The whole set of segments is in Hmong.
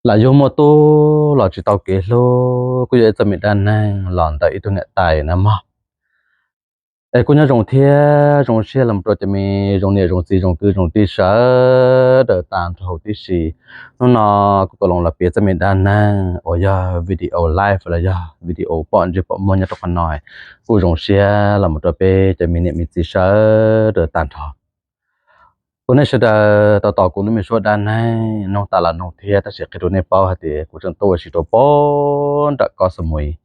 Lam yug muaj tub los tsis tau kev hlub, kuj yog ib txoj me dab neeg los ntawm ib tug niam tais na mog. Es kuj nyob zoo thiab zoo siab los rau cov me zoo niam zoo txiv zoo kwv zoo tij sawv daws tag nrho huv tib si. Hnub no kuv kuj los piav txoj me dab neeg uas yog video live los yog video pom ntsej pom muag nyob rau qhov no, kuj zoo siab los rau peb cov me niam me txiv sawv daws tag nrho. Ua nej sawv daws tau tos kuv lub me suab dab neeg no tas los no thiab, tab sis qhia rau nej paub hais tias kuv tseem tuaj ua si rau pem nram Kob Xa Muis,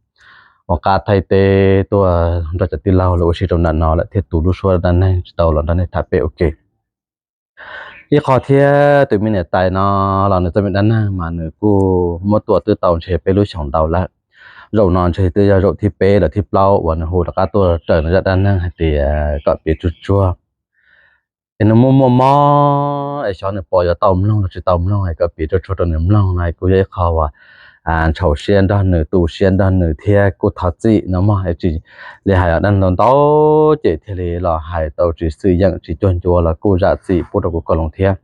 ua qab thaij teb tuaj nrog cov tij laug los ua si rau nram no lawm thiaj tu lub suab dab neeg tsis tau los nrog nej tham pem ua ke. Ib qho thiab, tus me niam tais no los nws txoj me dab neeg mas nws kuj muab tuaj twb tau ntshe peb lub xyoos ntau lawm. Zaum no ntshe twb yog zaum thib peb los thib plaub uas nws hu rov qab tuaj raws nws zaj dab neeg hais tias kom piav tsuag tsuag. Es nws muaj muaj mob es xyov nws pom yuav tau mloog los tsis tau mloog, es kom piav tsuag tsuag rau nws mloog no kuj yog ib qho uas ntxhov siab nrog nws, tu siab nrog nws thiab kuj thov txim no mog. Tsis li hais dab neeg ntau ntau ces thiaj li los hais tau tsis xwm yeem tsis cuag ncua los kuj zam txim pub rau kuv koj loo thiab.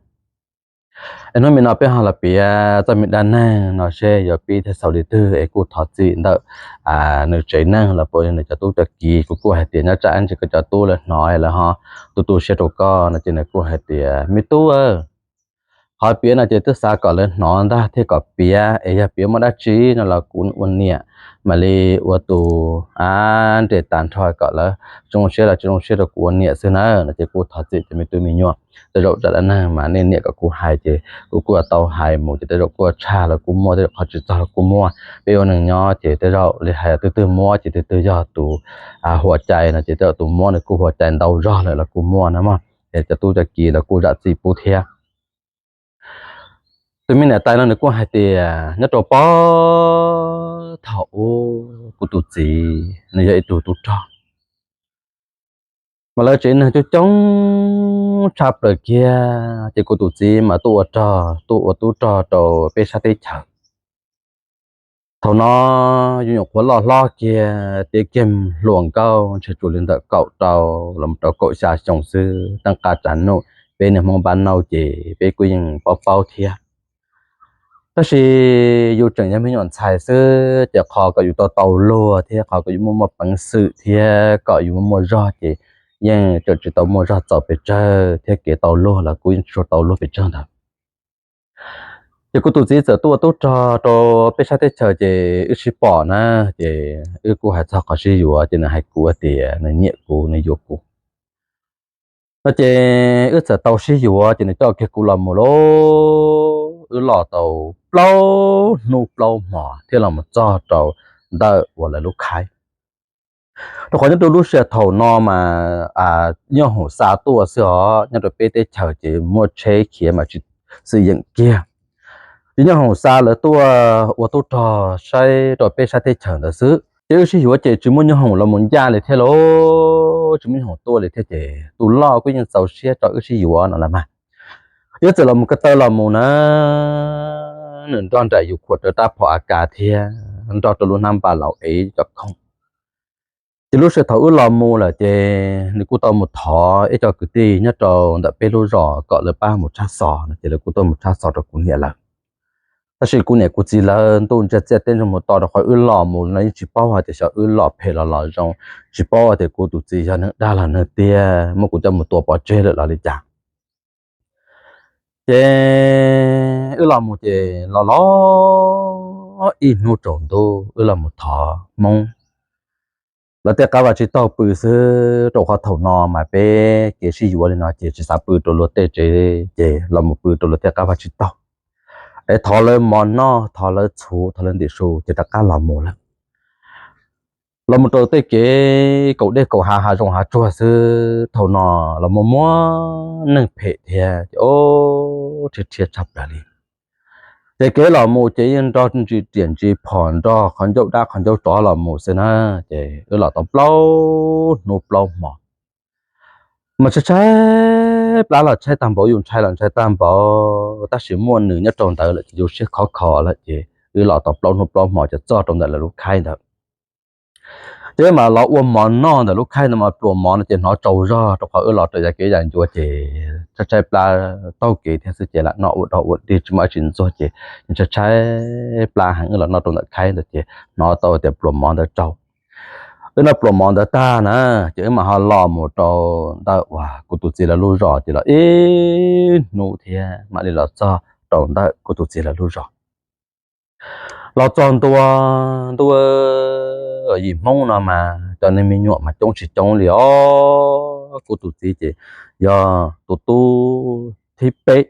Es hnub me no peb ho los piav txoj me dab neeg no seb yuav pib thiab xaus li twg, es kuj thov txim ntawm nws tsev neeg los puas yog nws cov tub cov kiv. Kuv kuj hais tias nyob tsam ntsis koj cov tub lawv hnov lawv ho tu tu siab rau koj no ces nws kuj hais tias me tub, qhov piav no ces twb xav kom lawv hnov ntag thiaj kom piav, es yog piav muaj dab tsi no los kuv ua niam mam li ua tus nres tas nrho kom lawv zoo siab los tsis zoo siab rau kuv ua niam xwb na no ces kuj thov txim cov me tub me nyuam. Tej zaum zaj dab neeg mas nej niam kom kuv hais ces kuv kuj tau hais mus ces tej zaum kuj tshaj los kuj muaj, tej zaum qhov tsis txog los kuj muaj. Peb ua neeg nyob ces tej zaum li hais twg twg muab ces twg twg yog tus huam cai no ces tej zaum tus muab nws kuj huam cai ntau zog lawm los kuj muaj na mog. Es cov tub cov kiv los kuj zam txim pub thiab. Tus me niam tais no nws kuj hais tias nyob rau puag thaum ub kuv tus txiv nws yog ib tug tub rog, mas lawv tsev neeg coob coob tshaj plaws kiag ces kuv tus txiv mas tuaj ua rog, tuaj ua tub rog rau peb sab teb chaws. Thaum no yus nyuam qhuav loj hlob kiag, tiav kiag hluas nkauj ntshe tsuas li ntawm kaum rau los rau kaum xya xyoo xwb, teeb qab tsav nuj peb niag Hmoob npab nauj ces peb kuj yeej paub paub thiab. Tab sis yus tseem yog me nyuam ntxhais xwb ces qhov kom yus tau tau luag thiab qhov kom yus muaj muaj peev xwm thiab kom yus muaj muaj zog ces yeej tseem tsis tau muaj zog txaus pes tsawg thiab kev tau luag los kuj yeej tsis tshua tau luag pes tsawg ntawd. Ces kuv tus txiv txawm tuaj ua tub rog rau peb sab teb chaws ces wb sib pom na, ces wb kuj hais txog qhov sib yuav ces nws hais kuv tias nws nyiam kuv, nws yuav kuv no ces wb txawm tau sib yuav ces nws coj kiag kuv los mus lauj. Wb los tau plaub hnub plaub hmo thiaj los mus txog rau ntawm uas lawv lub khaib. Rau qhov nyob rau lub sij hawm thaum no mas nyooj hoom xa tuaj xwb os, nyob rau peb teb chaws ces muaj tsheb khiav mas tsis xwm yeem kiag. Ces nyooj hoom xa lawv tuaj ua tub rog saib rau peb sab teb chaws ntawd xwb. Ces wb sib yuav ces tsis muaj nyooj hoom los mus ncaj li thiab lauj, tsis muaj nyooj hoom tuaj li thiab ces tus loj kuj yeej txaus siab tso wb sib yuav no los mas. Wb txawm los mus ko taw los mus na, nws nrog nraim yus khuam rawv rab phom A K thiab nrog rau lub hnab npaj laus ev cov khoom. Ces lub sij hawm thaum wb los mus lawm ces nws kuj tau mus thov ib co kwv tij nyob rau ntawm peb lub zos kom lawv pab mus tshaj xov no ces lawv kuj tuaj mus tshaj xov rau kuv niam lawv. Tab sis kuv niam kuv txiv lawv ntuj ntsia txiaj teb ntsoog mus to rau qhov wb los mus no yeej tsis paub hais tias xyov wb los phem los los zoo, tsis paub hais tias kuv tus txiv yog neeg dag los neeg tiag muab kuv coj mus tua pov tseg lawm los li cas. Ces wb los mus ces los los ib hnub tsaus ntuj wb los mus thov Hmoob. Lawv tej qab vaj tsib taug pw xwb, rau qhov thaum no mas peb kev sib yuav li no ces tsis xav pw rau luag tej tsev, ces los mus pw rau luag tej qab vaj tsib taug. Es thov lawv mov noj, thov lawv txhuv, thov lawv ntim su ces rov qab los mus lawm. Los mus rau tej kev kaum dej kaum hav, hav zoov hav tsuag xwb, thaum no los muaj muaj neeg phem thiab ces rhiab rhiab tshaj plaws li. Ces kev los mus ces yeej nrog ntsis riam ntsis phom, nrog qhov ncauj dab qhov ncauj tsov los mus xwb na. Ces wb los tau plaub hnub plaub hmo, mas tshaib tshaib plab los tshaib tag npaum, yus ntshai los ntshai tag npaum, tab sis muaj nws nyob rau ntawd lawm ces yus siab khov kho lawm ces wb los tau plaub hnub plaub hmo ces txog rau ntawm lawv lub khaib ntawd. Ces wb mam los ua mov noj ntawm lub khaib ntawd mas pluas mov no ces hnov tsaus zog rau qhov wb los raws yav kev yav ncua ces tshaib tshaib plab taug kev thiab xwb ces lam noj ua dog ua dig tsis muaj dab tsi ntxuag ces tshaib tshaib plab heev wb los noj rau ntawm khaib ntawd ces hnov tau tias pluas mov ntawd tsaus. Wb noj pluas mov ntawd tag na ces wb mam ho los mus rau ntawm uas kuv tus txiv lawv lub zos ces los ib hnub thiab mam li los txog rau ntawm kuv tus txiv lawv lub zos. Los txog ntua ntuj, yim Hmoob no mas cov neeg me nyuam mas coob tsis coob li os. Kuv tus txiv ces yog tus tub thib peb,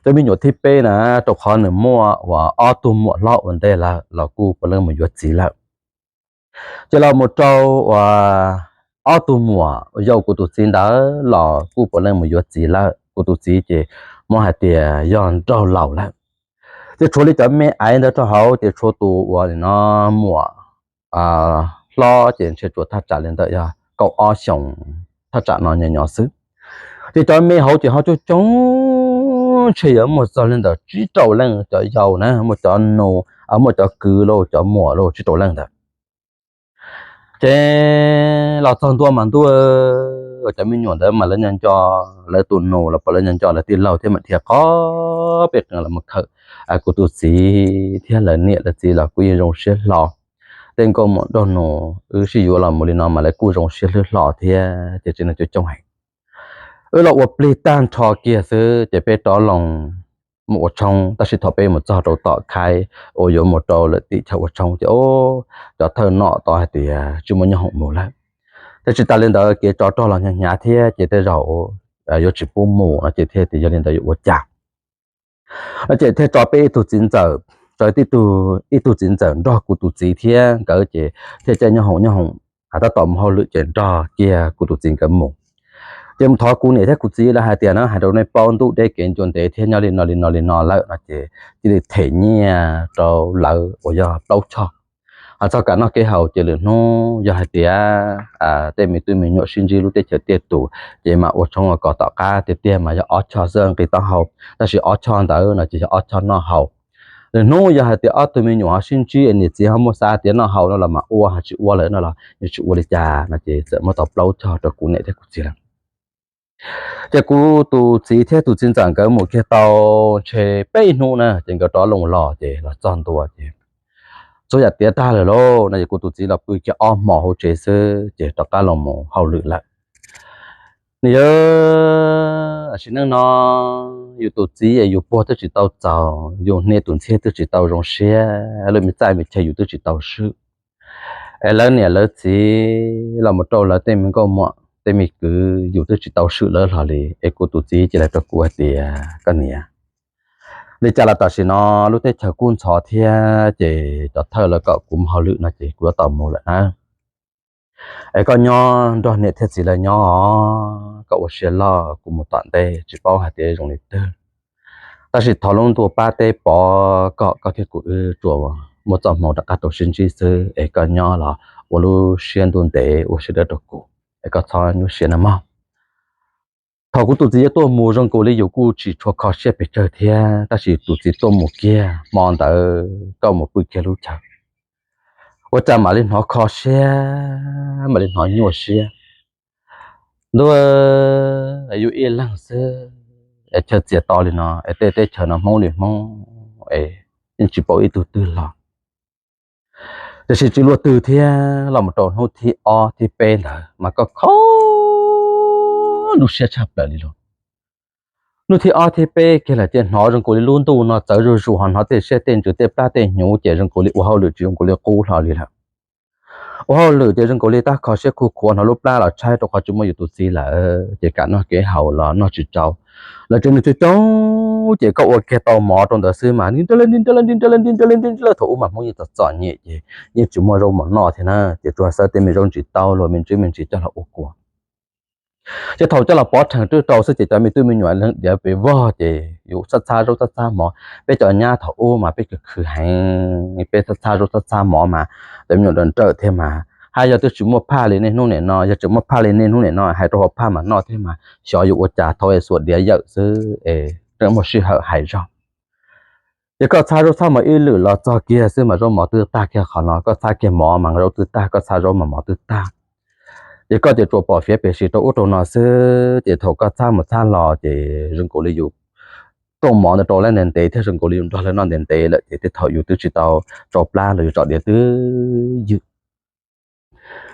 cov me nyuam thib peb na, rau qhov nws muaj uas ob tug muam hlob ua ntej lawm los kuj puav leej mus yuav txiv lawm. Ces los mus rau uas ob tug muam yau kuv tus txiv ntawd los kuj puav leej mus yuav txiv lawm. Kuv tus txiv ces muab hais tias yog nraug laus lawm. Ces tshuav li cov me aiv ntawd rau hauv ces tshuav tus uas no muam hlob ces ntshe tsuas thaj tsam li ntawm yog kaum ob xyoos thaj tsam no nyob nyob xwb. Ces cov me hauv ces ho coob coob, ntshe yuav muaj txog li ntawm tsib rau leej cov yau na, muaj cov nus, muaj cov kwv lauj, cov muam lauj, tsib rau leej ntawd. Ces los txog ntua mas ntuj, cov me nyuam ntawd mas lawv nyob nco, lawv tus nus los puav lawv nyob nco lawv tij laug thiab mam dhia qhov peb qees los mus khawm kuv tus txiv thiab lawv niam lawv txiv los kuj yeej zoo siab hlo. Tej nkauj muam nraug nus wb sib yuav los mus li no mas lawv kuj zoo siab hlwb hlo thiab ces tsev neeg coob coob heev. Wb los ua plig tag nrho kiag xwb ces peb rov loo mus ua tshoob, tab sis thaum peb mus txog rau tom khaib uas yuav mus rau lawm tim chaw ua tshoob ces cov thawj nom tau hais tias tsis muaj nyob hoom mus lawm. Thiab tsis tas li ntawd kev tsov rog los hnyav hnyav thiab ces tej zaum yuav tsis pub mus no ces thiaj tias yog li ntawd yuav ua cas no ces thiaj tso peb ib tug txiv ntxawm, tso ib tug txiv ntxawm nrog kuv tus txiv thiab nkawd ces thiaj caij nyob hoom nyob hoom, tab tom mus hauj lwm ces nrog kiag kuv tus txiv nkawd mus. Ces mus thov kuv niam thiab kuv txiv lawv hais tias na, hais rau nej paub ntuj deb kev ncua ntev thiab nyob li no li no li no lawm no ces cia li them nyiaj rau lawv uas yog plaub choj. Ho txog kam noj kev haus ces lwm hnub yog hais tias tej me tub me nyuam sib ntsib lub teb chaws tiaj tus ces mam ua tshoob ua kos tom qab, tiag tiag mas yog ob choj xwb nqi taub hau, tab sis ob choj ntawd no ces yog ob choj noj haus. Lwm hnub yog hais tias ob tug me nyuam ho sib ntsib niam txiv ho muaj xav tias noj haus no los mam ua, ho tsis ua lawm no los yeej tsis ua li cas no ces txawm muab tau plaub choj rau kuv niam thiab kuv txiv lawm. Ces kuv tus txiv thiab tus txiv ntxawm nkawd mus kiag tau ntshe peb hnub na ces nkawd rov loo los ces los txog ntua ces txhua yam tiav tag lawm lauj no ces kuv tus txiv los pw kiag ob hmos hauv tsev xwb ces rov qab los mus hauj lwm lawm. Nws yog, sim neej no yus tus txiv es yus puag twb tsis tau txaus, yus hnia tus ntxhiab twb tsis tau zoo siab, lub me txaj me chaw yus twb tsis tau swm, es lawv niam lawv txiv los mus rau lawv tej me nkauj muam tej me kwv yus twb tsis tau swm lawv hlo li. Es kuv tus txiv cia li hais rau kuv hais tias, koj niam, li cas los tam sim no lub teb chaws kuj ntxhov thiab ces cov thawj lawv kom kuv mus hauj lwm no ces kuv yuav tau mus lawm na. Es koj nyob nrog niam thiab txiv lawv nyob, koj ua siab loj, kuv mus tom ntej tsis paub hais tias zoo li twg. Tab sis thov lub ntuj pab teb pov kom koj thiab kuv wb tsuas muaj txoj hmoo rov qab tau sib ntsib xwb, es koj nyob los ua lub siab ntuj ntev ua siab dawb rau kuv, es koj txhob nyuaj siab na mog. Thaum kuv tus txiv yuav tuaj mus zoo nkaus li yus kuj tsis tshua kho siab pes tsawg thiab, tab sis tus txiv tuaj mus kiag hmo ntawd koj mus pw kiag lub chaw, ua cas mam li hnov kho siab, mam li hnov nyuaj siab. Ntuj, yus ib leeg xwb es chaw txias to li no es tej teb chaws no Hmoob li Hmoob es yeej tsis paub ib tug twg los. Tiam sis tsis luaj twg thiab los mus rau hnub thib ob thib peb ntawd mas koj kho lub siab tshaj plaws li lauj. Hnub thib ob thib peb kiag lawm ces hnov zoo nkaus li lub ntuj no txawv zuj zus ho hnov tej siab tej ntsws tej plab tej hnyuv ces zoo nkaus li ua hauj lwm tsis zoo nkaus li qub hlo li lawm. Ua hauj lwm ces zoo nkaus li tab kho siab khuj khuav hnov lub plab los tshaib rau qhov tsis muaj yus tus txiv lawm ces kam noj kev haus los noj tsis tsau. Lawv tsev neeg coob coob ces koj ua kiag tau mov rau ntawd xwb mas nti nrab lawv nti nrab lawv nti nrab lawv nti nrab lawv nti nrab lawv thaum ub mas Hmoob yeej txom txom nyem ces yeej tsis muaj zaub mov noj thiab na ces tsuas xawb tej me zaub ntsis taub luag me ntsis me ntsis coj los ua kua. Ces thaum coj los pov rhees rwb rau xwb ces cov me tub me nyuam leej diav pes vog ces yus txhab txhab zaub txhab txhab mov. Peb cov nyab thaum ub mas peb khwv khwv heev, peb txhab txhab zaub txhab txhab mov mas cov me nyuam nrawm nrawm thiab mas haj yog twb tsis muaj phaj li niaj hnub niam no, yog tseem muaj phaj li niaj hnub niam no hais rau hauv phaj mas noj thiab mas xyov yuav ua cas thaum es xuas diav yawm xwb es muaj sij hawm hais zog. Ces koj txhab zaub txhab mov ib lwm los txog kiag xwb mas zaub mov twb tag kiag qhov no, koj txhab kiag mov mas zaub twb tag, koj txhab zaub mas mov twb tag. Ces koj ces tsuas pom fiav pem si rau ub rau no xwb, ces thaum koj txhab mus txhab los ces zoo nkaus li yus rooj mov ntawd rau lawv ntev ntev thiab zoo nkaus li yus nrog lawv noj ntev ntev lawm ces tej thaum yus twb tsis tau tsau plab los yus tsom diav twb ywm.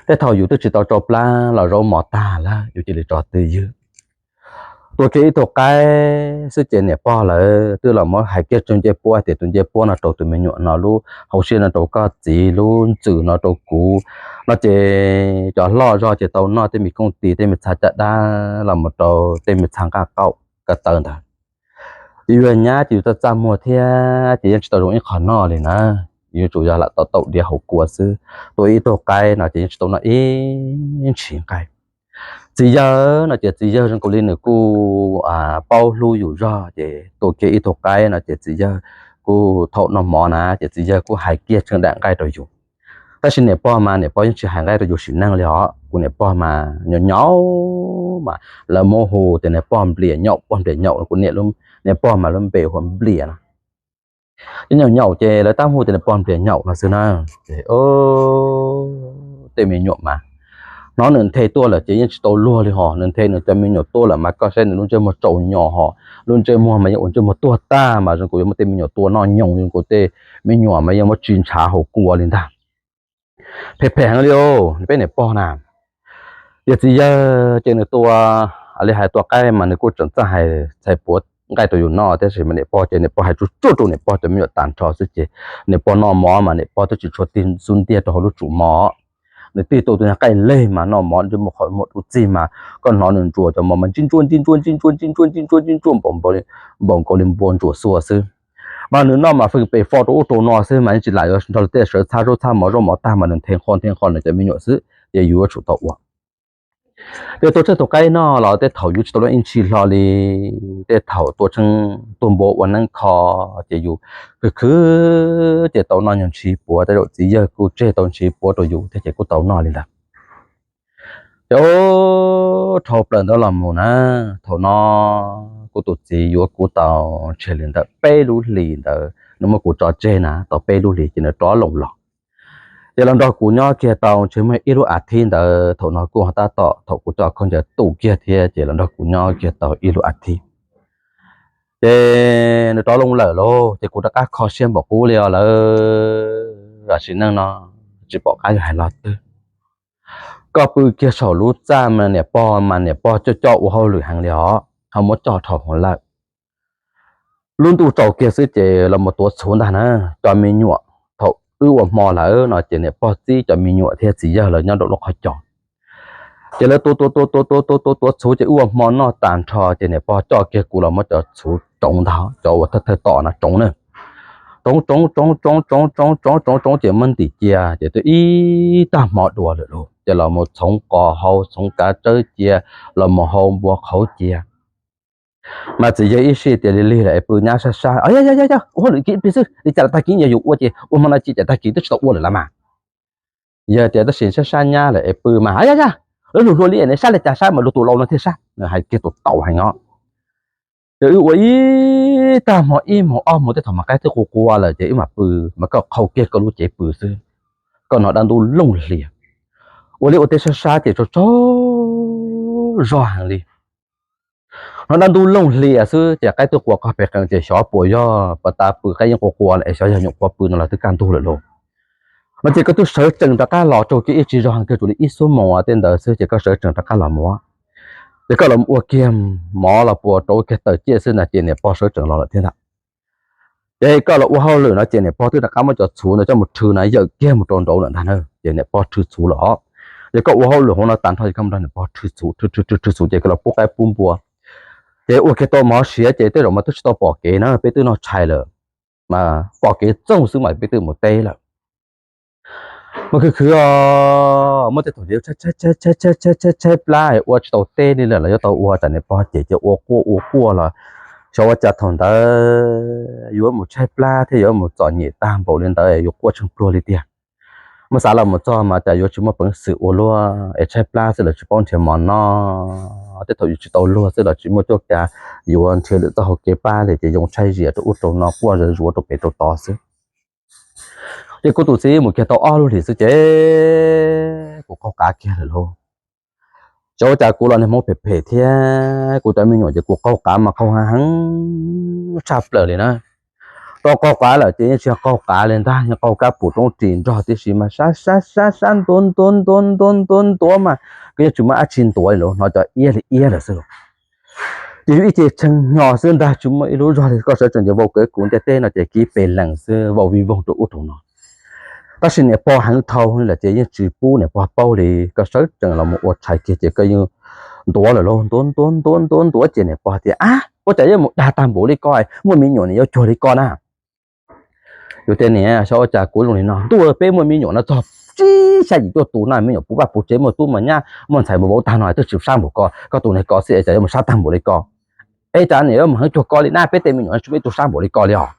Tej thaum yus twb tsis tau tsau plab los zaub mov tag lawm yus cia li tso twb ywm. Tua kiag ib tug qaib xwb ces niam pog lawv twb los muab hais kiag tsawg ncej puab tias tus ncej puab no rau tus me nyuam no, lub hauv siab no rau koj txiv, lub ntxwm no rau kuv no ces cov hlob zog ces tau noj tej me kooj tis tej me txha caj dab los mus rau tej me txha nqaj qaum ko taw ntawd. Ces yus nyab ces yus txaj txaj muag thiab ces yeej tsis tau zoo ib qho noj li na. Yuav tsum yog lam tau taum diav hauv kua xwb. Tua ib tug qaib no ces yeej tsis tau noj ib ntshis nqaij. Txiv yawg no ces txiv yawg zoo nkaus li nws kuj paub hlub yus zog ces tua kiag ib tug qaib no ces txiv yawg kuj thaum noj mov na ces txiv yawg kuj hais kiag tsheej daim nqaij rau yus. Tab sis niam pog mas niam pog yeej tsis hais nqaij rau yus sim neej li os. Kuv niam pog mas nyaum nyaum mas lawv muab hu tias niam pog nplias nyaum, pog nplias nyaum, kuv niam pog mas lub npe hu Nplias no. Ces nyaum nyaum ces lawv tab hu tias niam pog nplias nyaum no xwb na. Ces tej me nyuam mas hnov nws nthe tuaj lawm ces yeej tsis tau luag li hos, nws nthe nws cov me nyuam tuaj lawm mas koj saib nws lub ntsej muag tsaus nyos hos, lub ntsej muag mas yeej ua ntsej muag tuag tag mas zoo nkaus yuav muab tej me nyuam tua noj nyoos, zoo nkaus tej me nyuam mas yeej muab tsis ntshav hauv kua li ntag. Phem phem heev li os peb niam pog na. Yog txiv yawg ces nws tua li hais tua qaib mas nws kuj tseem txawj hais txhais puav nqaij rau yus noj, tab sis mas niam pog ces niam pog hais tsuj tsuaj rau niam pog cov me nyuam tag nrho xwb ces niam pog noj mov mas niam pog twb tsis tshua tig xub ntiag rau hauv lub tsum mov. Nws tig tau tus qaij leg mas noj mov ntsej muag qhov muag dub txig mas koj hnov nws ntsuas cov mov mas ntsib ntsuaj ntsib ntsuaj ntsib ntsuaj ntsib ntsuaj ntsib ntsuaj ntsib ntsuaj npaum nkaus li npua ntsuas xua xwb. Mas nws noj mas feej pes fo rau ub rau no xwb mas yeej tsis lam yuav nrog tej sawv txhab zaub txhab mov, zaub mov tag mas nws nthe nqho nthe nqho nws cov me nyuam xwb, ces yus yuav tsum tau ua. Ces tua tsheej tus qaib noj los tej thaum yus tsis tau luag ib ntshis hlo li. Tej thaum tua tsheej tuag npua ua neeb kho ces yus khwv khwv ces tau noj nyuag ntshis puav, tej zaum txiv yawg kuj tseg tau ntshis puav rau yus thiab ces kuj tau noj li ntawd. Ces ub, dhau plaws ntawd los mus na, thaum no kuv tus txiv yuav kuv tau ntshe li ntawm peb lub hlis ntawd, nws muab kuv tso tseg na tau peb lub hlis ces nws rov loo los. Ces los nrog kuv nyob kiag tau ntshe muaj ib lub as thiv ntawd, thaum no kuj ho tab tom thaum kuv coj khaub ncaws tu kiag thiab ces los nrog kuv nyob kiag tau ib lub as thiv. Ces nws rov loo lawm lauj, ces kuv rov qab kho siab npaum qub li os lawm, sim neej no tsis pom qab yuav hais lo twg. Koj pw kiag saum lub txaj mas niam pog mas niam pog coj coj ua hauj lwm heev li os, ho muab coj dhau hauv lawm. Lub ntuj tsaus kiag xwb ces los mus tuav txhuv ntag na. Cov me nyuam thaum wb ua hmo lawm no ces niam pog txib cov me nyuam thiab txiv yawg lawv nyob rau lub qhov cos. Ces lawv tuav tuav tuav tuav tuav tuav tuav tuav txhuv ces wb ua hmo noj tag nrho ces niam pog coj kiag kuv los muab cov txhuv tsoov ntag, cov uas thawj thawj tom no tsoov na. Tsoov tsoov tsoov tsoov tsoov tsoov tsoov tsoov tsoov ces muab ntim cia ces twb ib tag hmo dua lawm lauj, ces los mus txhoov qos hau, txhoov kav tsawb cia, los mus hau npua qhauv cia. Mas txiv yawg ib sij tias lig lig lawm es pw nyab sab sab, yog yog yog yog ua hauj lwm kiag ib pliag xwb, li cas los tag kis yog yus ua ces ua hmo no ces cas tag kis twb tsis tau ua lawm las mas. Yawg tias tab sis sab sab nyab lawm es pw mas, yog yog, lawv lug hlua li es neb sab li cas sab mas lug tus laus no thiaj sab, hais kiag tus taus heev os. Ces wb ua ib tag hmo ib moos ob moos tej thaum mas qaib twb qua qua lawm ces wb mam pw, mas koj qhau kiag koj lub cev pw xwb, koj hnov dab ntub looj hlias. Ua li ua tej sab sab ces tsaug tsaug zog heev li. Hnov dab ntub looj hlias xwb ces qaib twb qua qog pem qees ces xyov puas yog pas tas pw qaib yeej qua qua lawm es xyov yog nyuam qhuav pw no los twb kaj ntug lawm lauj. No ces koj twb sawv tsees rov qab los tsaug kiag ib tsig zog heev kiag tsuas li ib xuab moos tej ntawd xwb ces koj sawv tsees rov qab los mus. Ces koj los ua kiag mov los puas rau kiag tawm ciaj xwb na ces niam pog sawv tsees los lawm thiab ntag. Ces koj los ua hauj lwm no ces niam pog twb rov qab muab cov txhuv ntawd coj mus rhw na, yawm kiag mus rau nraud lawm ntag na, ces niam pog rhw txhuv lawm os. Ces koj ua hauj lwm hauv no tas nrho ces koj mus nrog niam pog rhw txhuv, rhw rhw rhw txhuv ces koj los pub qaib pub npua. Ces ua kiag tau mov siav ces tej zaum mas twb tsis tau pom kev na, peb twb noj tshais lawm, mas pom kev txoog xwb mas peb twb mus teb lawm. Mas khwv khwv os, muaj tej thaum tshaib tshaib tshaib tshaib tshaib tshaib plab ua tsis tau teb li lawm los yuav tau ua, tsam niam pog ces ces ua quaj ua quaj los xyov ua cas thaum ntawd yuav mus tshaib plab thiab yuav mus txom nyem tag npaum li ntawd yuav quaj tsheej pluag li tiag. Muab xav los mus txog mas cas yuav tsis muaj peev xwm ua luaj es tshaib plab xwb lawv tsis paub nrhiav mov noj. tej thaum yus tsis tau luag xwb los tsis muaj cuab kav yuav nrhiav lwm txoj hauv kev pab li ces yoo tshaib zias rau ub rau no quaj zuav zuav rau pem rau tod xwb. Ces kuv tus txiv mus kiag tau ob lub hlis xwb ces kuv qaug qav kiag lawm lauj. Xyov ua cas kuv los niag Hmoob phem phem thiab kuv cov me nyuam ces kuv qaug qav mas qaug heev tshaj plaws li na. Tau qaug qav lawm ces yeej tsis yog qaug qav li ntag, yeej qaug kab pum roob ris nrog tib si mas sab sab sab sab ntuav ntuav ntuav ntuav ntuav ntuav mas kuv yeej tsis muaj dab tsi ntuav li lauj, hnov cov iab li iab lawm xwb lauj. Ces yus ib ce tshee hnyo xwb ntag, tsis muaj ib lub zog li, koj sawv tsees ces vau kawv kuv ntiaj teb no ces kiv pes lees xwb, vau vij voog rau ub rau no. Tab sis niam pog heev dhau lawm ces yeej tsis pub niam pog paub li, koj sawv tsees los mus ua tshais kiag ces koj yeej ntuav lawm lauj, ntuav ntuav ntuav ntuav ntuav ces niam pog tias, ab, ua cas yuav mus dag tag npaum li ko, muaj me nyuam niam yuav cuag li ko na. Yus tias niam, xyov ua cas kuv zoo li no, ntuj, peb muaj me nyuam no txog tsib xya yim cuaj tus na, me nyuam puv vaj puv tsev, muaj tub muaj nyab muaj ntxhais muaj vauv tag no twb tsis sab npaum ko, koj tus niag ko xwb es cas yuav mus sab tag npaum li ko. Es cas niam yuav mus heev cuag ko li na, peb tej me nyuam tsis muaj ib tug sab npaum li ko li os.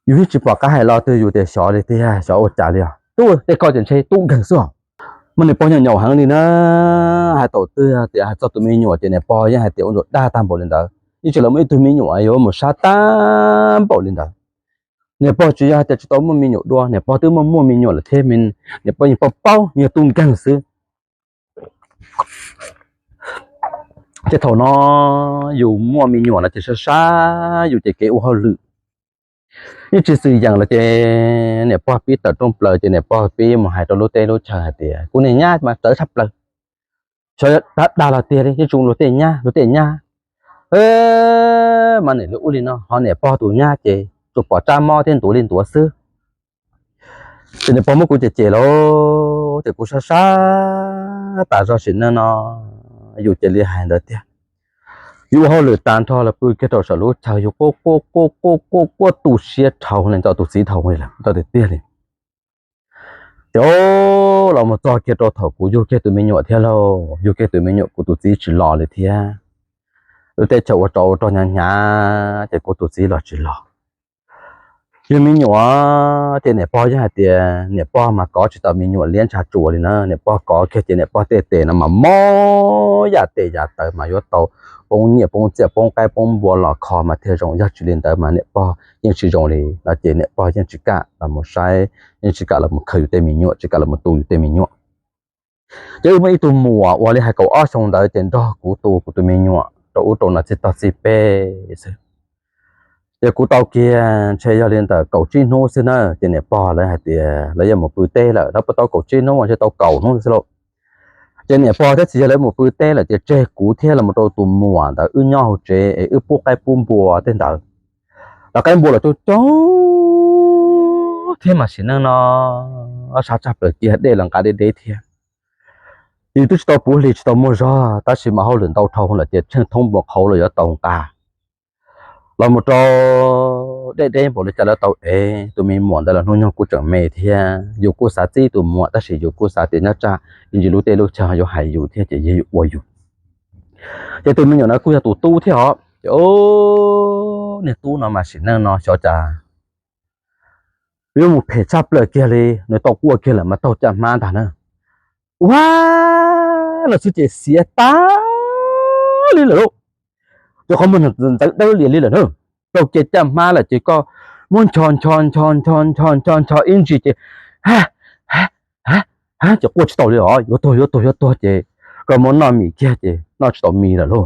Yus yeej tsis pom qab hais lo twg, yus tias xyov li tiag, xyov ua cas li os, tub, tej ko ces ntshe tub nkeeg xwb os. Mas niam pog nyaum nyaum heev li na, hais thaum twg tias hais txog tus me nyuam ces niam pog yeej hais tias ua ntsuas dag tag npaum li ntawd, yeej tsis los muaj ib tug me nyuam yuav mus sab tag npaum li ntawd. Niam pog tsis yog hais tias tsis tau muaj me nyuam dua, niam pog twb muaj muaj me nyuam lawm thiab, niam pog yeej paub paub yog tub nkeeg xwb. Ces thaum no yus muaj me nyuam no ces sab sab yus ces kev ua hauj lwm yeej tsis xwm yeem los ces niam pog pib tawm rooj plaws ces niam pog pib mus hais rau lub teb lub chaw hais tias kuv niag nyab mas txawv tshaj plaws, xyov dag dag los tiag li, yeej tsis zoo luag tej nyab, luag tej nyab mas niam li ub li no, ho niam pog tus nyab ces tsuas pom tsab mob thiab ntuav li ntuav xwb. Ces niam pog muab kuv cem cem lauj, ces kuv sab sab tas zog sim neej no, yus cia li hais ntawd tiag. Yus ua hauj lwm tas nrho los pw kiag rau saum lub chaw yus quaj quaj quaj quaj quaj quaj tu siab dhau li ntawm tus txiv dhau li lawm, ntawm tiag tiag li. Ces los mus txog kiag rau thaum kuv yug kiag tus me nyuam thiab lauj, yug kiag tus me nyuam kuv tus txiv tsis los li thiab. Lub teb chaws ua tsov ua rog hnyav hnyav ces kuv tus txiv los tsis los. Yug me nyuam ces niam pog yeej hais tias niam pog mas kov tsis tau me nyuam liab ntsha tsuas li na, niam pog kov kiag ces niam pog tej tes no mas mob yam tes yam taw mas yuav tau poob nyiaj poob txiaj poob qaib poob npua los kho mas thiaj zoo, yog tsis li ntawd mas niam pog yeej tsis zoo li no ces niam pog yeej tsis kam los mus saib, yeej tsis kam los mus khaws yus tej me nyuam, tsis kam los mus tu yus tej me nyuam. Ces wb muaj ib tug muam uas li hais kaum ob xyoo ntawd ces nrog kuv tu kuv tus me nyuam rau ub rau no txij tog txij peb xwb. Ces kuv tau kiag ntshe yog li ntawm kaum tsib hnub xwb na, ces niam pog lawv hais tias lawv yuav mus pw teb lawm, lawv puas tau kaum tsib hnub, ntshe tau kaum hnub xwb lauj. Ces niam pog thiab txiv yawg lawv mus pw teb lawm ces tseg kuv thiab los mus rau tus muam ntawd wb nyob hauv tsev es wb pub qaib pub npua tej ntawd. Los qaib npua los coob coob thiab mas sim neej no sab tshaj plaws kiag, dej los nqa deb deb thiab. Yus twb tsis tau puv hlis tsis tau muaj zog tab sis mas hauj lwm ntau dhau lawm ces tsheej thoob npua qhauv los yuav tau nqa. Los mus rau deb deb npaum li cas lawv tau ev tus me muam ntawd los hnub nyoog kuj tseem me thiab. Yus kuj xav txib tus muam tab sis yus kuj xav tias nyob tsam ib ntsis lub teb lub chaw yuav hais yus thiab ces yog yus ua yus. Ces tus me nyuam no kuj yog tus tub thiab os. Ces niag tub no mas sim neej no xyov cas yuav mus phem tshaj plaws kiag li, nws tau quaj kiag lawm mas taug caj hmab ntag na. Ua los xwb ces xiav tag li lawm lauj. Ces qhov muag ntxeev dawb lias li lawm na. Rau kiag caj hmab lawm ces koj muab ncho ncho ncho ncho ncho ncho ncho ib ntsis ces ha ha ha ces quaj tsis tau li os, yuav tuag yuav tuag yuav tuag ces koj muab noj mis kiag ces noj tsis tau mis lawm lauj.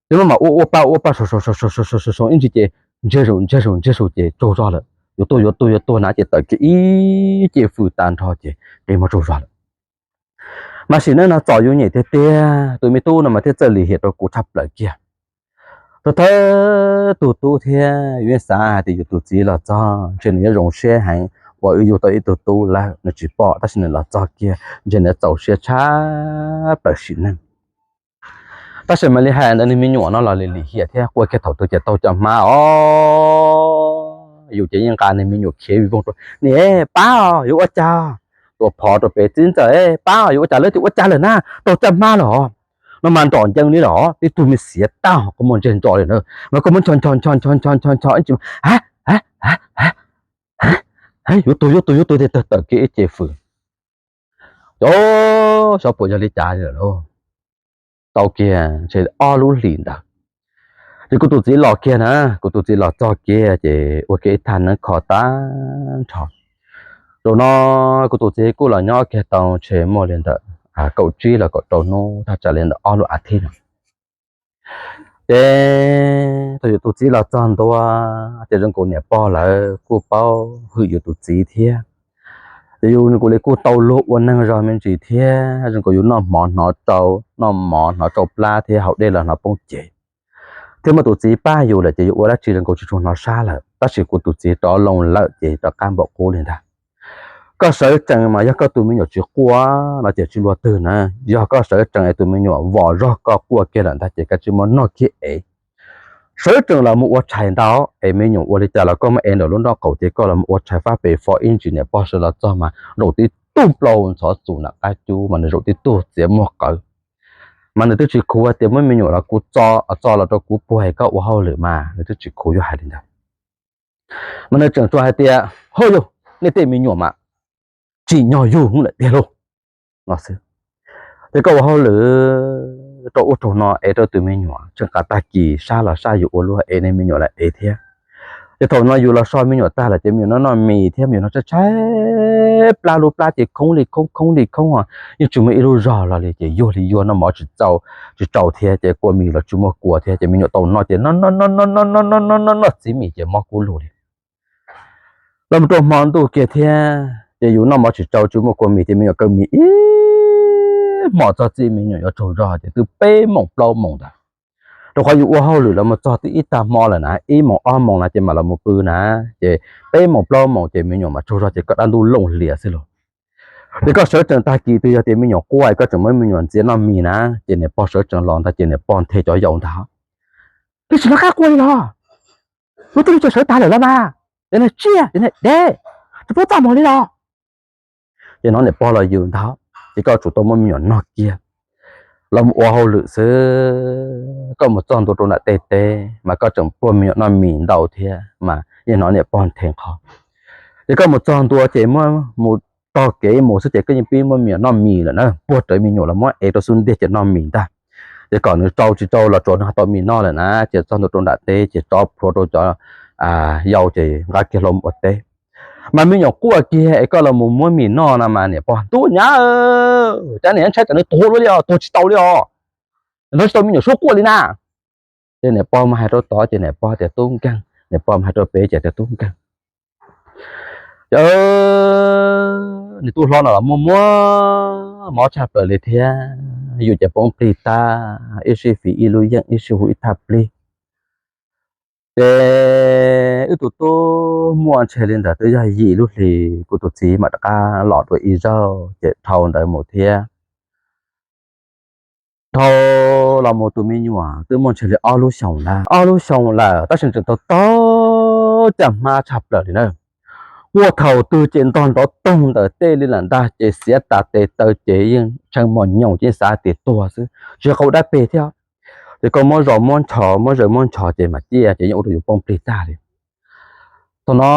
Ces muab mas ua ua paj ua paj sau sau sau sau sau sau ib ntsis ces ntsiag zus ntsiag zus ntsiag zus ces tsaug zog lawm. Yuav tuag yuav tuag yuav tuag na ces tawm kiag ib ce fws tag nrho ces qi muag tsaug zog lawm. Mas sim neej no txom yus nyem tiag tiag, tus me tub no mas thiaj txawj lim hiam rau kuv tshaj plaws kiag. Thawj thawj tug tub thiab yus yeej xav hais tias yus tus txiv los txog ntshe nws yuav zoo siab heev uas wb yug tau ib tug tub lawm, nws tsis pom tab sis nws los txog kiag ntshe nws yuav txaus siab tshaj plaws sim neej. Tab sis mam li hais ntawd niag me nyuam no los lim lim hiam thiab quaj kiag thaum twg ces taug caj hmab os. Yus ces yeej nqa niag me nyuam khiav vij voog rau, niam pab os, yuav ua cas? Tuam phov rau pem txiv ntxawm, pab os, yuav ua cas, lawv twb ua cas lawm na, taug caj hmab lawm os. No mas nrom ncees li los, tib tug me xiav tag qhov muag ntseg ntso li na, mas koj muab ncho ncho ncho ncho ncho ncho ib ntsis, ha ha ha ha, yuav tuag yuav tuag yuav tuag tiag, tawm kiag ib ce fws. Cov xyov puas yog li cas li lawm lauj. tau kiag ntshe ob lub hlis ntawd. Ces kuv tus txiv los kiag na, kuv tus txiv los txog kiag ces ua kiag ib thaj neeb kho tag nrho. Zaum no kuv tus txiv kuj los nyob kiag tau ntshe muaj li ntawm kaum tsib los kaum rau hnub, thaj tsam li ntawm ob lub a thiv no. Ces thaum yus tus txiv los txog ntua, ces zoo nkaus niam pog lawv kuj paub hwm yus tus txiv thiab. Ces yus zoo nkaus li kuj tau luag ua neeg zog me ntsis thiab, zoo nkaus yus noj mov hnov rau, noj mov hnov rau plab thiab haus dej los hnov poob cev. Thiab muaj tus txiv pab yus lawm ces yus ua dab tsi zoo nkaus tsis tshua hnov sab lawm, tab sis kuv tus txiv rov loo lawm ces rov qab npaum qub li ntag. Koj sawv tsees mas yog koj tus me nyuam tsis quaj no ces tsis luag twg na. Yog koj sawv tsees es tus me nyuam vom zog koj quaj kiag lawm ntag ces koj tsis muaj noj kiag ev. Sawv tsees los mus ua tshais ntag es me nyuam ua li cas los koj muab ev ntawm lub nrob qaum ces koj los mus ua tshais fab pes fo ib ntsis, niam pog sawv los txog mas zaum tib tug nplau ntxhov txus nram qab cub mas nws zaum tib tug txiav muag qawv. Mas nws twb tsis khuv hais tias muab me nyuam los kuv txo, txo los rau kuv puag es koj ua hauj lwm mas nws twb tsis khuv yuav hais li ntawd. Mas nws tseem tsuas hais tias, hauj yauj, nej tej me nyuam mas tsim nyog yug lawm tiag lauj no xwb. Ces koj ua hauj lwm rau ub rau no es rau tus me nyuam, tseem qas tag kis sab los sab yus ua luaj es nej me nyuam los es thiab. Ces thaum no yus los so me nyuam tag lawm ces me nyuam noj noj mis thiab me nyuam noj tshaib tshaib plab, lub plab ces khoob li khoob khoob li khoob, yeej tsis muaj ib lub zog los li ces yuag li yuag, noj mov tsis txaus, tsis txaus thiab ces kua mis los tsis muaj kua thiab ces me nyuam tau noj ces noj noj noj noj noj noj noj noj txiv mis ces mob kub lug li. Los mus rau hmo ntuj kiag thiab ces yus noj mov tsis txaus tsis muaj kua mis ces me nyuam kaw mis ib hmos txog txij me nyuam yuav tsaug zog ces twb peb moos plaub moos ntawd. Rau qhov yus ua hauj lwm los mus txog twb ib tag hmo lawm na, ib moos ob moos na ces mam los mus pw na, ces peb moos plaub moos ces me nyuam mas tsaug zog ces koj dab ntub looj hlias xwb lauj. Ces koj sawv tsees tag kis twg yog tias me nyuam quaj koj tseem muab me nyuam ntxias noj mis na, ces niam pog sawv tsees los ntag ces niam pog nthe cov yau ntag, twb tsis nov qab quaj li los, lub twb lub tso sawv tas lawm los mas, cov niag tsiaj cov niag dev, tsis pub txaj muag li los. Ces hnov niam pog los yws ntag, ces koj tsum tau muab me nyuam nog kiag los mus ua hauj lwm xwb. Koj mus txog ntua rau nram tej teb mas koj tseem puag me nyuam noj mis ntau thiab mas yeej hnov niam pog nthe qhov. Ces koj mus txog ntua ces muab mus tog kev mus xwb ces koj yeej pib muab me nyuam noj mis lawm na, puag rawv me nyuam los muab ev rau xub ntiag ces noj mis ntag. Ces kom nws tsau tsis tsau los tsuav nws ho tau mis noj lawm na, ces txog ntua rau nram teb ces tso plhuav rau cov yau ces nqa kiag hlo mus ua teb. Mas me nyuam quaj kiag es koj los mus muab mis noj no mas niam pog, tub nyab, cov niag ntshai tsam nws tuag luaj li os, tuag tsis tau li os, nrog tsis tau me nyuam suab quaj li na. Ces niam pog mas hais rau tod ces niam pog tias tub nkeeg, niam pog mas hais rau peb ces tias tub nkeeg, ces nws tub hlob no los muaj muaj mob tshaj plaws li thiab, yus ces poob plig tag, ib sij fiv ib lub yeej, ib sij hu ib thaj plig. Ces wb tus tub muaj ntshe li ntawd twb yog yim lub hlis kuv tus txiv mam rov qab los dua ib zaug ces dhau ntawd mus thiab. Dhau los mus tus me nyuam twb muaj ntshe li ob lub xyoos lawm, ob lub xyoos lawm tab sis tseem tau tau caj hmab tshaj plaws li na. Quaj thaum twg ces ntog nrov toog ntawm tej li lawm ntag ces xiav tas tes taw ces yeej tshee mos nyoos ces yeej xav tias tuag xwb tsis yog qau dab peg thiab. Ces koj muab zos muab ntshos muab zaws muab ntshos ces mam ciaj ces yeej ua rau yus poob plig tag li. Thaum no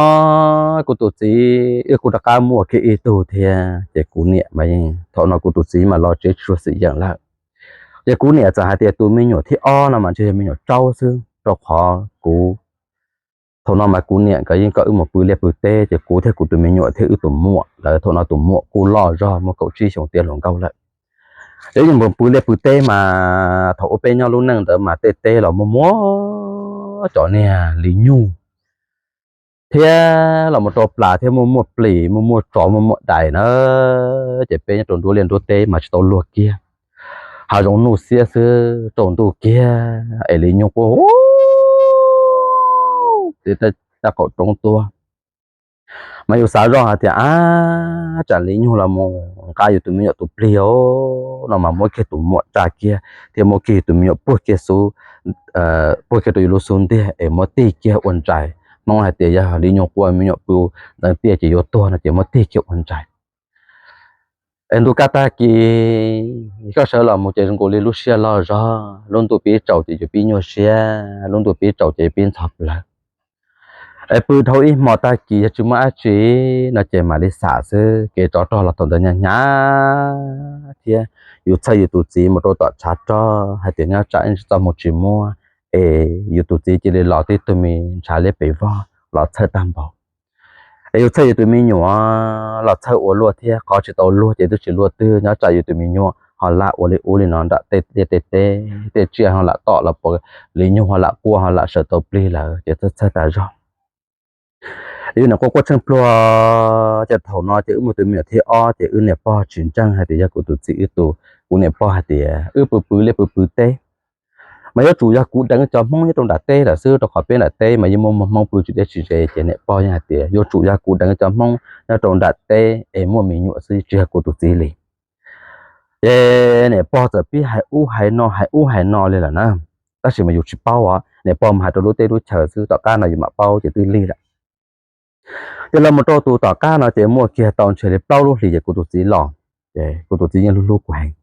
kuv tus txiv wb kuj rov qab muaj kiag ib tug thiab ces kuv niam mas, thaum no kuv tus txiv mas los tsev tsis tshua xwm yeem lawm. Ces kuv niam txawm hais tias tus me nyuam thib ob no mas ntshe yog me nyuam tsaub xwb rau qhov kuv, thaum no mas kuv niam nkawd yeej kom wb mus pw liaj pw teb ces kuv thiab kuv tus me nyuam thiab wb tus muam lawv, thaum no tus muam kuj loj zog muaj kaum tsib xyoos tiav hluas nkauj lawm. Ces wb yeej mus pw liaj pw teb mas thaum ub peb nyob lub neej ntawd mas tej teb los muaj muaj cov niag li nyug thiab los mus rau plas thiab muaj muaj plis muaj muaj tsov muaj muaj dais na. Ces peb nyob rau nruab liaj nruab teb mas tsis tau luag kiag, hav zoov nuj xiab xwb, tsaus ntuj kiag es li nyug quaj tib taj qaum roob tuaj. Mas yus xav zoj hais tias ab tsam li nyug los mus nqa yus tus me nyuam tus plig no mas muab kiag tus muam tsa kiag thiab muab kiag yus tus me nyuam puag kiag xub, puag kiag rau yus lub xub ntiag es muab tig kiag ua ntsais. Hmoob hais tias yog li nyug quaj me nyuam pw ntawd tiaj ces yuav tuag no ces muab tig kiag ua ntsais. Es ntu kaj tag kis koj sawv los mus ces zoo nkaus li lub siab loj zog, lub ntuj pib tsaus ces yuav pib nyuaj siab, lub ntuj pib tsaus ces yuav pib ntxhov plawv. Es pw dhau ib hmo tag kis yog tsis muaj dab tsi no ces mam li xam xwb, kev tsov rog los thaum ntawd hnyav hnyav thiab. Yus txhawj yus tus txiv mus rau tom tshav rog hais tias nyob tsam ib ntsis txoj hmoo tsis muaj, es yus tus txiv cia li los tib tug me ntshav liab pes vog los txhawj tag npaum. Es yus txhawj yus tus me nyuam los txhawj ua luaj thiab, qhov tsis tau luag ces twb tsis luaj twg, nyob tsam yus tus me nyuam ho lam ua li ub li no nram tej liaj tej teb, tej tsiaj ho lam tom los puas li nyuag ho lam quaj ho lam sawv tau plig lawm ces txhawj txhawj tas zog. Yus niam quaj quaj tsheej pluag, ces thaum no ces wb muaj tus me nyuam thib ob ces wb niam pog tsis ntseeg hais tias yog kuv tus txiv wb tus. Kuv niam pog hais tias wb pw pw liaj pw pw teb mas yuav tsum yog kuv deev cov Hmoob nyob rau nram teb lawm xwb, rau qhov peb nram teb mas yeej muaj muaj Hmoob pw tsis deb tsis ze, ces niam pog yeej hais tias yuav tsum yog kuv deev cov Hmoob nyob rau nram teb es muaj me nyuam xwb, tsis yog kuv tus txiv li. Ces niam pog txawm pib hais ub hais no hais ub hais no li lawm na, tab sis mas yus tsis paub os, niam pog mas hais rau lub teb lub chaw xwb, tom qab no yus mam paub ces twb lig lawm. Ces los mus rau tus tom qab no ces muaj kiag tau ntshe li plaub lub hlis ces kuv tus txiv los, ces kuv tus txiv yeej hlub hlub kuv heev.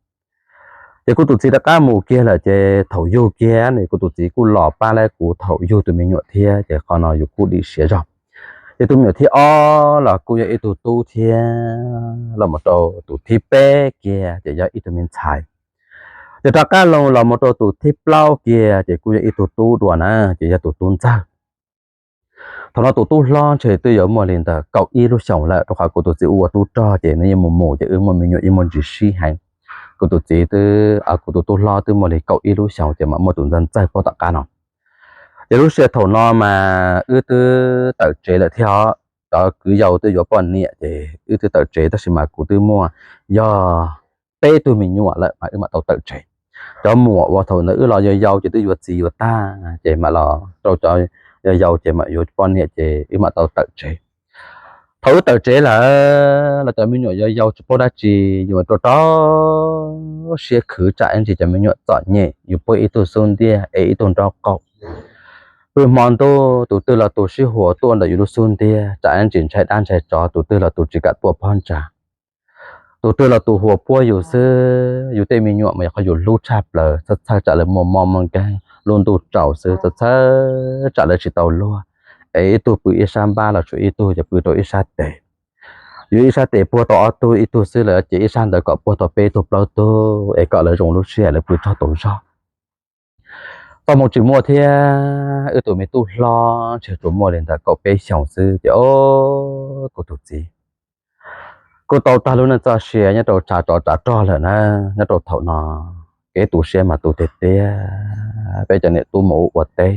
Ces kuv tus txiv rov qab mus kiag lawm ces thaum yug kiag ne kuv tus txiv kuj los pab lawv kuv thaum yug tus me nyuam thiab, ces qhov no yus kuj dim siab zog. Ces tus me nyuam thib ob los kuj yog ib tug tub thiab, los mus rau tus thib peb kiag ces yog ib tug me ntxhais. Ces rov qab los los mus rau tus thib plaub kiag ces kuj yog ib tug tub dua na, ces yog tus tub ntxawg. Thaum no tus tub hlob ntshe twb yuav muaj li ntawm kaum ib lub xyoos lawm, rau qhov kuv tus txiv ua tub rog ces nws yeej mus mus ces wb muaj me nyuam yeej muaj ntsis sib heev. Kuv tus txiv twb, kuv tus tub hlob twb muaj li kaum ib lub xyoos ces mam muaj tus ntxawg ntxawg puag tom qab no. Ces lub sij hawm thaum no mas wb twb tawm tsev lawm thiab os, cov kwv yau twb yuav poj niam ces wb twb tawm tsev, tab sis mas kuv twb muaj yog peb tug me nyuam lawm mas wb mam tau tawm tsev. Cov muam uas thaum ntawd wb los yau yau ces twb yuav txiv yuav tag, ces mam los rau cov yau yau ces mam yuav poj niam ces wb mam tau tawm tsev. Thaum wb tawm tsev lawm los cov me nyuam yau yau tsis paub dab tsi, yus mam rau rau siab khwv tsam ib ntsis cov me nyuam txom nyem, yus puag ib tug xub ntiag es ib tug nraub qaum. Pw hmo ntuj tus twg los tus sib huas tuaj ntawm yus lub xub ntiag, tsam ib ntsis ntshai dab ntshai tsov, tus twg los tus tsis kam tuaj phab ntsa. Tus twg los tus huas puag yus xwb. Yus tej me nyuam mas yog qhov yus hlub tshaj plaws, txhawj txhawj tsam lawv muaj mob muaj nkeeg, lub ntuj tsaus xwb, txhawj txhawj tsam lawv tsis tau luag, es ib tug pw ib sab npab los tshuav ib tug ces pw rau ib sab tes. Yus ib sab tes puag tau ob tug ib tug xwb lawm ces ib sab ntawd kom puag tau peb tug plaub tug es kom lawv zoo lub sij hawm lawv pw tsaug tus zog. Txoj hmoo tsis muaj thiab, wb tus me tub hlob ntshe tsuas muaj li ntawm kaum peb xyoos xwb ces o, kuv tus txiv kuj tau tag lub neej txoj sia nyob rau tshav tsov tshav rog lawm na. Nyob rau thaum no kev tu siab mas tu tiag tiag, peb cov niam tub mus ua teb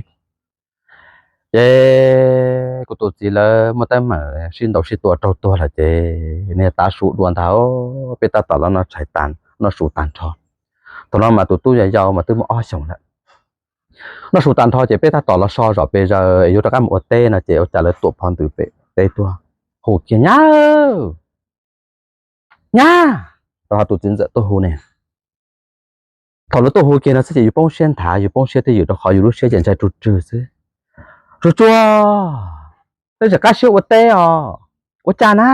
ces kuv tus txiv lawv muaj teeb meem sib ntaus sib tua raug tuag lawm ces niag tav su dua ntag, peb tab tom los noj tshais tas noj su tag nrho. Thaum no mas tus tub yau yau mas twb muaj ob xyoos lawm. Noj su tag nrho ces peb tab tom los so zom pes zaws es yuav rov qab mus ua teb no ces ua cas lawv tuam phov ntws pem teb tuaj hu kiag, Nyab, nyab! Rau qhov tus txiv ntxawm tuaj hu ne. Thaum lawv tuaj hu kiag no xwb ces yus poob siab nthav, yus poob siab twj ywm rau qhov yus lub siab ces ntshai rua rwg xwb. Tsuag tsuag, peb tseem qab siab ua teb os, ua cas na?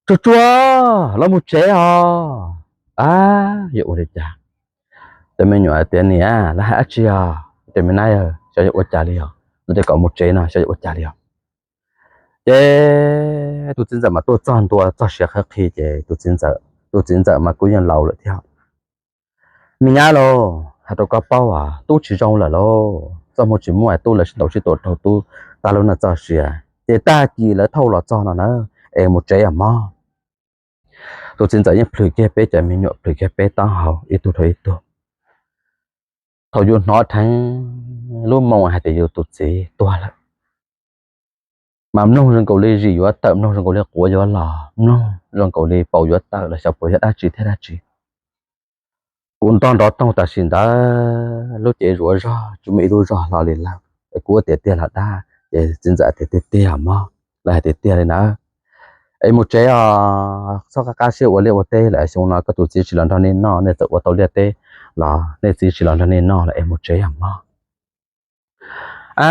Tsuag tsuag, los mus tsev os. A, yuav ua li cas? Cov me nyuam tias, Niam, lawv hais dab tsi os? Cov me nab, xyov yuav ua cas li os? Lawv tias kom mus tsev no xyov yuav ua cas li os? Ces tus txiv ntxawm mas tuaj txog ntua txog siav qhib qhi ces tus txiv ntxawm, tus txiv ntxawm mas kuj yeej laus lawm thiab. Me nyab lauj, hais rau koj paub as, tub tsis zoo lawm lauj, txoj hmoo tsis muaj, tub lawv sib ntaus sib tua raug tub tag lub neej txoj sia, ces tag kis lawv thauj los txog no na, es mus tsev os mog. Tus txiv ntxawm yeej plhws kiag peb cov me nyuam, plhws kiag peb taub hau ib tug rau ib tug. Thaum yus hnov dheev lub moo hais tias yus tus txiv tuag lawm, mas mloog zoo nkaus li zis yuav tawm, mloog zoo nkaus li quav yuav los, mloog zoo nkaus li paus yuav tawm los xyov puas yog dab tsi thiab dab tsi. Kuv ntog nrov toog tam sim ntawd, lub cev zuav zog tsis muaj ib lub zog hlo li lawm. Kuv ua tiag tiag los dag, ces txiv ntxawm tias, Tiag tiag mog, lawv hais tiag tiag li na. Es mus tsev os, txhob qab qab siab ua liaj ua teb lawm, xyoo no koj tus txiv tsis los nrog nej noj, nej txawm ua tau liaj teb los nej txiv tsis los nrog nej noj lawm, es mus tsev os mog. A,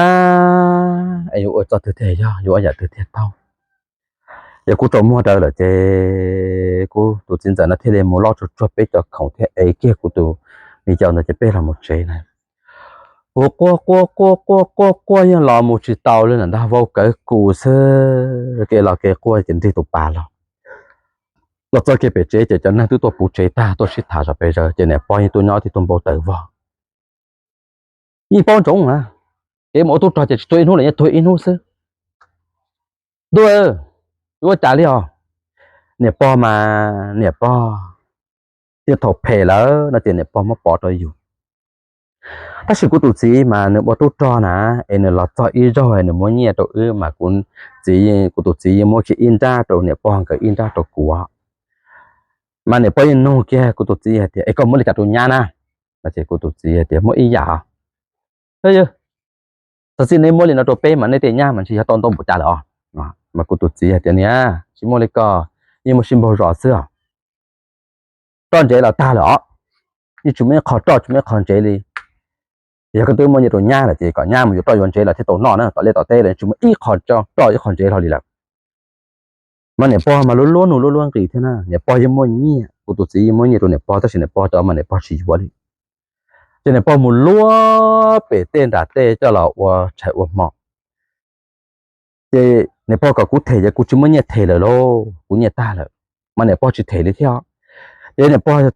es yuav ua txoj twg thiaj yog, yuav ua yam twg thiaj tau? Ces kuv rau muag daws lawm ces kuv tus txiv ntxawm no thiaj li mus loj tsuag tsuag peb cov khoom thiab ev kiag kuv tus me cau ntawd ces peb los mus tsev na. Quaj quaj quaj quaj quaj quaj quaj yeej los mus tsis tau li, ntag vau kawg kuv xwb, kev los kev quaj ces nrig tus pas los. Los txog kiag pem tsev ces cov neeg twb tuaj puv tsev tag tuaj sib tham zom pes zaws ces niam pog yeej tuaj nyob tib tug npau taws vog. Yeej paub ntsoov na, kev mus ua tub rog ces tsis tuag ib hnub los yeej tuag ib hnub xwb. Ntuj, yuav ua cas li os? Niam pog mas niam pog, thaum phem lawm no ces niam pog muab pov rau yus. Tab sis kuv tus txiv mas nws ua tub rog na, es nws los txog ib zaug es nws muab nyiaj rau wb mas kuv txiv, kuv tus txiv yeej muab kiag ib nrab rau niam pog nkawd ib nrab rau kuv. Mas niam pog yeej nug kiag kuv tus txiv hais tias, es koj muab li cas rau nyab na? No ces kuv tus txiv hais tias, muab ib yam. Txog txij neb muab li no rau peb mas nej tej nyab mas ntshe yog tau ntau npaum cas lawm os. Mas kuv tus txiv hais tias, niam, tsis muaj li ko, yeej muaj sib npaug zos xwb os. Roj ntsev los tag lawm os, yeej tsis muaj ib qho roj tsis muaj ib qho ntsev li. Yog koj twb muaj nyiaj rau nyab lawm ces kom nyab mus yuav roj yuav ntsev los thiaj tau noj na, tom liaj tom teb lawm tsis muaj ib qho roj ib qho ntsev hlo li lawm. Mas niam pog mas luab luab nug luab luab nqis thiab na, niam pog yeej muaj nyiaj, kuv tus txiv yeej muab nyiaj rau niam pog tab sis niam pog cov mas niam pog tsis yuav li. Ces niam pog mus luab pem tej nram tej coj los ua tshais ua hmo. Ces niam pog kom kuv them ces kuv tsis muaj nyiaj them lawm lauj, kuv nyiaj tag lawm, mas niam pog tsis them li thiab. Ces niam pog,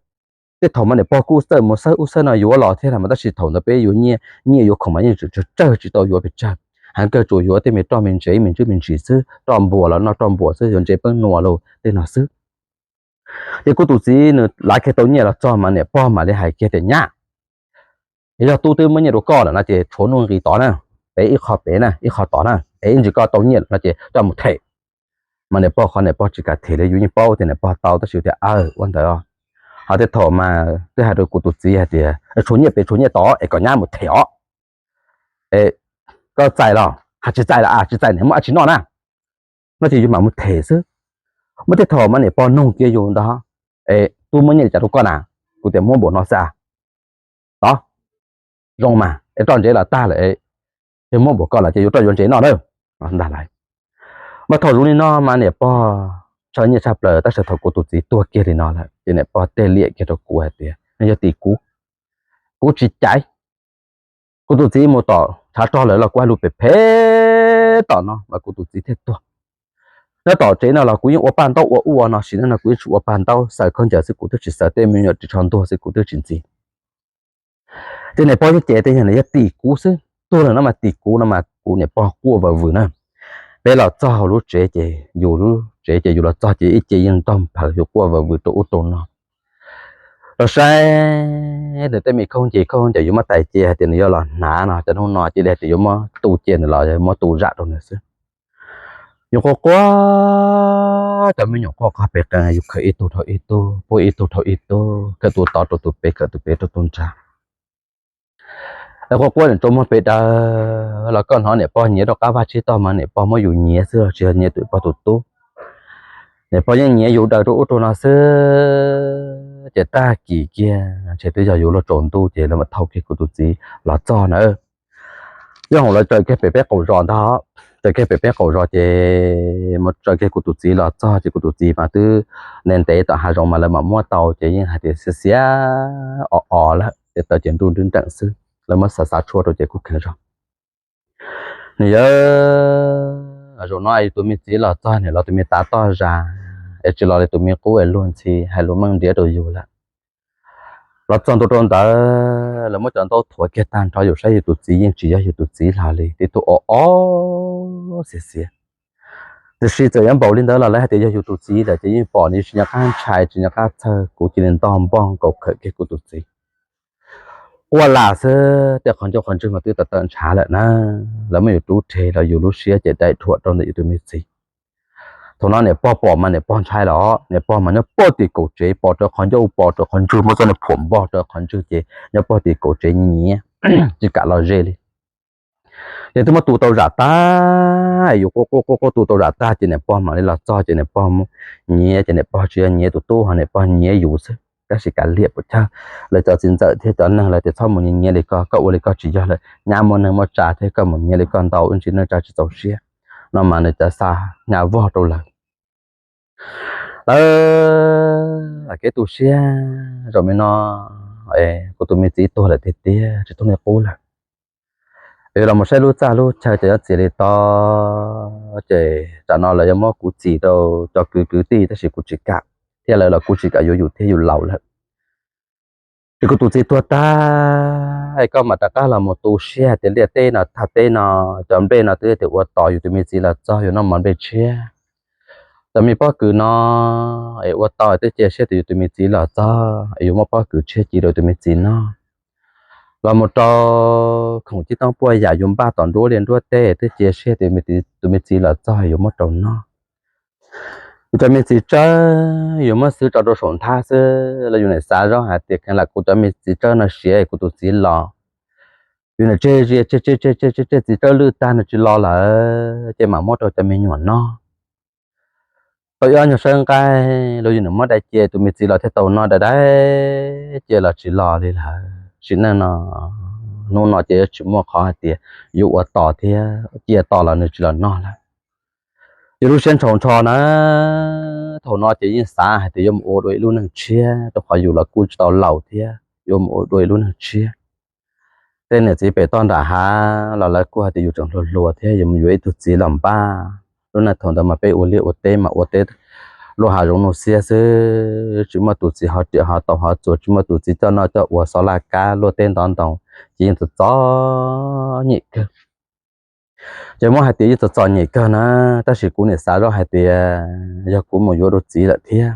tej thaum mas niam pog kuj txawj mus xawb ub xawb no yuav los thiab mas tab sis thaum ntawd peb yuav nyiaj, nyiaj yuav khoom mas yeej tsawg tsawg tsis tau yuav pes tsawg, heev kawg tsuas yuav tej me roj me ntsev me ntsis me ntsis xwb, roj npuas los noj roj npuas xwb, yuav ntsev peeb nua los tej no xwb. Ces kuv tus txiv nws lav kiag tau nyiaj los txog mas niam pog mam li hais kiag tias nyab, yog tub twb muab nyiaj rau koj lawm no ces tshuav nuj nqis tod na, pem ib qho pem na ib qho tod na, es ib ntsis koj tau nyiaj lawm no ces coj mus them. Mas niam pog qhov niam pog tsis kam them li, yus yeej paub tias niam pog tau tab sis tias aw ua ntawd os. Ho tej thaum mas twb hais rau kuv tus txiv hais tias tshuav nyiaj pem tshuav nyiaj tod es kom nyab mus them os. Es koj txais los hais tsis txais los a, tsis txais niam muab dab tsi noj na. No ces yus mam mus them xwb. Muaj tej thaum mas niam pog nug kiag yus ntag, es tub muab nyiaj li cas rau koj na? Kuv tias muab npaum no xwb a. Tod, zoo mas es roj ntsev los tag lawm, yog muab npaum koj lawm ces yuav roj yuav ntsev noj na. Ntag lawm. Mas thaum zoo li no mas niam pog tshaj nyiaj tshaj plaws tab sis thaum kuv tus txiv tuag kiag li no lawm ces niam pog tej liam kiag rau kuv hais tias nws yog tim kuv, kuv tsis caiv. Kuv tus txiv mus tom tshav rog lawm los kuv hais lus phem phem tom no mas kuv tus txiv thiaj tuag. Nyob tom tsev no los kuv yeej ua paj ntaub ua ub ua no, sim neej no kuv yeej tsis ua paj ntaub, xaws khaub ncaws xwb kuv twb tsis xaws, tej me nyuam ris tsho ntuag xwb kuv twb tsis ntxiv. Ces niam pog yeej cem tias yog nws yog tim kuv xwb, tuag lawm no mas tim kuv no mas kuv niam pog quaj vawv vwm na. Peb los txog hauv lub tsev ces yus lub tsev ces yus los txog ces ib ce yeej ntog nphaws, yus quaj vawv vwm rau ub rau no. Los saib nws tej me khaub ncaws, khaub ncaws yus muab tais cia hais tias nws yuav los hnav no, cov hnub no cia li hais tias yuav muab tu cia nws los yog muab tu zam rau nws xwb. Yus quaj quaj, cov me nyuam quaj qog pes qees, yus khawm ib tug dhau ib tug, puag ib tug dhau ib tug, khawm tus tod rau tus pem, khawm tus pem rau tus nrag. Quaj quaj niam rau muag pes daws los koj hnov niam pog nyiav rau qab vaj tsib taug mas niam pog muab yus nyiav xwb los tsis yog nyiav tus pog tus tub. Niam pog yeej nyiav yus daws rau ub rau no xwb. Ces tag kis kiag ntshe twb yog yuav luag tsaus ntuj ces lawv mam thau kiag kuv tus txiv los txog na. Yog hauv lawv tsaws kiag pem peb qaum zos ntag, tsaws kiag pem peb qaum zos ces mus tsaws kiag kuv tus txiv los txog ces kuv tus txiv mas twb ntev ntev tom hav zoov mas lawv mam muab tau ces yeej hais tias xiav xiav os os lawm ces taw ces nruj nrwb nreem xwb, lawv muab xav xav tshuaj rau ces kuj kheev zog. Nws yawg, zaum no yus tus me txiv los txog niam los tus me tav toj zas, es tsis los li tus me qub es luag ntxhi hais lus meej ntiav rau yus lawm. Los txog ntua rau ntawd lawv muab cov ntaub thuav kiag tag nrho, yus saib yus tus txiv yeej tsis yog yus tus txiv hlo li, tib tug o o xiav xiav. Tiam sis txawm yuav npaum li ntawd los lawv hais tias yog yus tus txiv lawm ces yeej pom nws tsis nco qab ntshai tsis nco qab txhawj, kuv cia li ntog npog nkaus khawm kiag kuv tus txiv. Quaj lam xwb, tej qhov ncauj qhov ntswg mas twb tawm tawm ntshav lawm na. Lawv muab yus rub rhe los yus lub siab ces daim dhuam rau ntawm yus tus me txiv. Thaum no niam pog pom mas niam pog ntshai los, niam pog mas nyob pog tim kaum tsev pom rau qhov ncauj pom rau qhov ntswg, muab txoj niag phuam npog rau qhov ntswg ces nyob pog tim kaum tsev nyiav tsis kam los ze li. Ces twb muab tu tau zam tag, yus quaj quaj quaj quaj tu tau zam tag ces niam pog mam li los txog ces niam pog nyiav ces niam pog tsis yog nyiav tus tub ho niam pog nyiav yus xwb. Tab sis kav liam puas chawj, lawv cov txiv ntxawm thiab cov neeg lawv tias txhob mus nyiav nyiav li ko, koj ua li koj tsis yog lawm, nyab muaj neeg muaj tsa thiab koj mus nyiav li koj ntau wb ntsej neej tsa tsis txaus siab. No mas nws cov xa nyab vog rau lawv. Lawv kev tu siab zaum me no, kuv tus me txiv tuag lawm tiag tiag tsis thooj li qub lawm. Yus los mus saib lub txaj lub chaw ces yuav txias li tod, ces tsam no lawv yuav muab kuv txis rau cov kwv kwv tij tab sis kuv tsis kam, thiab lawv los kuj tsis kam yuav yus thiab, yus laus lawm. Ces kuv tus txiv tuag tag, koj mam rov qab los mus tu siab hais tias liaj teb no thaj teb no, cov nplej no twb tias ua tos yus tus me txiv los txog yus noj mov nplej tshiab. Cov me pob kws no es ua tos twb cia siab tias yus tus me txiv los txog es yus muaj pob kws tshiab ci rau tus me txiv noj. Los mus rau khoom cib toob puaj yam yus npaj tom nruab liaj nruab teb twb cia siab tias tus me txiv los txog yus muab rau noj. Yus cov me txiv tsawb yus muab xwb tso rau saum nthab xwb los yus niam xav zoj hais tias kheev lam kuv cov me txiv tsawb no siav kuv tus txiv los. Yus niam tseg zia tseg tseg tseg tseg txiv tsawb lwj tag nws tsis los lawm ces mam muab rau cov me nyuam noj. Tau ib ob nyuag sawb nqaij los yus niam muab dai cia tus me txiv los thiaj tau noj, dai dai cia los tsis los li lawm. Sim neej no, hnub no ces yuav tsis muaj qhov hais tias yuav ua tos thiab, cia tos los nws tsis los noj lawm. Yus lub siab ntshaus ntsho na, thaum no ces yeej xav hais tias yuav mus ua dua ib lub neej tshiab rau qhov yus los kuj tsis tau laus thiab, yuav mus ua dua ib lub neej tshiab. Tej niam txiv pem toj nram hav los lawv kuj hais tias yus tseem hluas hluas thiab yuav mus yuav ib tug txiv los npaj. Lub neej thaum ntawd mas peb ua liaj ua teb mas ua teb luaj hav zoov nuj xiab xwb, tsis muaj tus txiv hov riam hov taus hov txuas, tsis muaj tus txiv coj noj coj ua xov laj kab luaj teb ntov ntoo, ces yeej txom txom nyem kawg. Ces muab hais tias yeej txom txom nyem kawg na, tab sis kuv niam xav zoj hais tias yog kuv mus yuav dua txiv lawm thiab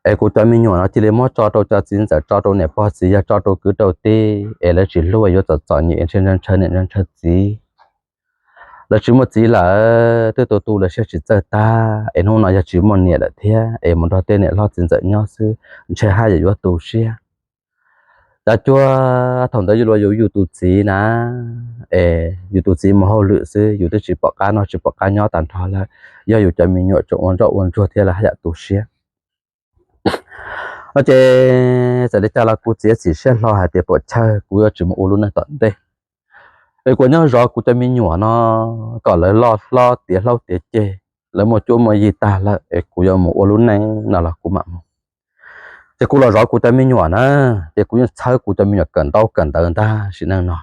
es kuv cov me nyuam no cia li muab tso rau cov txiv ntxawm, tso rau niam pog txiv yawg, tso rau kwv rau tij es lawv tsis hlub, yuav txom txom nyem es ntshaw niam ntshaw txiv. Lawv tsis muaj txiv lawm twb tu tu lawv siab tsis txawj tag es hnub no yog tsis muaj niam lawm thiab es mus nrog tej niam hlob txiv ntxawm nyob xwb ntshe haj yam yuav tu siab. Cov cuag thaum ntawd yus los yus yus tus txiv na, es yus tus txiv mus hauj lwm xwb yus twb tsis pom qab noj tsis pom qab nyob tag nrho lawm, yog yus cov me nyuam tseem ua ntsoj ua ntsuag thiab lawv haj yam tu siab. No ces txawm li cas los kuv txiav txim siab hlo hais tias puam chawj kuv yuav tsis mus ua lub neej tom ntej. Es kuv nyob zov kuv cov me nyuam no kom lawv loj hlob tiav hlob tiav ceg, lawv muaj cuab muaj yig tag lawm es kuv yuav mus ua lub neej no los kuv mam mus. Ces kuv los zov kuv cov me nyuam na, ces kuv yeej txhawb kuv cov me nyuam kawm ntaub kawm ntawv ntag sim neej no.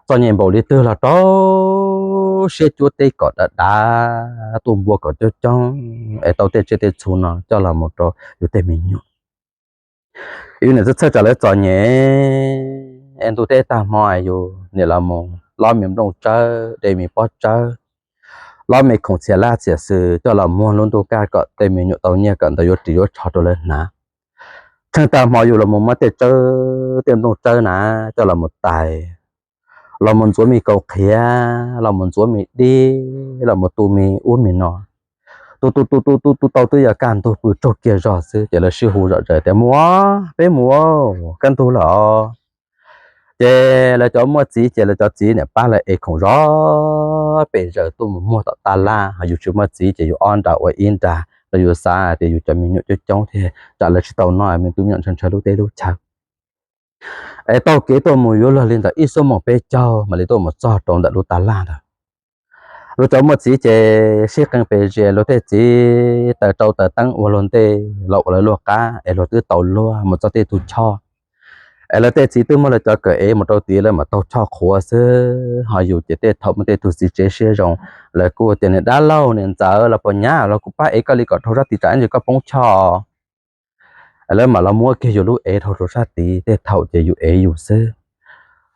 Txom nyem npaum li twg los rau siab cuab teb kom dav dav, tuaj npua kom coob coob es tau tej tsiaj tej txhu no coj los mus rau yus tej me nyuam. Yus niam txhawj txhawj tsam lawv txom nyem es ntuj teb tag hmo yus niam los mus lob me nplooj tsawb, de me pob tsawb, lob me khoom txhiam laj txhiam xwm coj los muag lub ntuj kaj kom tej me nyuam tau nyiaj kom ntawd yuav ris yuav tsho rau lawv hnav. Tsheej tag hmo yus los mus muab tej tsawb tej nplooj tsawb na coj los mus tais, los mus ntxuav me kaus qhiav, los mus ntxuav me dib, los mus tu me ub me no. Tu tu tu tu tu tu tau twb yog kaj ntug pw raug kiag zog xwb ces lawv sib hu zom zaws tias mus, peb mus, kaj ntug lawm os. Ces lawv cov muaj txiv ces lawv cov txiv niam pab lawv ev khoom zov pes zaws tuaj mus muag tom taj laj, ho yus tsis muaj txiv ces yus ob nra ua ib nra los yus xav tias yus cov me nyuam coob coob thiab tsam lawv tsis tau noj me tub me nyuam ntshaw ntshaw lub teb lub chaw. Es taug kev tuaj mus yuav luag li ntawm ib xuab moos peb caug mam li tuaj mus txog rau ntawm lub taj laj ntawd. Luag cov muaj txiv ces sib qee pes zes, luag tej txiv taws rau taws teeb ua luag ntej los ua lawv luag qab es luag twb tau luag mus txog tej tug choj. Es lawv tej txiv twb muab lawv cov kawm ev mus rau tid lawv mam taug choj qhuav xwb, ho yus ces tej thaum muaj tej tug txiv tsev siab zoo, lawv kuj tias niam dab laug niam ntxawm los puas nyab los kuv pab ev koj li kom dhau sab tid tsam ib ntsis koj poob choj. Lawv mam los muab kiag yus lub ev dhau rau sab tid, tej thaum ces yus ev yus xwb.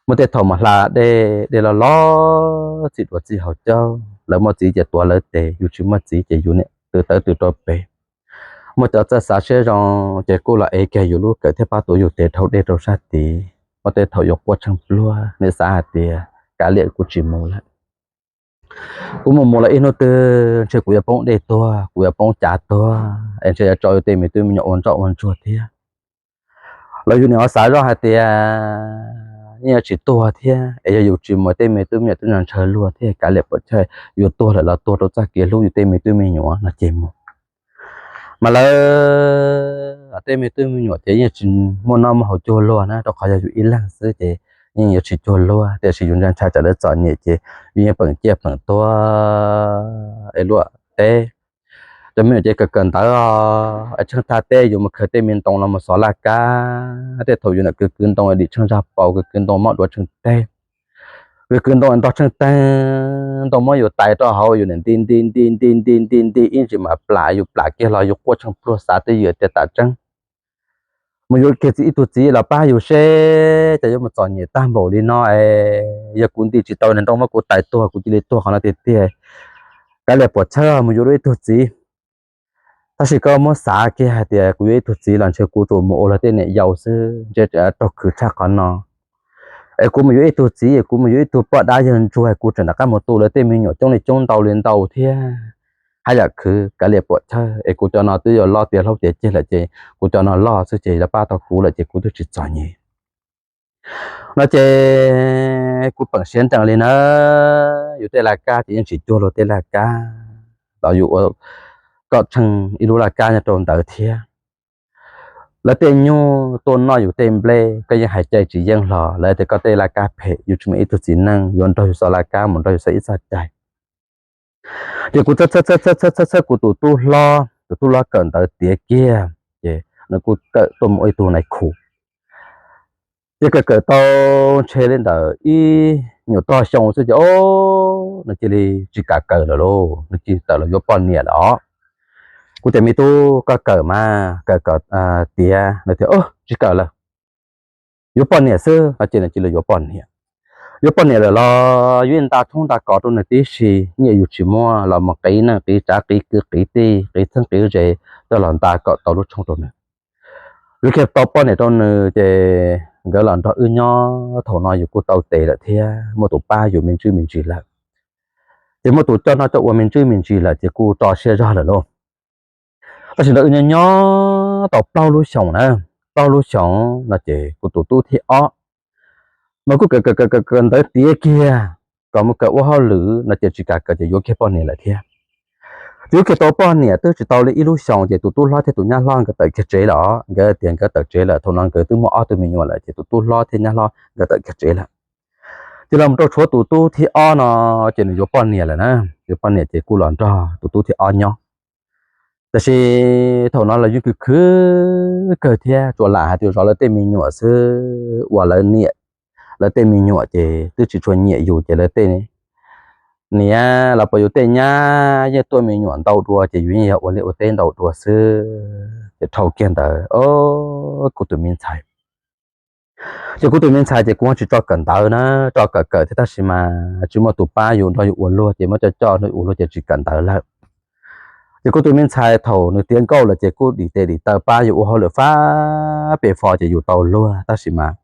Muaj tej thaum mas hla dej, dej loj loj txim duav txij hauv caug, lawv muaj txiv ces tuav lawv tes, yus tsis muaj txiv ces yus niam tw tawv tw rau pem. Muaj cov txawj xav siab zoo ces kuj los ev kiag yus lub kawm thiab pab tuav yus tes dhau dej rau sab tid. Muaj tej thaum yus quaj tsheej pluag, niam xav hais tias kav liam kuv tsis mus lawm. Kuv mus mus los ib hnub twg ntshe kuv yuav poob dej tuag, kuv yuav poob cav tuag, es ntshe yuav tso yus tej me tub me nyuam ua ntsoj ua ntsuag thiab. Los yus niam ho xav zoj hais tias yeej yuav tsis tuag thiab, es yog yus tsis mus tej me tub me nyuam twb ntshaw luag thiab, kav liam puam chawj, yus tuag lawm los tuag rau txoj kev hlub yus tej me tub me nyuam no ces mus. Mas lawv tej me tub me nyuam ces yeej tsis muaj noj muaj haus cuag luag na, rau qhov yog yus ib leeg xwb ces yeej yuav tsis cuag luag, tiam sis yus ntshai ntshai tsam lawv txom nyem ces yus yeej peem ciaj peem tuag es luaj teb. Cov me nyuam ces kawm kawm ntawv os, es tsheej thaj teb yus mus khaws tej me ntoo los mus xov laj kab, tej thaum yus niam kwv kwv ntoo dim tsheej zaj paus, kwv kwv ntoo mob duav tsheej teg. Kwv kwv ntoo ntog tsheej teeg, ntoo muab yus tais rau hauv, yus niam nti nti nti nti nti nti nti ib ntsis mas plam, yus plam kiag los yus quaj tsheej pluag, xav twj ywm tias tam tseeb mus yuav kiag txiv, ib tug txiv los pab yus seb, cas yuav mus txom nyem tag npaum li no es, yog kuv nti tsis tau niag ntoo muab kuv tais tuag, kuv cia li tuag qhov no tiag tiag. Kav liam puam chawb mus yuav dua ib tug txiv. Tab sis koj muab xav kiag hais tias kuv yuav ib tug txiv los ntshe kuv tsuas mus ua luag tej niam yau xwb, ntshe raug khwv tshaj qhov no. Es kuv mus yuav ib tug txiv, es kuv mus yuav ib tug poj dab yawg ntsuag, kuv tseem rov qab mus tu lawv tej me nyuam coob li coob, ntau li ntau thiab. Haj yam khwv, kav liam puam chawb, es kuv cov no twb yuav loj tiav hlob tiav ceg lawm ces kuv cov no loj xwb ces lawv pab tau kuv lawm ces kuv twb tsis txom nyem no ces kuv peem siab nrees li na. Yus tej laj kab ces yeej tsis cuag luag tej laj kab, los yus ua kom tsheej ib lub laj kab nyob rau ntawd thiab. Lawv tej nyuj tuaj noj yus tej nplej, koj yeej hais cai tsis yeej hlo, lawv tias koj tej laj kab phem, yus tsis muaj ib tug txiv neej yuav nrog yus xov laj kab, mus nrog yus xov ib txoj cai. Ces kuv txhawb txhawb txhawb txhawb txhawb kuv tus tub hlob, tus tub hlob kawm ntawv tiav kiag, ces nws kuj kawm tuaj mus ua ib tug nais khu. Ces kawm kawm tau ntshe li ntawm ib nyuam tog xyoo xwb ces o, nws cia li tsis kam kawm lawm lauj, nws cia li tawm los yuav poj niam lawm os. Kuv tias me tub, koj kawm mas kawm kom tiav. Nws tias tsis kawm lawm, yuav poj niam xwb no ces nws cia li yuav poj niam. Yuav poj niam lawm los yuav nta tshoob nta kos rau nws tib si, nyiaj yus tsis muaj los mus qiv neej qiv tsav qiv kwv qiv tij qiv txheeb qiv ze coj los nta kom tau lub tshoob rau nws. Yuav kiag tau poj niam rau nws ces nkawd los nrog wb nyob, thaum no yus kuj tau tes lawm thiab muaj tus pab yus me ntsis me ntsis lawm. Ces muaj tus coj noj coj ua me ntsis me ntsis lawm ces kuj tso siab zog lawm lauj. Tab sis nrog wb nyob nyob tau plaub lub xyoos na, plaub lub xyoos no ces kuv tus tub thib ob mas kuj kawm kawm kawm kawm ntawv tiav kiag kom mus kawm ua hauj lwm no ces tsis kam kawm ces yuav kiag poj niam lawm thiab. Yuav kiag tau poj niam twb tsis tau li ib lub xyoos ces tus tub hlob thiab tus nyab hlob nkawd tawm kiag tsev lawm os. Nkawd tias nkawd tawm tsev lawm, thaum no nkawd twb muaj ob tug me nyuam lawm ces tus tub hlob thiab nyab hlob nkawd tawm kiag tsev lawm. Ces los mus rau tshuav tus tub thib ob no ces nws yuav poj niam lawm na. Yuav poj niam ces kuj los nrog tus tub thib ob nyob. Tab sis thaum no los yeej khwv khwv kawg thiab, tsuas lam hais tias zov lawv tej me nyuam xwb, uas lawv niam lawv tej me nyuam ces twb tsis tshua nyiam yus ces lawv tej niam los puas yus tej nyab yeej tuaj me nyuam ntau dua ces yus yeej yog ua liaj ua teb ntau dua xwb. Ces dhau kiag ntawd kuv tus me ntxhais ces kuv tus me ntxhais ces kuv tsis tso kawm ntawv na, tso kawm kawm thiab tab sis mas tsis muaj tus pab yus nrog yus ua luag ces muab coj coj nrog yus ua luag ces tsis kawm ntawv lawm. Ces kuv tus me ntxhais thaum nws tiav nkauj lawm ces kuj dim tes dim taw pab yus ua hauj lwm fab pem fo ces yus tau luag tab sis mas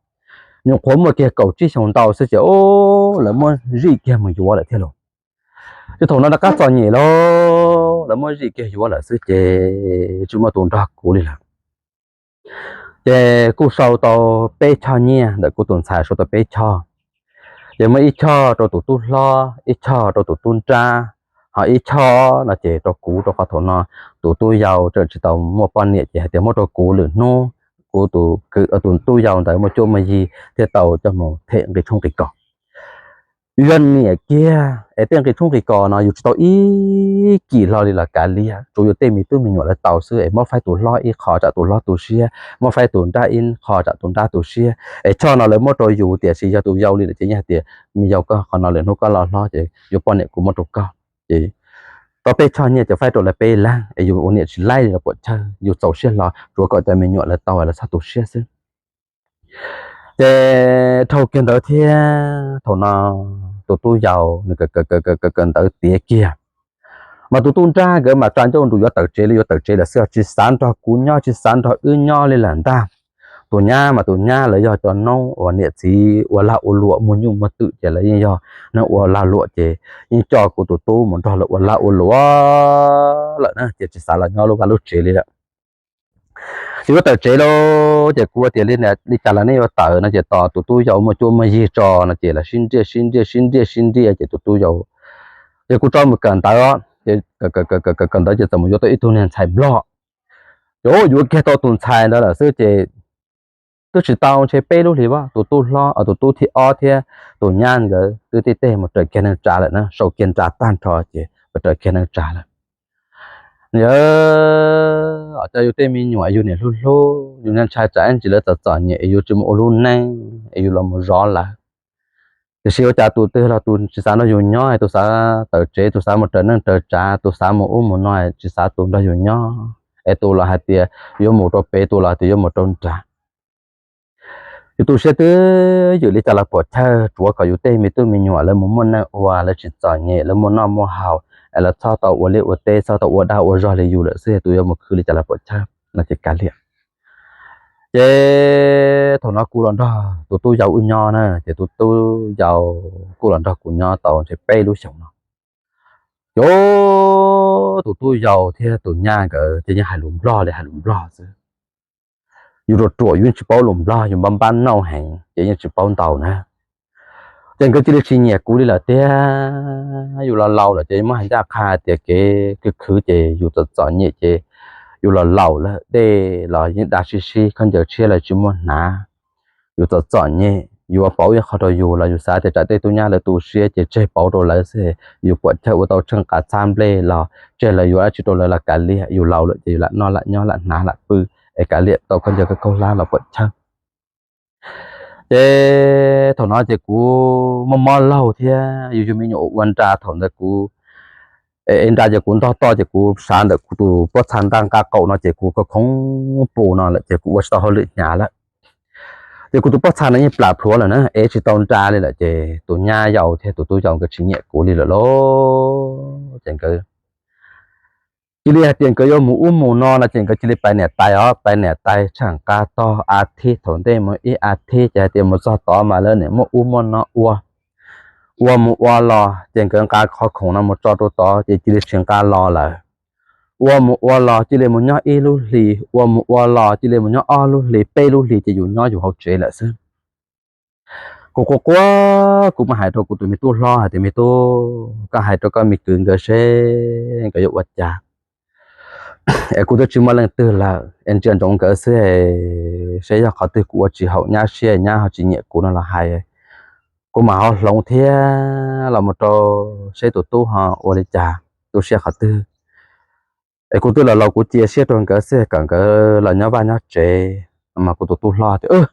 nyuam qhuav muaj kiag kaum tsib xyoo ntau xwb ces lawv muab zij kiag mus yuav lawm thiab lauj. Ces thaum no rov qab txom nyem lauj, lawv muab zij kiag yuav lawm xwb ces tsis muaj tus nrog kuv li lawm. Ces kuj sau tau peb choj nyiaj ntawm kuv tus ntxhais, sau tau peb choj. Ces muaj ib choj rau tus tub hlob, ib choj rau tus tub nrab, ho ib choj no ces rau kuv, rau qhov thaum no tus tub yau tseem tsis tau muaj poj niam ces hais tias muab rau kuv, lwm hnub kuv tus, tus tub yau ntawd muaj cuab muaj yig thiaj tau coj mus them nqi tshoob nqi kos. Yus yog niam kiag es tej nqi tshoob nqi kos no yus tsis tau ib kis hlo li los kav liam, tsuas yus tej me tub me nyuam lawv tau xwb es muab faib tus hlob ib qho tsam tus hlob tu siab, muab faib tus nrab ib qho tsam tus nrab tu siab. Es choj no lawv muab rau yus tiam sis yog tus yau li lawm ces yeej hais tias me yau koj, qhov no lwm hnub koj loj hlob ces yuav poj niam kuv muab rau koj. Ces tau peb choj nyiaj ces faib rau lawv peb leeg es yus ua niam tsis laib li los puam chawj, yus txaus siab hlo tsuav kom cov me nyuam lawv tau lawv txhob tu siab xwb. Ces dhau kiag ntawd thiab thaum no tus tub yau nws kawm kawm ntawv tiav kiag, mas tus tub nrab nkawd mas tsa ncauj nrus yuav tawm tsev li yuav tawm tsev lawm xwb, tsis xav nrog kuv nyob tsis xav nrog wb nyob li lawm ntag. Tus nyab mas tus nyab lawv yog cov noob uas niam txiv ua lag ua luam muag nyuj muag twm ces lawv yeej yog neeg ua lag luam ces yeej coj kuv tus tub mus nrog lawv ua lag ua luam lawm na ces tsis xav los nyob lub vaj lub tsev li lawm. Ces yuav tawm tsev lauj, ces kuv tias li cas los nej yuav tawm no ces tos tus tub yau muaj cuab muaj yig tso no ces lawv sib ntiaj sib ntiaj sib ntiaj sib ntiaj ces tus tub yau, ces kuv tso mus kawm ntawv, kawm ntawv ces txawm mus yuav tau ib tug niag ntxhais nplog. Ces yuav kiag tau tus ntxhais ntawd lawm xwb ces twb tsis tau ntshe peb lub hlis, tus tub hlob, tus tub thib ob thiab tus nyab nkawd twb tej teg mus raws kiag neej tsa lawm na, sau kiag nra tag nrho ces mus raws kiag neej tsa lawm. Yog cov yus tej me nyuam yus niam hlub hlub, yus ntshai tsam ib ntsis lawv txom txom nyem es yus tsis mus ua lub neej es yus los mus zov lawv. Tiam sis ua cas tus twg los tus tsis xav nrog yus nyob, tus xav tawm tsev, tus xav mus raws neej raws tsav, tus xav mus ub mus no, tsis xav tus nrog yus nyob, es tus los hais tias yuav mus rau pem, tus los hais tias yuav mus rau nram. Yus tu siab twb ywm li cas los puam chawj, tsuav kom yus tej me tub me nyuam lawv mus muaj neej ua, lawv tsis txom nyem, lawv muaj noj muaj haus, es lawv txhob tau ua liaj ua teb, txhob tau ua dag ua zog li yus lawm xwb, tus yuav mus khwv li cas los puam chawj no ces kav liam. Ces thaum no kuv los nrog tus tub yau wb nyob na, ces tus tub yau kuj los nrog kuv nyob tau ntshe peb lub xyoos no. Ces tus tub yau thiab tus nyab nkawd ces yeej hais lus Nplog li hais lus Nplog xwb. Yus ruam ruam yus yeej tsis paub lus Nplog, yus npab npab nauj heev ces yeej tsis paub ntau na. Ces nkawd cia li tsis nyiam kuv li lawm tiag. Yus los laus lawm ces muab hais ncaj qha tias kev khwv khwv ces yus txom txom nyem ces yus los laus lawm, dej los yeej da sib sib, khaub ncaws tshiab los tsis muaj hnav. Yus txom txom nyem, yus ua pauv ib qho rau yus los yus xav tias tsam tej tub nyab lawv tu siab ces tseg pauv rau lawv xwb, yus puam chawj ua tau tsheej qav txhab nplej los tseg lawv, yuav dab tsi rau lawv los kav liam, yus laus lawm ces yus lam noj lam nyob lam hnav lam pw, es kav liam tau khaub ncaws khaub hlab los puam chawj. Ces thaum no ces kuv mob mob laug thiab yus yug me nyuam ua nra, thaum ntawd kuv, es nra ces kuv ntog toj ces kuv sav ntawm kuv tus pob txha ntaj nqaj qaum no ces kuv khoov khoov pus no lawm ces kuv ua tsis tau hauj lwm hnyav lawm. Ces kuv tus pob txha no yeej plam plhuav lawm na, es tsis tau nra li lawm ces tus nyab yau thiab tus tub yau nkawd tsis nyiam kuv li lawm lauj. Ces nkawd cia li hais tias nkawd yuav mus ub mus no no ces nkawd cia li pais niam tais os, pais niam tais tsheej nqa tog a thib, thaum ntej mus ib a thib ces hais tias mus txog tod mas lawv niam muaj ub muaj no ua. Ua mus ua los ces nkawd nqa qhov khoom no mus tso rau tod ces cia li tsis nqa los lawm. Ua mus ua los cia li mus nyob ib lub hlis, ua mus ua los cia li mus nyob ob lub hlis, peb lub hlis ces yus nyob yus hauv tsev lawm xwb. Kuv quaj quaj, kuv mas hais rau kuv tus me tub hlob hais tias, me tub, koj hais rau koj me kwv nkawd seb nkawd yuav ua cas, es kuv twb tsis muaj leej twg lawm, es ntsia ntsoov nkawd xwb, seb yog qhov twg kuv ua tsis haum nyab siab, nyab ho tsis nyiam kuv no los hais, kuv mam ho hloov thiab los mus rau seb tus tub ho ua li cas, tu siab qhov twg. Es kuv twb los laus kuv cia siab rau nkawd xwb kom nkawd los nyob vaj nyob tsev. Mas kuv tus tub hlob tias,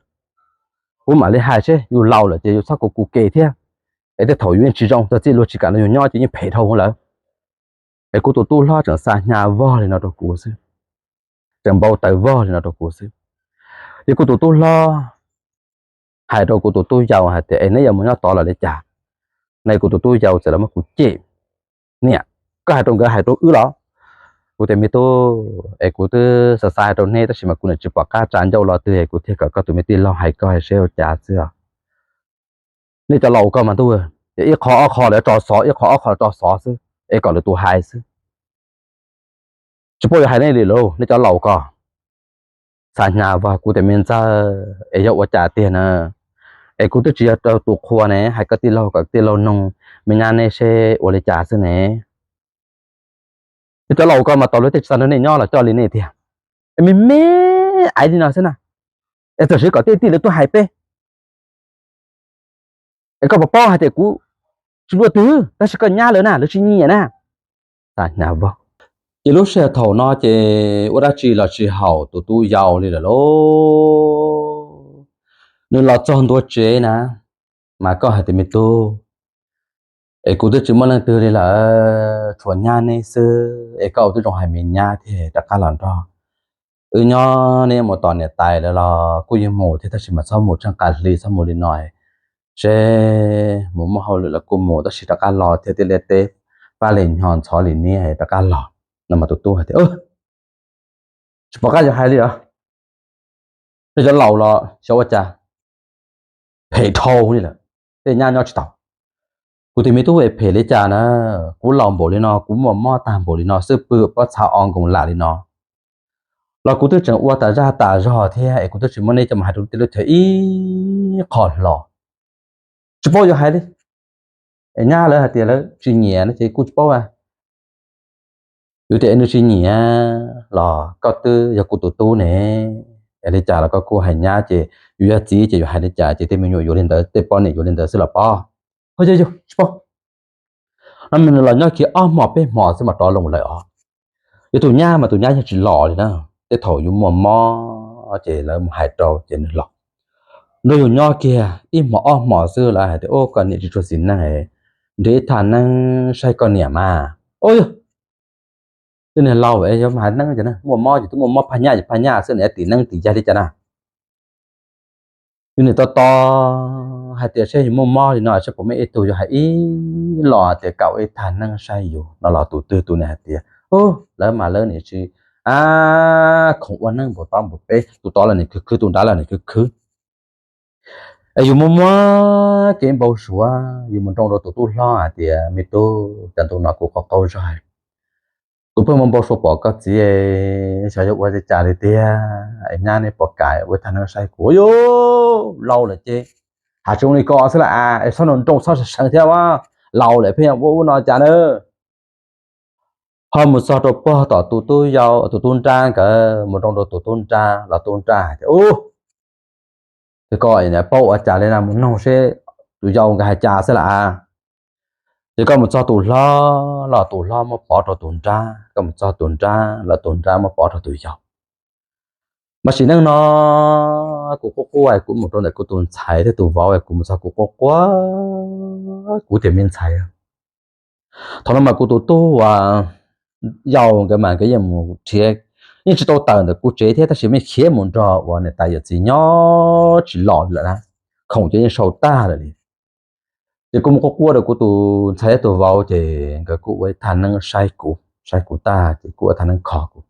kuv mam li hais seb, yus laus lawm ces yus txhob kuv kuv ke thiab, es tej thaum yus yeej tsis zoo, txog txij luag tsis kam nrog yus nyob ces yeej phem dhau lawm. Es kuv tus tub hlob tseem xa hnyav vog li no rau kuv xwb, tseem npau taws vog li no rau kuv xwb. Ces kuv tus tub hlob hais rau kuv tus tub yau hais tias, es neb yuav mus nyob tod los li cas? Ne kuv tus tub yau txawm los muab kuv cem, niam, koj hais rau nkawd hais rau wb los? Kuv tias, me tub, es kuv twb xav xav hais rau neb tab sis mas kuv niam tsis pom qab tsa ncauj los twg es kuv thiaj kom koj tus me tij laug hais koj hais seb ua cas xwb os. Nej cov laus ko mas ntuj, ces ib qho ob qho lawv tso xov, ib qho ob qho lawv tso xov xwb, es kom lwm tus hais xwb. Tsis paub yuav hais nej li lauj, nej cov laus ko. Xa hnyav vog, kuv tias, me ntxawg, es yog ua cas tiag na? Es kuv twb tsis yog rau tus qhua ne, hais koj tij laug kom tij laug noog me nyab neb seb ua li cas xwb ne. Nej cov laus ko mas tau lawv tej tsis tau nrog nej nyob los coj li nej tiag. Es me me aiv li no xwb na, es txawm siv kom tej tij lawv tuaj hais peb. Es koj puas paub hais tias kuv tsis luaj twg tab sis koj nyab lawv na, lawv tsis nyiam na. Xa hnyav vog. Ces lub sij hawm thaum no ces ua dab tsi los tsis haum tus tub yau li lawm lauj. Nws los txog ntua tsev na, mas koj hais tias, me tub, es kuv twb tsis muaj leej twg li lawm, tshuav nyab neb xwb, es koj ua tib zoo hais me nyab thiab rov qab los nrog wb nyob. Neb mus tos niam tais lawv los kuj yeej mus thiab tab sis mas txhob mus tsheej qas hli, txhob mus li no, seb mus muaj hauj lwm los kuj mus tab sis rov qab los thiab, tej liaj teb pab li nyo ntxhov li niab rov qab los. No mas tus tub hais tias, tsis pom qab yuav hais li os. Nej cov laus los xyov ua cas, phem dhau li lawm, tej nyab nyob tsis tau. Kuv tias, me tub, es phem li cas na? Kuv laus npaum li no, kuv muaj mob tag npaum li no xwb, pw pob txha o nkoos lam li no los kuv twb tseem ua tas zaj tas zog thiab, es kuv twb tsis muab neb coj mus hais rau lub teb lub chaw ib qho hlo. Tsis paub yuav hais li. Es nyab lawv hais tias lawv tsis nyiam no ces kuj tsis paub. Yus tias es nws tsis nyiam los koj twb yog kuv tus tub ne, es li cas los koj kuj hais nyab ces yus yog txiv ces yus hais li cas ces tej me nyuam yuav li ntawd, tej poj niam yuav li ntawd xwb los pob. Ho yog yus tsis paub. No nws los nyob kiag ob hmo peb hmo xwb mas rov los lawm os. Yog tus nyab mas tus nyab yeej tsis los li na. Tej thaum yus muaj mob ces lawv mus hais rau ces nws los. nrog yus nyob kiag ib hmos ob hmos xwb lawv hais tias, Ub, koj niam tsis tshua txiv neej, nrhiav ib thaj neeb saib koj niam mas. Ub, yog tej niag laus es yog hais neeb ces muaj mob ces twb muaj mob phaj nyaj ces phaj nyaj xwb, niam tim neeb tim yaig li cas na. Yus niam tos tos hais tias saib yus muaj mob li no saib puas muaj ib tug yuav hais ib los tias kam ua ib thaj neeb saib yus no los tus twg tus niam hais tias, Ub, lawv mas lawv niam tsis, a, khoom ua neeb npaum tod npaum peb, tus tod los niam khwv khwv, tus nrad los niam khwv khwv. Es yus muaj muab kev npau suav, yus mus nroo rau tus tub hlob hais tias, Me tub, cas ntu no kuv qaug qaug zog, kuv pheej muaj npau suav pom koj txiv xyov yog ua li cas li tiag, es nyab nej puas kam ua ib thaj neeb saib kuv? Yus laus lawm ces hais tsis zoo li ko xwb las as, es txhob nroo txhob sawv thiab, laus lawm pheej ua ub no cas na. Ho mus txog rau pog tom tus tub yau, tus tub nrab nkawd, mus nroo rau tus tub nrab los tub nrab hais tias, Ub, ces koj paub ua cas li na, mus noog seb tus yau nkawd hais cas xwb las as. Ces koj mus txog tus hlob los tus hlob muab pov rau tus nrab, koj mus txog tus nrab los tus nrab muab pov rau tus yau. Mas sim neej no kuv quaj quaj, kuv mus rau ntawm kuv tus ntxhais thiab tus vauv, kuv mus txog kuv quaj quaj kuv tias, Me ntxhais, thaum no mas kuv tus tub uas yau nkawd mas nkawd yeej mus nrhiav, yeej tsis tau tawm ntawm kuv tsev thiab, tab sis yeej khiav mus nrog uas niam tais yawm txiv nyob tsis los li lawm na, khoom ces yeej sau tag lawm li. Ces kuv mus quaj quaj rau kuv tus ntxhais thiab tus vauv, ces nkawd kuj ua ib thaj neeb saib kuv, saib kuv tag ces kuj ua thaj neeb kho kuv.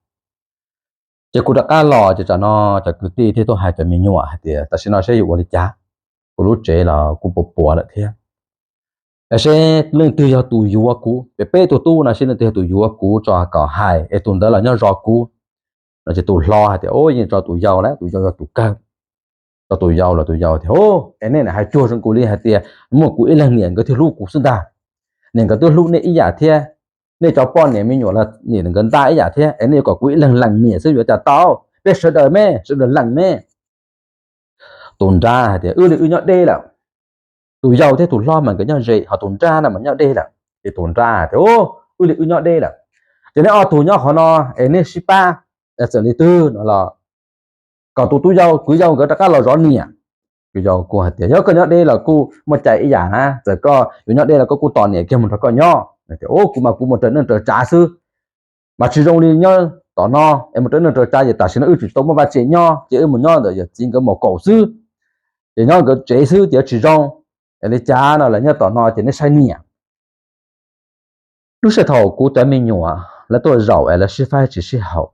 Ces kuv rov qab los ces tsam no cov kwv tij thiaj tuaj hais cov me nyuam hais tias, Tam sim no seb yuav ua li cas, kuv lub tsev los kuj puas puas lawm thiab, es seb leej twg yog tus yuav kuv, peb peb tug tub no seb leej twg yog tus yuav kuv tso kom hais, es tus ntawd los nyob zov kuv. No ces tus hlob hais tias, Ub, yeej tso tus yau lawm, tus yau yog tus kawg. Tso tus yau los tus yau tias, Ub, es nej hais cuag zoo nkaus li hais tias muaj kuv ib leeg niam nkawd thiaj hlub kuv xwb ntag. Niam nkawd twb hlub nej ib yam thiab, nej cov poj niam me nyuam los niam nkawd ntaj ib yam thiab, es nej yuav kom kuv ib leeg lees niam xwb yuav cas tau? Peb sawv daws me, sawv daws lees me. Tus nrab hais tias, Wb li wb nyob deb lawm. Tus yau thiab tus hlob mas nkawd nyob ze, ho tus nrab no mas nyob deb lawm. Ces tus nrab tias, Wb li wb nyob deb lawm, ces neb ob tug nyob qhov no es neb sib pab, txawm li twg no los kom tus tub yau kwv yau nkawd rov qab los zov niam. Kwv yau kuj hais tias, Yog koj nyob deb los kuj muaj cai ib yam na, txawm koj yuav nyob deb los koj kuj tos niam kiag mus nrog koj nyob. Tias, Ub, kuv mas kuv mus raws neej raws tsav xwb, mas tsis zoo li nyob tom no es mus raws neej raws tsav ces tam sim no wb tsis tau muaj vaj tse nyob ces wb mus nyob ntawm yawm txiv nkawd mos kaum xwb, ces nyob nkawd tsev xwb ces tsis zoo. Es li cas no lawv nyob tom no ces neb saib niam. Lub sij hawm thaum kuv cov me nyuam lawv tuaj zaum es lawv sib faib tsis sib haum,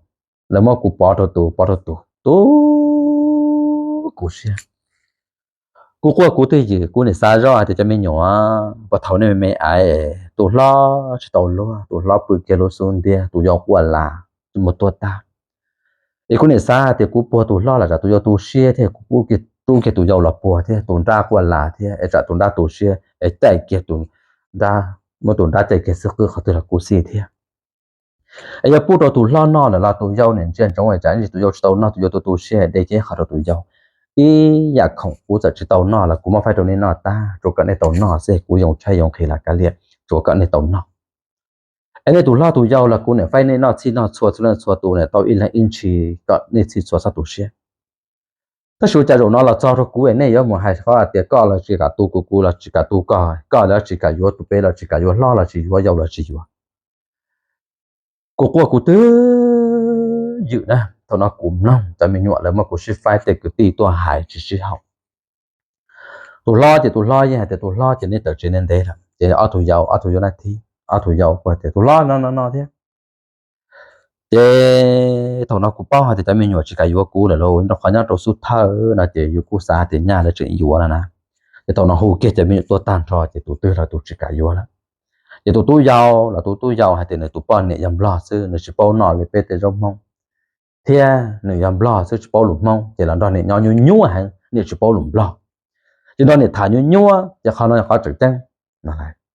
lawv muab kuv pov rau tus pov rau tus, tu kuv siab. Kuv quaj kuv twj ywm, kuv nim xav zoj hais tias cov me nyuam, puag thaum nej me me aiv, tus hlob tsis tau luag, tus hlob pw kiag lub xub ntiag, tus yau quaj las tsis muaj tuag tag. Es kuv nim xav hais tias kuv puag tus hlob los tsam tus yau tu siab thiab, kuv rub kiag tus yau los puag thiab, tus nrab quaj las thiab, es tsam tus nrab tu siab es caij kiag tus nrab, muab tus nrab caij kiag xwb qwb qhov twg los kuv xij thiab. Es yog pub rau tus hlob noj lawm los tus yau nim ntsia ntsoov es tsam tus yau tsis tau noj, tus yau tu tu siab de kiag qhov rau tus yau. Ib yam khoom kuv txawm tsis tau noj los kuv muab faib rau nej noj tag, tsuav kom nej tau noj xwb, kuv yoo tshaib yoo nqhis los kav liam, tsuav kom nej tau noj. Es nej tus hlob tus yau los kuv nim faib nej noj txhij noj txhua, txhua leej txhua tus nim tau ib leeg ib ntsis kom nej txhij txhua txhob tu siab. Tab sis ua cas zaum no los txog rau kuv es nej yuav mus hais qhov tias koj los tsis kam tu kuv, kuv los tsis kam tu koj, koj los tsis kam yuav tus peb los tsis kam yuav, hlob los tsis yuav, yau los tsis yuav. Kuv quaj kuv twb ywm na, thaum no kuv mloog cov me nyuam lawv muab kuv sib faib, tej kwv tij tuaj hais tsis sib haum. Tus hlob ces tus hlob yeej hais tias tus hlob ces neb tawm tsev ntev ntev lawm, ces ob tug yau, ob tug yau nab thib, ob tug yau kuj hais tias tus hlob no no no thiab. Ces thaum no kuv paub hais tias cov me nyuam tsis kam yuav kuv lawm lauj, rau qhov nyob rau xub thawj no ces yus kuj xav tias nyaj lawv tseem yuav no na. Ces thaum no hu kiag cov me nyuam tuaj tag nrho ces tus twg los tus tsis kam yuav lawm. Ces tus tub yau los tus tub yau hais tias nws tus poj niam yog nplog xwb, nws tsis paub noj li peb tej zaub hmoob, thiab nws yog nplog xwb tsis paub lus hmoob, ces los nrog niam nyob nyuaj nyuaj heev, niam tsis paub lus nplog, ces nrog niam tham nyuaj nyuaj, ces qhov no yog qhov tseem ceeb.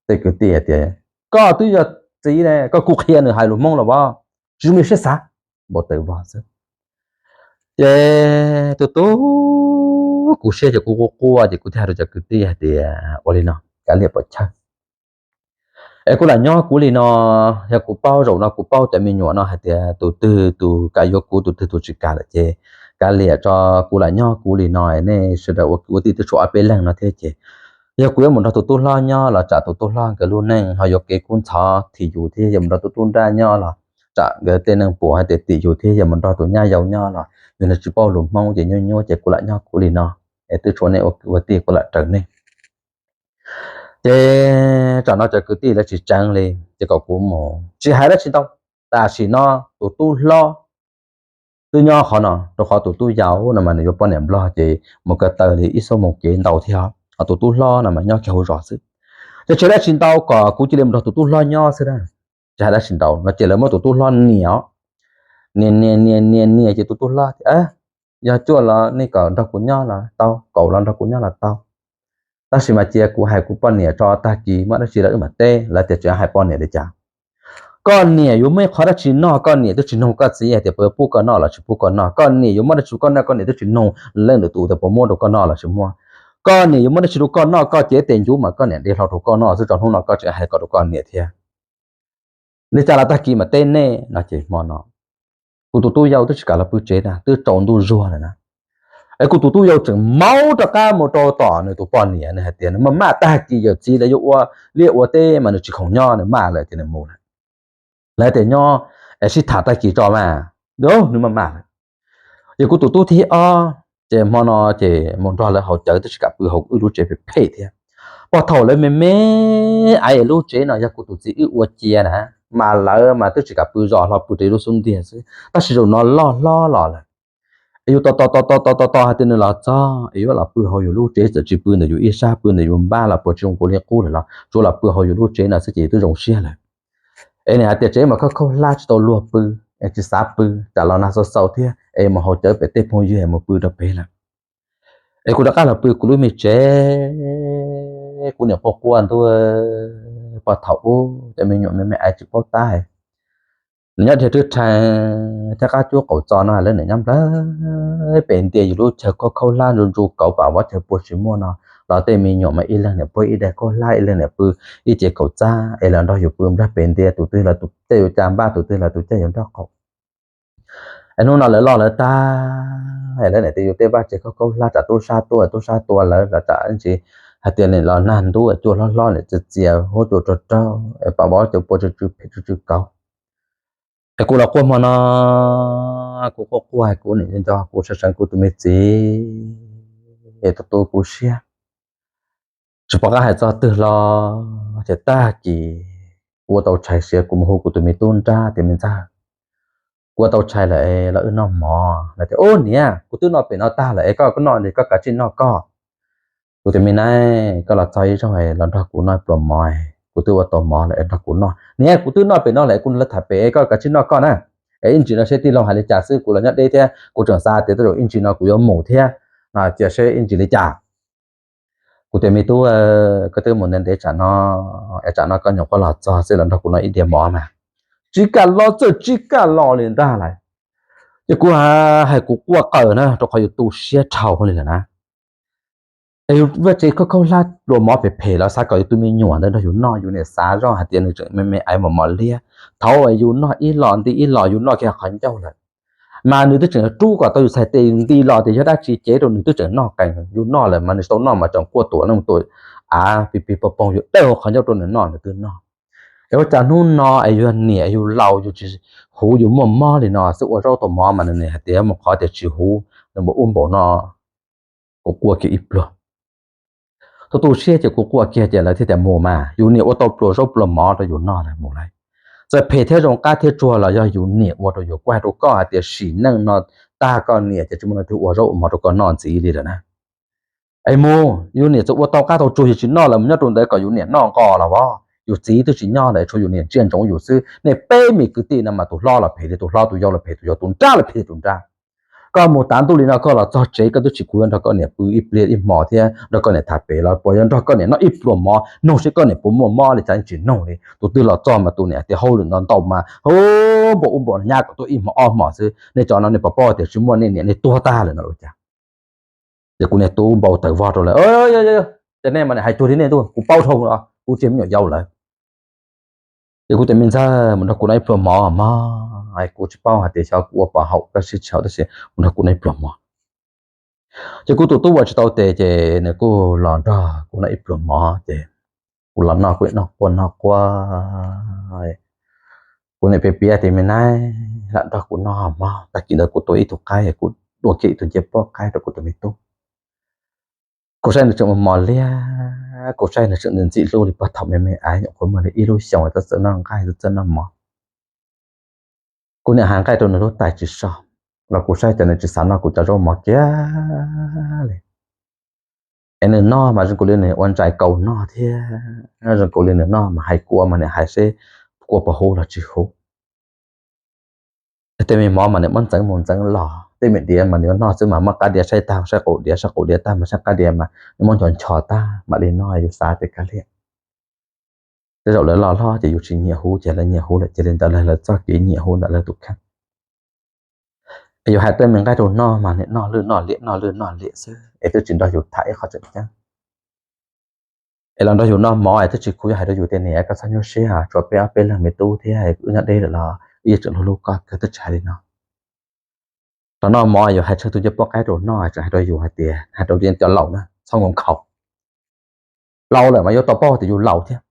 Tej kwv tij hais tias koj twb yog txiv ne, koj kuj qhia nws hais lus hmoob los as, tsis zoo li siab xav, npau taws vog xwb. Ces tus tub kuv siab ces kuv quaj quaj ces kuv thiaj hais rau cov kwv tij hais tias ua li no kav liam pom chawj. Es kuv lam nyob kuv li no, yog kuv paub zaum no kuv paub cov me nyuam no hais tias tus twg tus kam yuav kuv, tus twg tus tsis kam lawm ces kav liam tso, kuv lam nyob kuv li no, nej sawv daws ua kwv ua tij twb tshuav ob peb leeg no thiab ces yog kuv yuav mus nrog tus tub hlob nyob los tsam tus tub hlob nkawd lub neej ho yuav kev kub ntxhov thim yus thiab, yog mus nrog tus tub nrab nyob los tsam nkawd tej neeg puas hais tias tim yus thiab, yog mus nrog tus nyab yau nyob los yus tsis paub lus Hmoob ces nyuaj nyuaj, ces kuv lam nyob kuv li no es twb tshuav nej ua kwv ua tij, kuv lam raws nej. Ces tsam no cov kwv tij lawv tsis tseev li ces kom kuv mus tsis hais dab tsi ntau. Tam sim no tus tub hlob twb nyob qhov no, rau qhov tus tub yau no mas nws yuav poj niam Nplog ces mus ko taw li ib xuab moos kev ntau thiab, ho tus tub hlob no mas nyob kiag hauv zos xwb. Ces tsis hais dab tsi ntau, kom kuv cia li mus nrog tus tub hlob nyob xwb na. Tsis hais dab tsi ntau no ces lawv muab tus tub hlob nias, nias nias nias nias nias ces tus tub hlob tias, yog cuaj los nej kom nrog kuv nyob los tau, kaum los nrog kuv nyob los tau, tab sis mas cia kuv hais kuv poj niam tso, tag kis muaj dab tsi los wb mam teb. Lawv tias tseem hais poj niam li cas? Koj niam yuav muaj ib qho dab tsi noj, koj niam twb tsis noog koj txiv hais tias puas yuav pub koj noj los tsis pub koj noj. Koj niam yuav muaj dab tsi rau koj noj, koj niam twb tsis noog leej lwm tus tias puas muab rau koj noj los tsis muab. Koj niam yuav muab dab tsi rau koj noj, koj cia tes ncuv mas koj niam de hlo rau koj noj xwb, txog hnub no koj tseem hais kom rau koj niam thiab. Li cas los tag kis mam teb nej no ces hmo no kuv tus tub yau twb tsis kam los pw tsev na, twb tsaus ntuj zuag lawm na. Es kuv tus tub yau tseem maub rov qab mus rau tom nws tus poj niam, nws hais tias nws maj maj, tag kis yawm txiv lawv yuav ua liaj ua teb mas nws tsis khoom nyob, nws maj lawm ces nws mus lawm. Lawv tias nyob es sib tham tag kis tso mas, nws maj maj lawm. Ces kuv tus tub thib ob ces hmo no ces mus nrog lawv haus cawv, twb tsis kam pw hauv wb lub tsev phem phem thiab. Puag thaum lawv me me aiv lub tsev no yog kuv tus txiv wb ua cia na, mas lawv mas twb tsis kam pw zos hlo, pw rau lub xub ntiag xwb, tab sis zaum no loj hlob los lawm. Es yus tos tos tos tos tos tos hais tias nws los txog es yuav los pw hauv yus lub tsev, txawm tsis pw ntawm yus ib sab, pw ntawm yus npab los puas tsis zoo kuv li qub lawm los tsuav los pw hauv yus lub tsev no xwb ces yus twb zoo siab lawm. Es nws hais tias tsev mas khaub khaub hlab tsis tau luag pw, es tsis xav pw, tsam los nag xau xau thiab es mus haus cawv pem tej phooj ywg es mus pw rau pem lawm. Es kuv rov qab los pw kuv lub me tsev, kuv niam quaj quaj ntuj, puag thaum ub cov me nyuam me me aiv tsis paub tab, nws nyob dhia rwb rhais thiab qab cuab qaum txos no, lawv niam nyob nplawg pem ntias yus lub chaw khaub khaub hlab ntsu ntsu kauv, pam vov chaw pua tsis muaj no, los tej me nyuam mas ib leeg niam puag ib daig khaub hlab, ib leeg niam pw ib ce kaum txab, es los nrog yus pw nplawg pem ntias, tus twg los tus caij yuav ca npab, tus twg los tus caij yuav nroj qaum. Es hnub no lawv loj lawv tag, es lawv niam tias yus tej vaj tsev khaub khaub hlab tsam tub sab tuaj, tub sab tua lawv los tsam ntsis hais tias nim los nag ntub es cua hlob hlob nim txias txias huab cua raug raug es pam vov cua pua tsw tsw phem tsw tsw kauv. Es kuv los quaj hmo no, kuv quaj quaj kuv nim nco kuv sawv seev kuv tus me txiv es tu tu kuv siab. Tsis pom qab hais txog twg los ces tag kis kuv ua tau tshais siav, kuv mus hu kuv tus me tub nrab tias me ntxawg, kuv ua tau tshais lawm los wb noj mov. Lawv tias ub niam, kuv twb noj pem no tag lawm es koj noj li koj kav tsij noj koj. Kuv tias me nab, koj los txog ib zaug los nrog kuv noj pluas mov, kuv twb ua tau mov lawm es nrog kuv noj. Niam, kuv twb noj pem no lawm es kuv noj lawv tham pem es koj kav tsij noj koj na. Es ib ntsis no seb tij laug hais li cas xwb, kuv los nyob deb thiab kuv tseem xav tias tej zaum ib ntsis no kuv yuav mus thiab, cia seb ib ntsis li cas. Kuv tias me tub, koj twb mus ntev ntev tsam no, es tsam no koj nyuam qhuav los txog xwb los nrog kuv noj ib diav mov mas. Tsis kam los, txawj tsis kam los li ntag lauj. Ces kuv hais kuv quaj qawm na, rau qhov yus tu siab dhau li lawm na. Es yus vaj tsev khaub khaub hlab pluas mov phem phem los xav kom yus tus me nyuam ntawd nrog yus noj, yus niam xav zoj hais tias nws tseem me me aiv mos mos liab. Thaum yus noj ib los nti ib los, yus noj kiag qhov ncauj lawm, mas nws twb tseem rub kom tau yus txhais tes nti los tias yog dab tsi cev rau nws twb tseem noj qees, yus noj lawm mas nws tsis tau noj mas tseem quaj tuam neej tuam av pig pig poog poog, yus dawj hauv qhov ncauj rau nws noj nws twb noj. Es ua cas hnub no es yus yog niam yus laus yus tsis huv yus muaj mob li no xwb, ua zaub tau mov mas nws hais tias mus qhov tias tsis huv, nws npaum ub npaum no. Kuv quaj kiag ib pluag, tu tu siab ces kuv quaj kiag ces lawv thiaj tias mus mas, yus niam ua tau pluas zaub pluas mov rau yus noj lawm mus lawm. Txawm phem thiab zoo qab thiab tsuag los yog yus niam ua rau yus, kuv hais rau koj hais tias sim neej no tag koj niam ces tsis muaj leej twg ua zaub ua mov rau koj noj ntxiv li lawm na. Es mus, yus niam txawm ua tau qab tau tsuag yus tsis noj lawm, mus nyob rau ntawd kom yus niam noj nqos los as, yus txiv twb tsis nyob lawm, tshuav yus niam ntsia ntsoov yus xwb. Nej peb me kwv tij no mas tus hlob los phem li tus hlob, tus yau los phem tus yau, tus nrab los phem li tus nrab. Koj mus tav ntuj li no koj los txog tsev koj twb tsis khuv nrog koj niam pw ib pliag ib hmos thiab nrog koj niam tham pem los puas yuav nrog koj niam noj ib pluas mov, noog seb koj niam puas muaj mob li cas, yeej tsis noog li. Tus twg los txog mas tus niam tias hauj lwm no ntau mas hu npaum ub npaum no, nyab kom tuaj ib hmos ob hmos xwb. Nej cov no nej puas paub tias tsis muaj nej niam nej tuag tag lawm no los cas? Ces kuv niag tub npau taws vog rau lawv, ces nej mas hais cuag li nej ntuj, kuv paub dhau los kuv tsis me nyuam yau lawm. Ces kuv tias me ntxawg, mus nrog kuv noj ib pluas mov mog. Kuv tsis paub hais tias xyov kuv ua pom haum koj siab tsis haum, tab sis kuv nrog kuv noj ib pluag mov. Ces kuv tus tub ua tsis tau tes ces nws kuj los nrog kuv noj ib pluag mov ces kuv los noj kuv noj quaj noj quaj. Kuv niam piav piav tias me nab lam nrog kuv noj mov, tag kis ntawd kuv tua ib tug qaib, kuv dua kiag ib tug ncej puab qaib rau kuv tus me tub. Kuv saib nws tseem mos mos liab, kuv saib nws tseem ntxim hlub li pog thaum me me, nyuam qhuav muaj li ib lub xyoos txawj txawj noj nqaij txawj txawj noj mov. Kuv niam hais nqaij rau nws lub tais tsis so, los kuv saib cas nws tsis xav noj kuv cov zaub mov kiag li. Es nws noj mas zoo nkaus li nws ua ntsais kaus noj thiab, zoo nkaus li nws noj mas hais kua mas nws hais seb kua puas huv los tsis huv. Tej me mov mas nws muab ntxeev mus ntxeev los, tej me diav mas nws yuav noj xwb mas muab qab diav saib tag saib qaum diav, saib qaum diav tag mas saib qab diav mas nws muab nchos nchos tag mam li noj, yus xav tias kav liam. Tej zaum lawv loj hlob ces yus tsis nyiam huv ces lawv nyiam huv lawm, cia li ntawd lawv txoj kev nyiam huv ntawm lawv tus kheej. Es yus hais tej me nqaij rau noj mas nim noj lwj noj liam noj lwj noj liam xwb es twb tsis nrog yus tham ib qho tseem ceeb. Es los nrog yus noj mov es twb tsis khub, yuav hais rau yus tias niam koj txhob nyuaj siab, tsuas peb ob peb leeg me tub thiab wb nyob deb lawm los wb yeej tseem hlub hlub koj kawg, twb tsis hais li no. Los noj mov yus hais tsheej tus ncej puab qaib rau noj tseem hais rau yus hais tias, hais rau cov laus na txhob nkaus nkhaus. Laus lawm mas yuav tau paub tias yus laus thiab.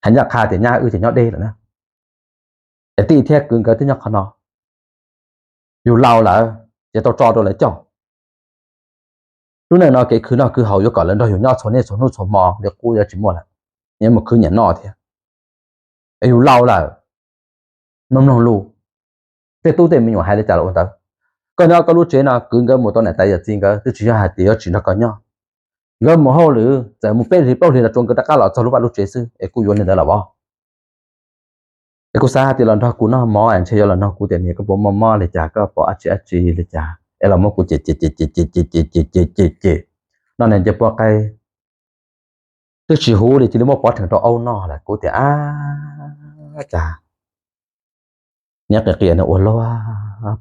Hais ncaj qha tias nyab wb ces nyob deb lawm na, es tij thiab kwv nkawd twb nyob qhov no. Yus laus lawm ces tau tso rau lawv coj. Lub neej no kev khwv noj khwv haus yuav kom lawv nrog yus nyob txhua niaj txhua hnub txhua hmo li qub yuav tsis muaj lawm, nyias mus khwv nyias noj thiab. Es yus laus lawm, mloog mloog lus, tej tub tej me nyuam hais li cas los ua ntawd. Koj nyob koj lub tsev no kwv nkawd mus tau niam tais yawm txiv nkawd twb tsis yog hais tias yuav tsis nrog koj nyob. Nkawd mus hauj lwm txawm mus peb hlis plaub hlis los tsuas nkawd rov qab los txog lub vaj lub tsev xwb es kuj yuav li ntawd los as. Es kuv xav hais tias los nrog kuv noj mov ntshe yuav los nug kuv tias niam koj puas muaj mob li cas, koj puas dab tsi dab tsi li cas es los muab kuv cem cem cem cem cem cem cem cem cem cem. Noj niag ncej puab qaib twb tsis huv li cia li muab pov rhees rau aub noj lawm. Kuv tias ab, cas niam qias qias nws ua luaj,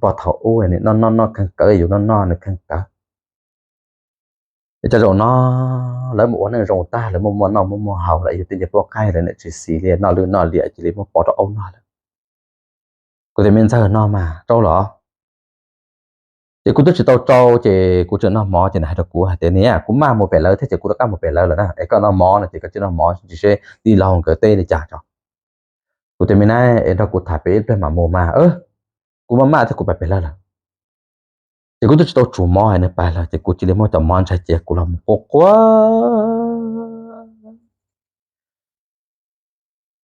pog thaum ub nws noj noj noj kheej kawg, yus noj noj nws kheej kawg. Es cov zaum no lawv mus ua neej zoo tag, lawv muaj muaj noj muaj muaj haus lawm, yus tej ncej puab qaib lawv niam tsis xis li, noj lwj noj liam cia li muab pov rau aub noj lawm. Kuv tias me ntxawg, noj mas rau los. Ces kuv twb tsis tau rau ces kuv tseem noj mov ces nws hais rau kuv hais tias niam, kuv maj mus pem lawv thiab ces kuv rov qab mus pem lawv lawm na, es koj noj mov no ces koj cia noj mov tsis seb tij laug nkawd teb li cas tso. Kuv tias me nab, es nrog kuv tham pem ib pliag mam mus mas, kuv maj maj thiab kuv pais pem lawv lawm. Ces kuv twb tsis tau tsum mov es nws pais lawm ces kuv cia li muab cov mov ntsaig cia kuv los mus quaj quaj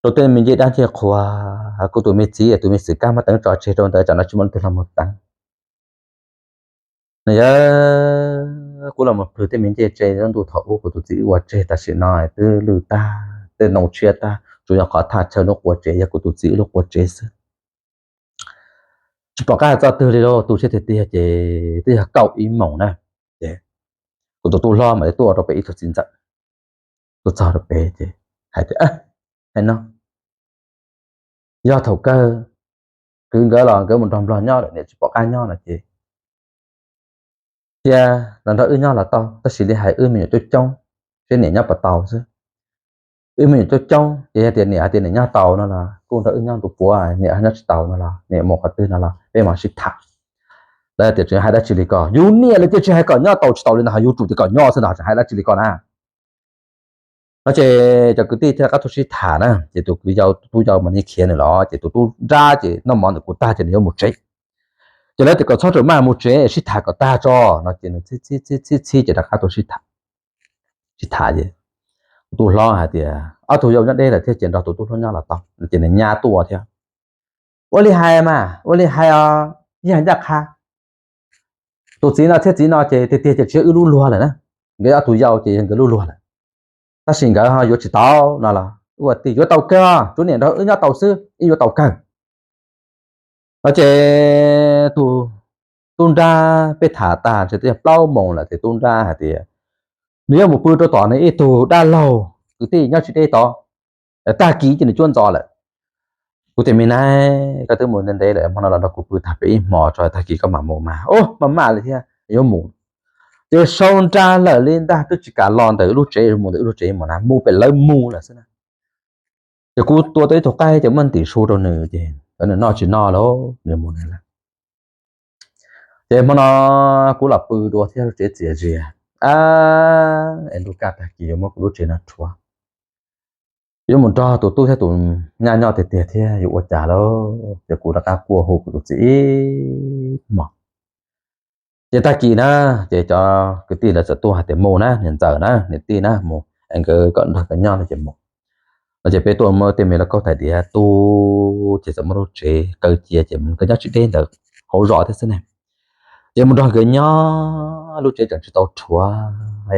rau tej me ncej dab ncej qhua. Kuv tus me txiv tus me xwm kab muab teev tso tseg rau ntawd tsam no tsis muaj leej twg los mus teev. Nws yog kuv los mus plhws tej me ncej tse, ntuj thaum ub kuv tus txiv wb ua tseg, tam sim no twb lwj tag, tej noo tshiab tag, tsuas yog qhov thaj chaw lub qua tsev yog kuv tus txiv wb lub qua tsev xwb. Tsis pom qab hais txoj twg li lauj, tu siab tiag tiag ces twb yog kaum ib moos na. Ces kuv tus tub hlob mam li tuaj rau pem ib tug txiv ntxawm, tuaj txog rau pem ces hais tias, hais no, yog thaum kawg kwv nkawd los nkawd mus nrog nplog nyob lawm, niam tsis pom qab nyob no ces cia los nrog wb nyob los tau, tab sis li hais wb me nyuam coob coob, seb niam nyob puas tau xwb. Wb me nyuam coob coob ces yog tias niam hais tias niam nyob tau no los kuj nrog wb nyob ntu puav, niam nyob tsis tau no los niam mus qhov twg no los peb mam sib tham. Lawv tias tseem hais dab tsi li ko, yus niam lawv tias tsis hais kom nyob tau tsis tau li ntawd, yus tsum tias kom nyob xwb no tseem hais dab tsi li ko na. No ces cov kwv tij thiaj rov qab tuaj sib tham na, ces tus kwv yau tub yau mas nws khiav nws los, ces tus tub nrab ces noj mov ntawm kuv tag ces nws yuav mus tsev. Ces lawv tias kom txhob rawm maj mus tsev, sib tham kom tag tso no ces nws txhib txhib txhib txhib ces rov qab tuaj sib tham. Sib tham ces tus tub hlob hais tias ob tug yau nyob deb lawm thiab ces nrog tus tub hlob nyob los tau no ces nws nyab tuaj thiab. Ua li hais mas, ua li hais os, yog ncaj qha tus txiv no thiab txiv no ces tiag tiag ces tsis yog wb lub luag lawm na, nkawd ob tug yau ces yog nkawd lub luag lawm. Tab sis nkawd ho yuav tsis tau no los wb ua tij yuav tau kawg, tsuav niam nrog wb nyob tau xwb wb yuav tau kawg. No ces tus tub nrab peb tham tag ntshe twb yog plaub moos lawm ces tub nrab hais tias nws yuav mus pw rau tom nws ib tug dab laug kwv tij nyob tsis deb tod, tag kis ces nws cuab ntxov lawm. Kuv tias me nab, koj twb mus ntev ntev lawm, hmo no los nrog kuv pw tag pem ib hmos tso, tag kis koj mam mus mas. Ub, maj maj li thiab, yuav mus. Ces sau nra lawm li ntag, twb tsis kam los ntawm lub tsev mus, ntawm lub tsev mus na, mus pem lawv mus lawm xwb na. Ces kuv tua tau ib tug qaib ces muab ntim su rau nws ces Koj noj tsis noj lawm, nws mus nws lawm. Ces hmo no kuv los pw dua thiab lub tsev txias zias, es ntuj kaj tag kis yuav muab kuv lub tsev no rhuav, yuav mus nrog tus tub thiab tus nyab nyob tiag tiag thiab yuav ua cas lauj. Ces kuv rov qab quaj hu kuv tus txiv ib hmos. Ces tag kis na, ces cov kwv tij lawv txawm tuaj hais tias mus na, niam ntxawm na, niam tij na, mus es nkawd kom nrog nkawd nyob no ces mus. No ces peb tuaj muab tej me lauj kaub tais diav tu, ces txawm muab lub tsev kaw cia ces nkawd nyob tsis deb ntawd, hauv zos thiab xwb ne. Ces mus nrog nkawd nyob, lub tsev tseem tsis tau rhuav,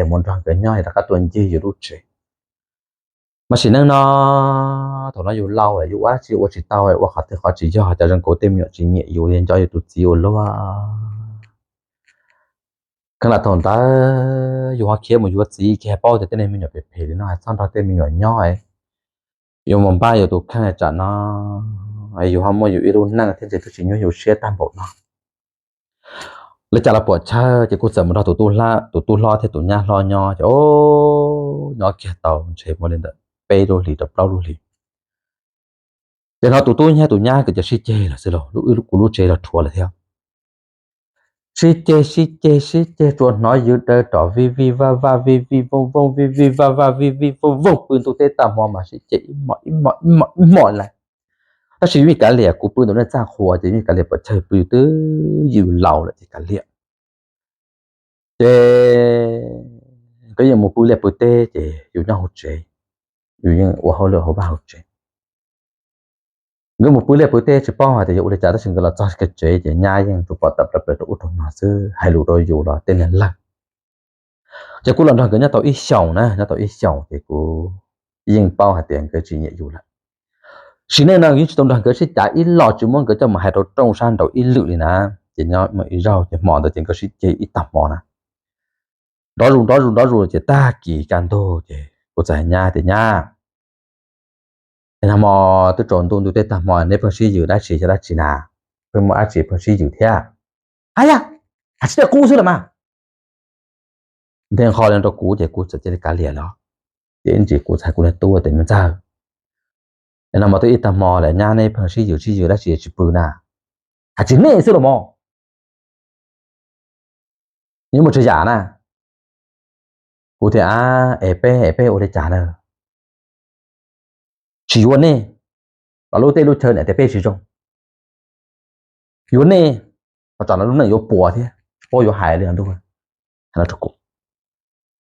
mus nrog nkawd nyob rov qab tuaj ncig yus lub tsev. Mas sim neej no, thaum no yus laus lawm yus ua tsis ua tsis tau, ua qhov twg qhov tsis yog, cov zoo nkaus tej me nyuam tsis nyiam yus, nco yus tus txiv ua luaj. Kheev lam thaum ntawd yus ho khiav mus yuav txiv kiag, paub tias tej neeg me nyuam phem phem li no txhob nrog tej me nyuam nyob, yuav mus npaj yus tus kheej tsam no, yus ho muaj yus ib lub neej thiab ntshe twb tsis nyuaj yus siab tag npaum no. Lawv cas los puam chawj, ces kuv txawm mus nrog tus tub hlob thiab tus nyab hlob nyob, ces nyob kiag tau ntshe muaj li ntawm peb lub hlis rau plaub lub hlis. Ces hnov tus tub thiab tus nyab nkawd cia sib ceg lawm xwb los, kuv lub tsev los rhuav lawm thiab. Sib ceg sib ceg sib ceg, tsuas hnov yws daws rov vij vij vaj vaj vij vij vooj vooj vij vij vaj vaj vij vij vooj vooj pw ntu teb tag hmo mas sib ceg ib hmos ib hmos ib hmos ib hmos lawm. Tab sis yus yeej kav liam, kuv pw ntawm nej txaj qhua ces yus yeej kav liam pom chaw pw twb yus laus lawm ces kav liam. Ces nkawd yeej mus pw liaj pw teb ces yus nyob hauv tsev, yus yeej ua hauj lwm hauv vaj hauv tsev. Nkawd mus pw liaj pw teb tsis paub hais tias yuav ua li cas, tab sis nkawd los txog kev tsev ces nyab yeej tsuas pom tawm plaws plaws rau ub rau no xwb, hais lus rau yus los tej niag leeg. Ces kuv los nrog nkawd nyob tau ib xyoos na, nyob tau ib xyoos ces kuv yeej paub hais tias nkawd tsis nyiam yus lawm. Sim neej no yeej tsis tau nrog nkawd sib cav ib los, tsis muab nkawd coj mus hais rau rooj sab nraud ib lwm li na. Ces nyob ib zaug ces hmo ntawd ces nkawd sib ceg ib tag hmo na, nrov zus nrov zus nrov zus ces tag kis kaj ntug ces kuv txawm hais nyab tias, Nyab, nag hmo twb tsaus ntuj ntuj teb tag hmo neb pheej sib yws dab tsi yog dab tsi na? Pheej muaj dab tsi pheej sib yws thiab? Hab yaj, hais tsis tiaj qub xwb los mas. Nthe nqho li rau kuv ces kuv txawm cia li kav liam los. Ces ib ntsis kuv txhais kuv niag tub tias, Me ntxawg, nag hmo twb ib tag hmo lawm nyab neb pheej sib yws sib yws dab tsi tsis pw na? Hais tsis nej xwb los mas. Neb muaj tsav yam na. Kuv tias, Es peb es peb ua li cas na? Tsis yuav nej los lub teb lub chaw niam tias peb tsis zoo. Yuav nej los tsam no lub neej yuav puas thiab tsis paub yuav hais li os ntuj. Hais no rau kuv.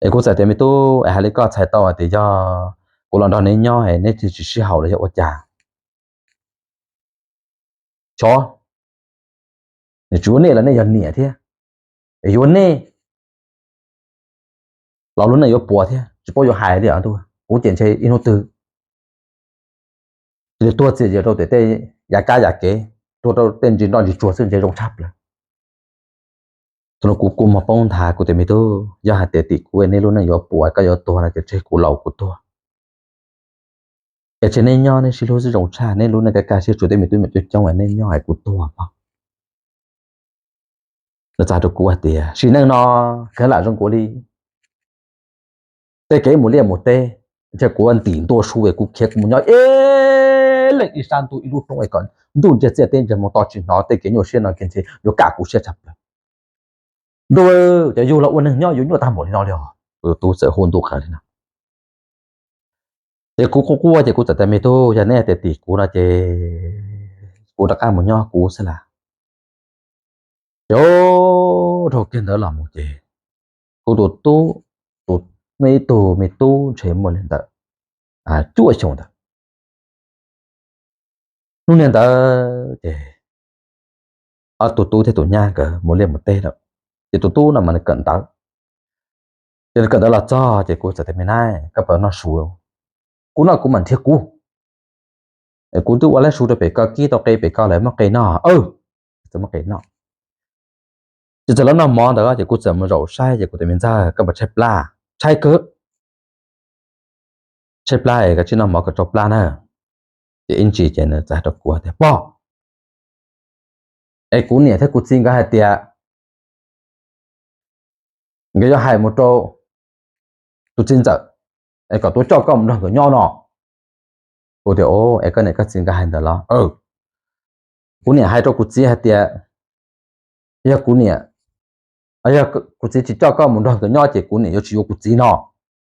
Es kuv txawm tias, Me tub, es hais li koj txhais tau hais tias yog kuv los nrog neb nyob es neb thiaj tsis sib haum los yog ua cas? Xyov, nws tsis yuav nej los nej yog niam thiab, es yuav nej los lub neej yuav puas thiab tsis paub yuav hais li os ntuj. Kuv ces ntshe ib hnub twg cia li tuag txias zias rau tej yav kab yav kev, tuag rau tej ntsis nroj ntsis tsuag xwb ntshe zoo tshaj plaws. Thaum no kuv kua muag poob nthav, kuv tias, Me tub, yog hais tias tim kuv neb lub neej yuav puas koj yuav tuag no ces tseg kuv laus kuv tuag. Es tseg neb nyob neb sib hlub xwb zoo tshaj, neb lub neej kaj kaj siab tsuas tej me tub me nyuam coob coob es neb nyob es kuv tuag mog. Nws txawm hais rau kuv hais tias, Sim neej no kheev lam zoo nkaus li tej kev mus liaj mus teb, ntshe kuv ntim ntua su es kuv khiav kuv mus nyob ib leeg ib sab ntuj ib lub roob es kom ntuj ntsiag txiaj teb ntsiag mus to tsis hnov tej kev nyuaj siab no kiag ntshe yuav kam kuv siab tshaj plaws. Ntuj, cov yug los ua neeg nyob yuav nyuaj tag npaum li no li os. Kuv tus tub txawm hu ntu qees li no. Ces kuv quaj quaj ces kuv txawm tias, Me tub, yog neb tias tim kuv no ces kuv rov qab mus nyob kuv xwb las. Ces dhau kiag ntawd los mus ces kuv tus tub, tus, muaj ib tug me tub ntshe muaj li ntawm cuaj xyoos ntawd. Hnub niag ntawd ces ob tug tub thiab tus nyab nkawd mus liaj mus teb lawm, ces tus tub no mas nws kawm ntawv. Ces nws kawm ntawv los txog ces kuv txawm tias, Me nab, koj puas noj su? Kuv noj kuv mam nrhiav kuv. Es kuv twb ua lab su rau pem koj, kib tau qe pem koj lawm, muab qe noj. Txawm muab qe noj. Ces txawm los noj mov ntawd ces kuv txawm mus zaum saib ces kuv tias, Me ntxawg, koj puas tshaib plab? Tshaib kawg. Tshaib plab es koj cia noj mov kom tsau plab na. Ces ib ntsis ces nws txawm hais rau kuv tias, Pog, es kuv niam thiab kuv txiv nkawd hais tias nkawd yuav hais mus rau tus txiv ntxawm es kom tuaj coj koj mus nrog nkawd nyob no. Kuv tias, Es koj niam koj txiv nkawd hais ntawd los? Kuv niam hais rau kuv txiv hais tias yog kuv niam, yog kuv txiv tsis coj koj mus nrog nkawd nyob ces kuv niam yuav tsis yuav kuv txiv no.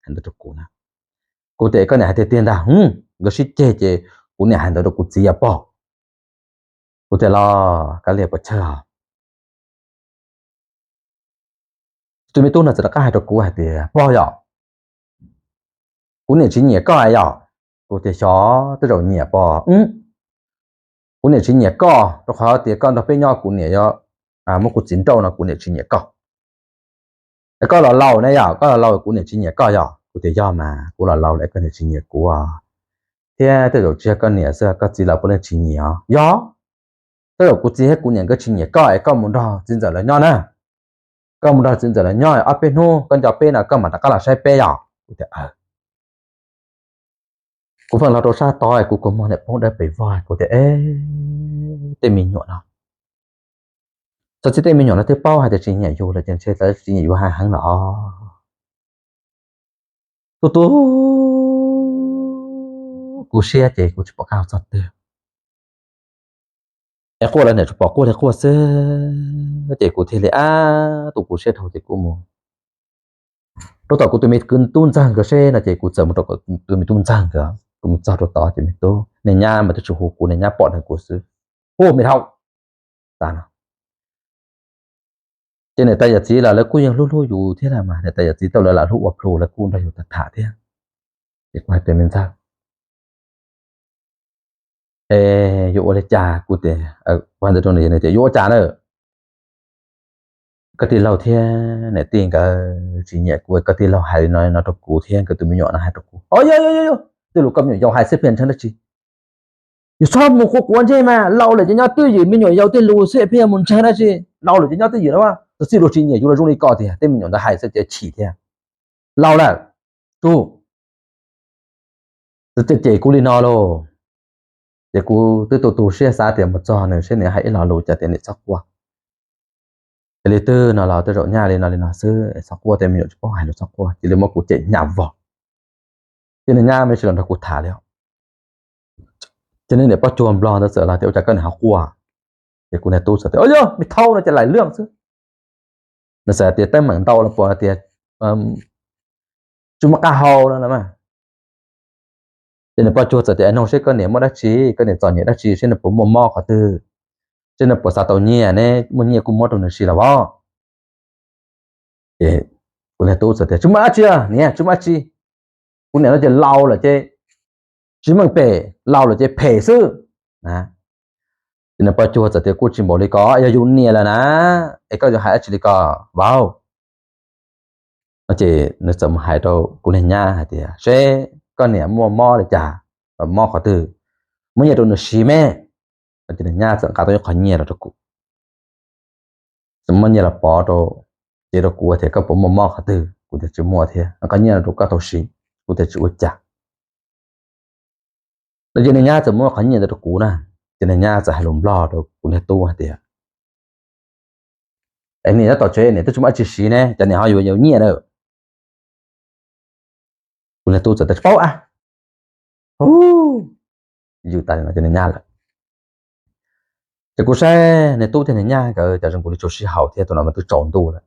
Hais ntawd rau kuv na. Kuv tias koj niam hais tiag tiag ntag, nkawd sib ceg ces kuv niam hais ntawd rau kuv txiv yog pog. Kuv tias los kav liam puas chawj os. Tus me tub no txawm rov qab hais rau kuv hais tias pog yom, kuv niam tsis nyiam koj yom. Kuv tias xyov, tej zaum nyiam pog. Kuv niam tsis nyiam koj rau qhov tias koj nrog peb nyob kuv niam yuav muab kuv txiv nrauj no kuv niam tsis nyiam koj. Es koj los laus ne yom, koj los laus kuv niam tsis nyiam koj yom. Kuv tias yog mas, kuv los laus lawm koj niam tsis nyiam kuv thiab, tej zaum tsis yog koj niam xwb, koj txiv los puav leej tsis nyiam os. Yog, tej zaum kuv txiv thiab kuv niam nkawd tsis nyiam koj es koj mus nrog txiv ntxawm lawv nyob na. Koj mus nrog txiv ntxawm lawv nyob ob peb hnub koj nco peb no koj mam rov qab los saib peb yom. Kuv tias kuv pheej los rau sab tod kuv kua muag niam poob dawb pes vog, kuv tias e, tej me nyuam no, txog txij tej me nyuam no twb paub hais tias tsis nyiam yus lawm ces ntshe lawv tsis nyiam yus heev heev los. Tub tub, kuv siab ces kuv tsis pom qab hais txog twg. Es quaj los niam tsuas pom quaj li quaj xwb, ces kuv thiaj li ab tus kuv siab dhau ces kuv mus rau tom kuv tus me kwv tub ntxawg nkawd seb no ces kuv txawm mus rau tus me tub ntxawg nkawd, kuv mus txog rau tod ces me tub, niag nyab mas twb tsis hu kuv, niag nyab pom ntawm kuv xwb, hu me dhau. Ces niam tais yawm txiv los lawv kuj yeej hlub hlub yus thiab mas, niam tais yawm txiv tau lawv lam hlub ua plhu lawv kuj nrog yus tham tham thiab. Ces kuv hais tias me ntxawg, es yuav ua li cas? Kuv tias, kuv hais ntawd rau nws tias yuav ua cas na? Koj tij laug thiab niam tij nkawd tsis nyiam kuv, koj tij laug hais li no no rau kuv thiab nkawd tus me nyuam no hais rau kuv. Yog yog yog, tej lus koj me nyuam yaus hais xwb pheej ntseeg dab tsi? Yus txhob mus quav quav ntsej mas, laus lawm ces nyob twj ywm, me nyuam yaus tej lus xwb pheej yuav mus ntseeg dab tsi? Laus lawm ces nyob twj ywm na, tus txij luag tsis nyiam yus los zoo li ko tiag, tej me nyuam ntawd hais xwb ces chim thiab. Laus lawm, tsum. Ces kuv li no lauj, ces kuv twb tu tu siab xav tias mus txog nws seb nws hais ib lo lus cas tias niam txhob quaj. Ces li twg no los tej zaum nyaj li no li no xwb, txhob quaj, tej me nyuam tsis paub hais lus txhob quaj, cia li muab kuv cem hnyav vog. Ces niag nyab mas tsis los nrog kuv tham li. Ces niag niam poj cuag nplog ntawd txawm los tias ua cas koj niam ho quaj? Ces kuv niag tub txawm tias o yog me thauj no ces laim lwj xwb. Nws txawm tias teeb meem ntau los puas tias tsis muaj qab hau no los mas. Ces niag poj cuag txawm tias noog seb koj niam muaj dab tsi, koj niam txom nyem dab tsi, seb nws puas muaj mob qhov twg, seb nws puas xav tau nyiaj ne, muaj nyiaj kuj muab rau nws siv los as. Ces kuv niag tub txawm tias tsis muaj dab tsi, niam tsis muaj dab tsi. Kuv niam no ces laus lawm ces tsis meej pem, laus lawm ces phem xwb. Ces niag poj cuag txawm tias kuj tsis npaum li ko, yog yus niam lawm na, es koj yuav hais dab tsi li ko vauv? No ces nws txawm mus hais rau kuv niag nyab hais tias seb koj niam muaj mob li cas, mob qhov twg, muab nyiaj rau nws siv me. No ces niag nyab txawm nqa tau ib qho nyiaj los rau kuv, txawm muab nyiaj los pov rau, ces rau kuv tias koj puas muaj mob qhov twg, kuv tias tsis muaj thiab, qhov nyiaj no rau koj tau siv, kuv tias tsis ua cas. No ces niag nyab txawm muab qhov nyiaj ntawd rau kuv na, ces niag nyab txawm hais lus nplog rau kuv niag tub hais tias es niam nyob tom tsev niam twb tsis muaj dab tsi siv ne, cas niam ho yuav nyiaj na? Kuv niag tub txawm tias tsis paub a, hu, yws tas li no ces niag nyab lawm. Ces kuv saib niag tub thiab niag nyab nkawd cas zoo nkaus li tsaug sij hawm thiab, tus no mas twb tsaus ntuj lawm.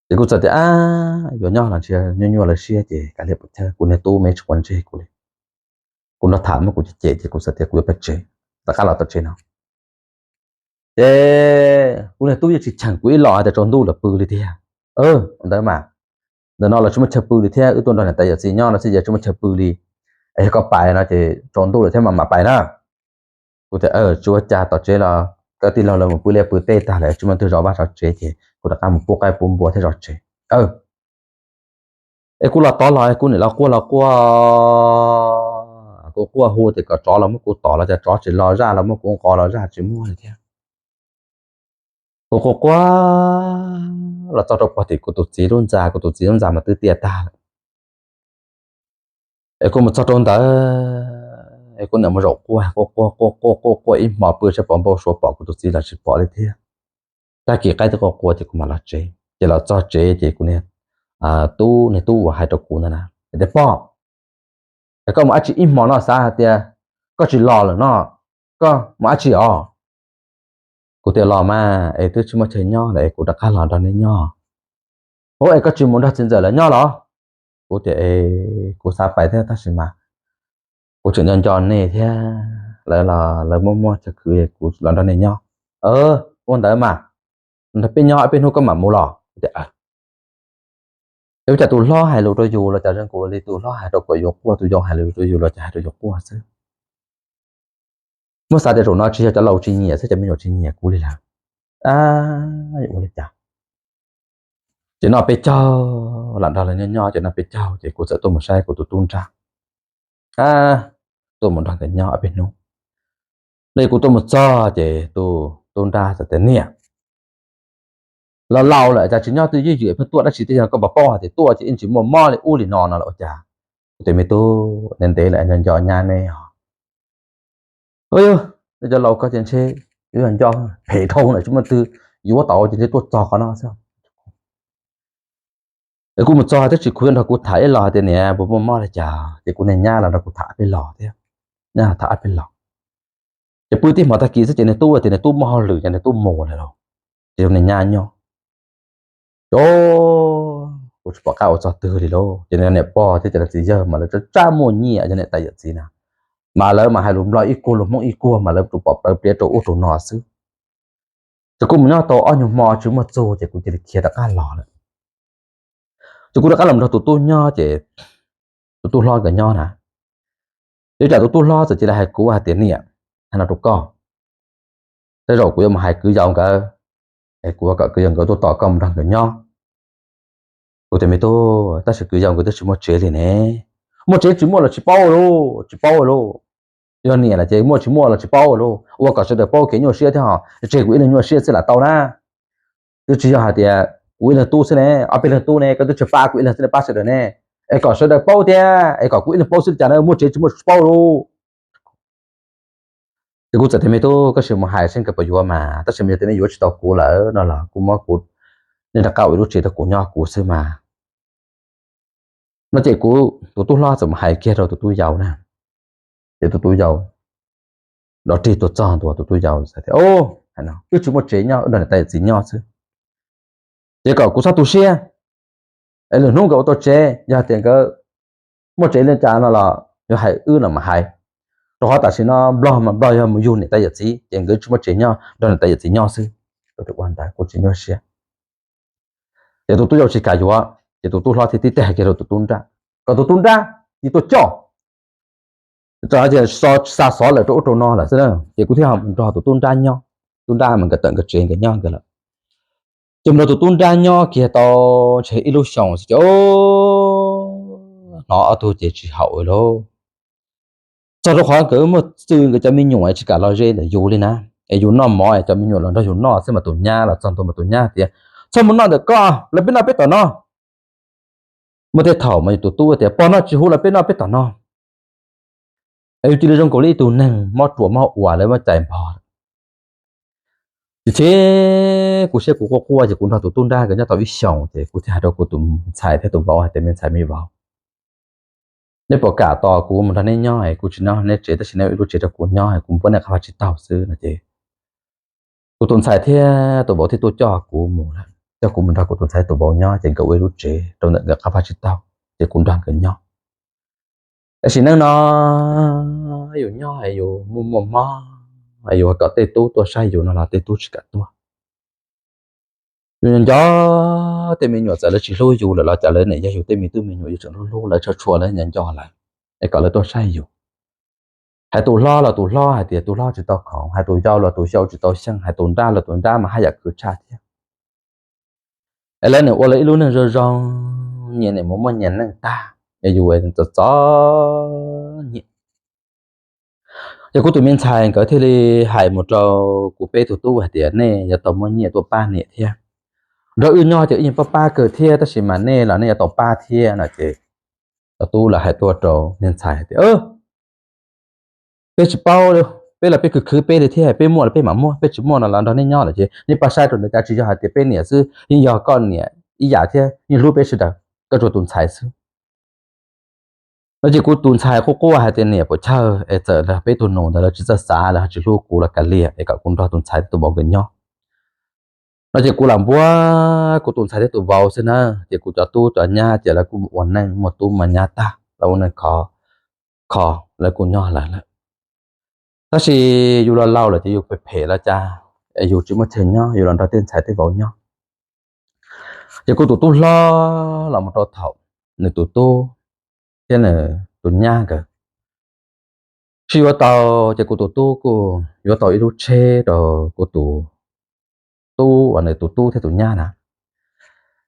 Ces kuv txawm tias ab, yuav nyob los ntshe nyuaj nyuaj lawv siab ces kav liam puas chawj, kuv niag tub mas tsis quav ntsej kuv li. Kuv nrog tham muab kuv cem cem ces kuv txawm tias kuv yuav pais tsev, rov qab los tom tsev no. Ces kuv niag tub yeej tsis cheem kuv ib los hais tias tsaus ntuj lawm pw li tiag. Ntawd mas, ntawm no los tsis muaj chaw pw li thiab, wb tuaj nrog niam tais yawm txiv nyob no xwb ces tsis muaj chaw pw li. Es yog koj pais no ces tsaus ntuj lawm thiab mas mam pais na. Kuv tias tsis ua cas, tom tsev los koj tij laug lawv mus pw liaj pw teb tag lawm tsis muaj leej twg zov vaj zov tsev ces kuv rov qab mus pub qaib pub npua thiab zov tsev. Es kuv los tod los kuv niam los quaj los quaj, kuv quaj hu tias kom tsov los muab kuv tom los cas tsov tsis los, zaj los muab kuv nqos los zaj tsis muaj li thiab. Kuv quaj quaj los txog rau pog tim kuv tus txiv lub ntxa, kuv tus txiv lub ntxa mas twb tiaj tag lawm. Es kuv mus txog rau ntawd es kuv niam mus zaum quaj quaj quaj quaj quaj quaj ib hmo pw seb pom npau suav pom kuv tus txiv los tsis pom li thiab. Tag kis qaib twb qua qua ces kuv mam los tsev, ces los txog tsev ces kuv niag tub, niag tub uas hais rau kuv ntawd na tias pog, es koj mus dab tsi ib hmo no xav hais tias koj tsis los lawm no, Koj mus dab tsi os? Kuv tias los mas es twb tsis muaj chaw nyob lawm es kuv rov qab los nrog nej nyob. Ua es koj tsis mus nrog txiv ntxawm lawv nyob los? Kuv tias es kuv xav pais thiab tab sis mas kuv tseem nco nco nej thiab, lawv los lawv muaj muaj chaw khwv kuv los nrog nej nyob. Ua ntawd mas, nrog peb nyob peb hnub koj mam mus los. Kuv tias es ua cas tus hlob hais lus rau yus los cas zoo nkaus li tus hlob hais rau kom yuav quaj, tus yau hais lus rau yus los cas hais rau yuav quaj xwb. Muab xav tias zaum no tsis yog cov laus tsis nyiam xwb, cov me nyuam tsis nyiam kuv li lawm. Ua li cas? Ces noj peb caug, lam nrog lawv nyob nyob ces noj peb caug ces kuv txawm tuaj mus saib kuv tus tub nrag, tuaj mus nrog nkawd nyob ob peb hnub. No kuv tuaj mus txog ces tus tub nrag txawm tias niam, los laus lawm cas tsis nyob twj ywm pheej tuaj dab tsi, twb yog koj puas paub hais tias tuaj ces yeej tsis muaj mob li ub li no no los ua cas? Kuv tias me tub, ntev ntev lawm nco nco nyab neb os. Yog, cov laus koj ces ntshe yuav yog nco, phem dhau lawm tsis muaj twg yuav tau ces ntshe tuaj txog qhov no xwb. Es kuv mus txog twb tsis khuv nrog kuv tham ib los hais tias niam puas muaj mob li cas, ces kuv niag nyab los nrog kuv tham peb los thiab, nyab tham peb los. Ces pw tib hmo tag kis xwb ces nws tub tias nws tub muaj hauj lwm ces nws tub mus lawm lauj, ces nws nyab nyob. Ces kuv tsis pom qab ua txog twg li lauj, ces niam pog thiab cov niam txiv yawg mas lawv tsab tsab muaj nyiaj, yog niam tais yawm txiv na, mas lawv mas hais lus Nplog ib kuag lus Hmoob ib kuag mas lawv tus pom plawv pliav rau ub rau no xwb. Ces kuv mus nyob tau ob nyuag hmo tsis muaj txog ces kuv cia li khiav rov qab los lawm. Ces kuv rov qab los nrog tus tub nyob ces tus tub hlob nkawd nyob na. Ces ua cas tus tub hlob txawm cia li hais kuv hais tias niam, hais no rau koj, tej zaum kuv yuav mus hais kwv yau nkawd, es kuv kom kwv yau nkawd tuaj tos koj mus nrog nkawd nyob. Kuv tias me tub, tab sis kwv yau nkawd twb tsis muaj tsev li ne. Muaj tsev tsis muaj los tsis paub lauj, tsis paub lauj. Yog niam lawm ces muaj tsis muaj los tsis paub lauj, ua kom sawv daws paub kev nyuaj siab thiab hos, tseg kuv ib leeg nyuaj siab xwb lam tau na. Twb tsis yog hais tias kuv ib leeg tub xwb ne, ob peb leeg tub ne, koj twb tsis pab kuv ib leeg xwb ne, pab sawv daws ne. Es kom sawv daws paub thiab, es kom kuv ib leeg paub xwb li cas na, muaj tsev tsis muaj tsis paub lauj. Ces kuv txawm tias me tub, koj sim mus hais seb nkawd puas yuav mas, tab sis mas yog tias nej yuav tsis tau kuv lawm no los kuv muab kuv, nej rov qab ua ib lub tsev rau kuv nyob kuv xwb mas. No ces kuv tus tub hlob txawm mus hais kiag rau tus tub yau na. Ces tus tub yau nrov rig tuaj txog ntua, tus tub yau tias, wb tsis muaj tsev nyob, wb nrog niam tais yawm txiv nyob xwb. Ces kom kuv txhob tu siab, es lwm hnub nkawd ua tau tsev, yog tias nkawd muaj tsev li cas no los yuav hais wb no mas hais, rau qhov tam sim no Nplog mas Nplog yog mus yug niam tais yawm txiv ces nkawd tsis muaj tsev nyob, nrog niam tais yawm txiv nyob xwb. Ua ntawd kuv tsis nyuaj siab. Ces tus tub yau tsis kam yuav, ces tus tub hlob thiaj tib teg kiag rau tus tub nrab, kom tus tub nrab cia tuaj coj. Tso tias xa xov lawm rau ub rau no lawm xwb na, ces kuv thiaj nrog tus tub nrab nyob. Tub nrab mas nkawd tawm nkawd tsev nkawd nyob nkawd lawm. Ces mus nrog tus tub nrab nyob kiag tau ntshe ib lub xyoos xwb ces hnov ob tug ces tsis haum lauj. Txog rau qhov nkawd muaj txwj nkawd cov me nyuam tsis kam los ze ntawm yus li na, es yus noj mov es cov me nyuam los nrog yus noj xwb mas tus nyab los txog ntua mas tus nyab tias, txhob mus noj ntawm koj, los peb noj peb tom no. Muaj tej thaum mas yus tus tub tias, pog noj tsis huv los peb noj peb tom no. Es yus cia li zoo nkaus li ib tug neeg mob ruas mob ua lawv muab cais npog. Ces kuv siab kuv quaj quaj ces kuv nrog tus tub nrab nkawd nyob tau ib xyoos ces kuv thiaj hais rau kuv tus ntxhais thiab tus vauv hais tias me ntxhais me vauv, neb puas kam tos kuv mus nrog neb nyob es kuv tsis nyob neb tsev tab sis neb ua ib lub tsev rau kuv nyob es kuv npuab neb qab vaj tsib taug xwb no ces kuv tus ntxhais thiab tus vauv thiaj tuaj coj kuv mus lawm, coj kuv mus nrog kuv tus ntxhais tus vauv nyob ces nkawd ua ib lub tsev rau ntawm nkawd qab vaj tsib taug ces kuv nrog nkawd nyob. Tam sim neej no yus nyob es yus muaj muaj mob, yus kom tej tub tuaj saib yus no los tej tub tsis kam tuaj. Yus nco tej me nyuam txawm lawv tsis hlub yus lawm los cas lawv niam yog yus tej me tub me nyuam yus tseem hlub hlub lawv, tshua tshua lawv nco nco lawv, es kom lawv tuaj saib yus. Hais tus hlob los tus hlob hais tias tus hlob tsis tau khoom, hais tus yau los tus yau tsis tau xyeej, hais tus nrab los tus nrab mas haj yam khwv tshaj thiab. Es lawv niam ua lawv ib lub neej zoo zoo, nyias niam mus muaj nyias neej tag, es yus txom txom nyem. Ces kuv tus me ntxhais nkawd thiaj li hais mus rau kuv peb tug tub hais tias nej yuav tau muab nyiaj tuaj pab niam thiab. Nrog wb nyob ces wb yeej pab pab kawg thiab tab sis mas nej los nej yuav tau pab thiab no ces tus tub lawv hais tuaj rau niag ntxhais hais tias, peb tsis paub, peb los peb khwv khwv peb li thiab, peb muaj los peb mam muab, peb tsis muaj no los nrog nej nyob lawm ces nej pab saib rau ntawd cas tsis yog hais tias peb niam xwb, yeej yog koj niam ib yam thiab yeej hlub peb sawv daws, koj tsuas tus ntxhais xwb. No ces kuv tus ntxhais quaj quaj hais tias, niam puas chawj es txawm peb tug nus ntawd lawv tsis txawj xav, lawv ho tsis hlub kuv los kav liam es kom kuv nrog tus ntxhais thiab tus vauv nkawd nyob. No ces kuv lam npuab kuv tus ntxhais thiab tus vauv xwb na, ces kuv cov tub cov nyab ces lawv kuj mus ua neej muaj tub muaj nyab tag, lawv ua neej khov kho, lawv kuj nyob lawv lawm. Tab sis yus los laus lawm ces yus phem phem los cas, yus tsis muaj chaw nyob, yus los nrog tej ntxhais tej vauv nyob. Ces kuv tus tub hlob los mus rau thaum nws tus tub thiab nws tus nyab nkawd sib yuav tau, ces kuv tus tub kuj yuav tau ib lub tsheb rau kuv tus tub uas nws tus tub thiab tus nyab na.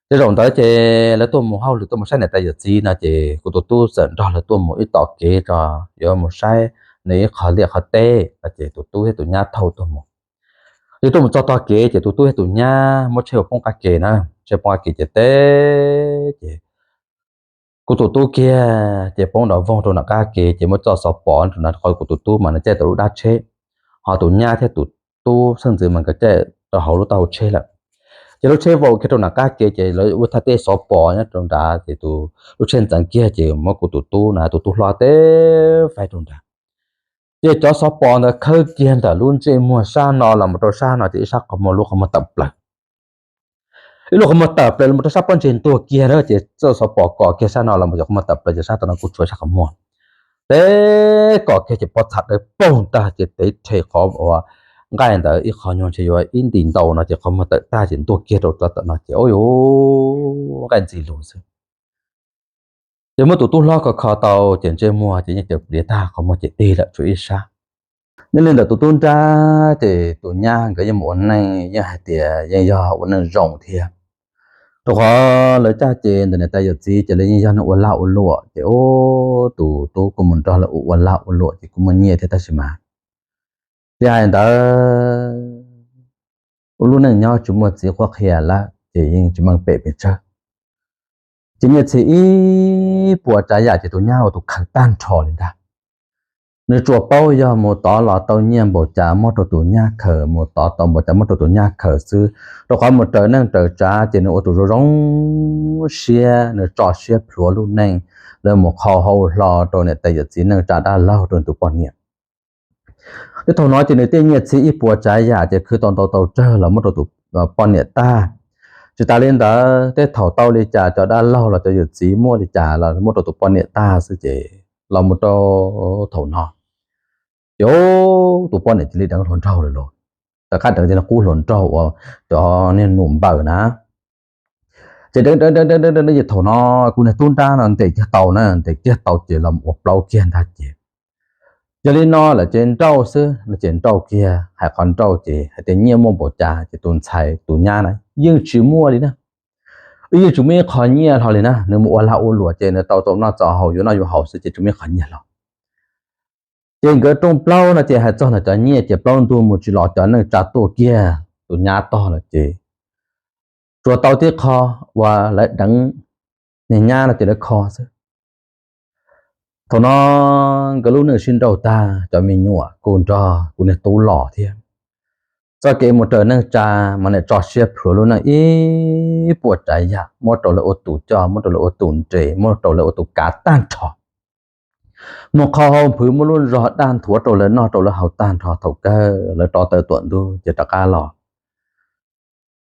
Ces zaum ntawd ces lawv tuaj mus hauj lwm tuaj mus saib niam tais yawm txiv no ces kuv tus tub txawm nrog lawv tuaj mus ib tom kev rau yuav mus saib nws ib qho liaj qhov teb no ces tus tub thiab tus nyab thauj tuaj mus. Ces tuaj mus txog tog kev ces tus tub thiab tus nyab muab tsheb ua poob qab ke na, tsheb poob qab ke ces teb ces kuv tus tub kiag ces poob nrov voog rau nram qab ke ces muab txoj xov pos rau na, qhov kuv tus tub mas nws caij tau lub dab tsheb, ho tus nyab thiab tus tub xeeb ntxwv mas nkawd caij rau hauv lub taub hau tsheb lawm. Ces lub tsheb vau kiag rau nram qab ke ces lawv ua thaj teb xov pos nyob rau nrad ces tus lub tsheb ntxeev kiag ces muab kuv tus tub na, tus tub hlob teb faib rau nrad. Ces cov xov pos ntawd khawb kiag ntawm lub ntsej muag sab no los mus rau sab no ces ib sab qhov muag lub qhov muag tawm plaws. Ib lub qhov muag tawm plaws los mus rau sab pob ntseg ntuag kiag na, ces txoj xov pos kos kiag sab no los mus cov qhov muag tawm plaws ces sab tom no kuj tshuav sab qhov muag. Teb kos kiag ces pob txha dawb paug ntag ces tev rhe qhov uas nqaij ntawd ib qho nyuag ntshe yuav ib nti ntau no ces qhov muag tawm tag ces ntuag kiag rau tso tom no ces ua yuav nqaij ntxi lug xwb. Ces muab tus tub hlob kho kho tau ces ntsej muag ces yeej caws pliav tag, qhov muag ces tig lawm tshuav ib sab. Nyob li ntawm tus tub nrab ces tus nyab nkawd yeej mus ua neej yeej hais tias yeej yog ua neej zoo thiab, rau qhov lawv caj ces ntawm niam tais yawm txiv ces lawv yeej yog neeg ua lag ua luam ces ub tus tub kuj mus nrog lawv ua lag ua luam ces kuj muaj nyiaj thiab tab sis mas li hais ntawd ua lub neej nyob tsis muaj txiv qhuab qhia lawm ces yeej tsis meej pem pes tsawg. Ces nyiaj txiag ib puas tsav yam ces tus nyab ua tus khaws tag nrho li ntag. Nws tsuas paub yog mus tod los tau nyiaj npaum cas muab rau tus nyab khaws, mus tod tau npaum cas muab rau tus nyab khaws xwb, rau qhov mus raws neej raws tsav ces nws ua tus zoo zoo siab, nws tso siab plhuav lub neej, lawv mus qhau hau hlo rau niam tais yawm txiv neej tsa dab laug rau nws tus poj niam. Ces thaum no ces nws tej nyiaj txiag ib puas tsav yam ces khwv tau ntau tau tsawg los muab rau tus poj niam tag. Tsis tas li ntawd tej thaum tau li cas cov dab laug los cov yawm txiv muaj li cas los muab rau tus poj niam tag xwb ces los mus rau thaum no ces tus poj niam cia li deev hluas nraug lawm lauj. Tom qab deev cia li qub hluas nraug uas cov niag num npaws na. Ces deev deev deev deev deev ces thaum no kuv niag tub nrab no ntes kiag tau na, ntes kiag tau ces los ua plaub kiag ntag ces yog li no lawm ces nrauj xwb no ces nrauj kiag, hais qhov nrauj ces hais tias nyiaj muaj npaum cas ces tus ntxhais tus nyab na yeej tsis muaj li na. Yeej tsis muaj ib qho nyiaj hlo li na, nws mus ua lag ua luam ces nws tau tau noj tau haus yuav noj yuav haus xwb ces tsis muaj ib qho nyiaj hlo. Ces nkawd rooj plaub no ces hais txog ntawm cov nyiaj ces plaub ntug mus tsis los cov neej tsa tuaj kiag tus nyab tog lawm ces tsuas tau tib qho uas lawv deev niag nyab no ces lawv kho xwb. Thaum no nkawd lub neej sib nrauj tag, cov me nyuam kuj nrog kuv niag tub los thiab. Txoj kev mus raws neej tsa mas niam tso siab plhuav lub neej ib puas tsav yam, muab rau lawv ua tus coj, muab rau lawv ua tus nres, muab rau lawv ua tus kav tag nrho. Mus qhau hau nphwv muab lub zog daj nthuav rau lawv noj rau lawv haus tag nrho, thaum kawg lawv rov tawm tuam ntug ces rov qab los.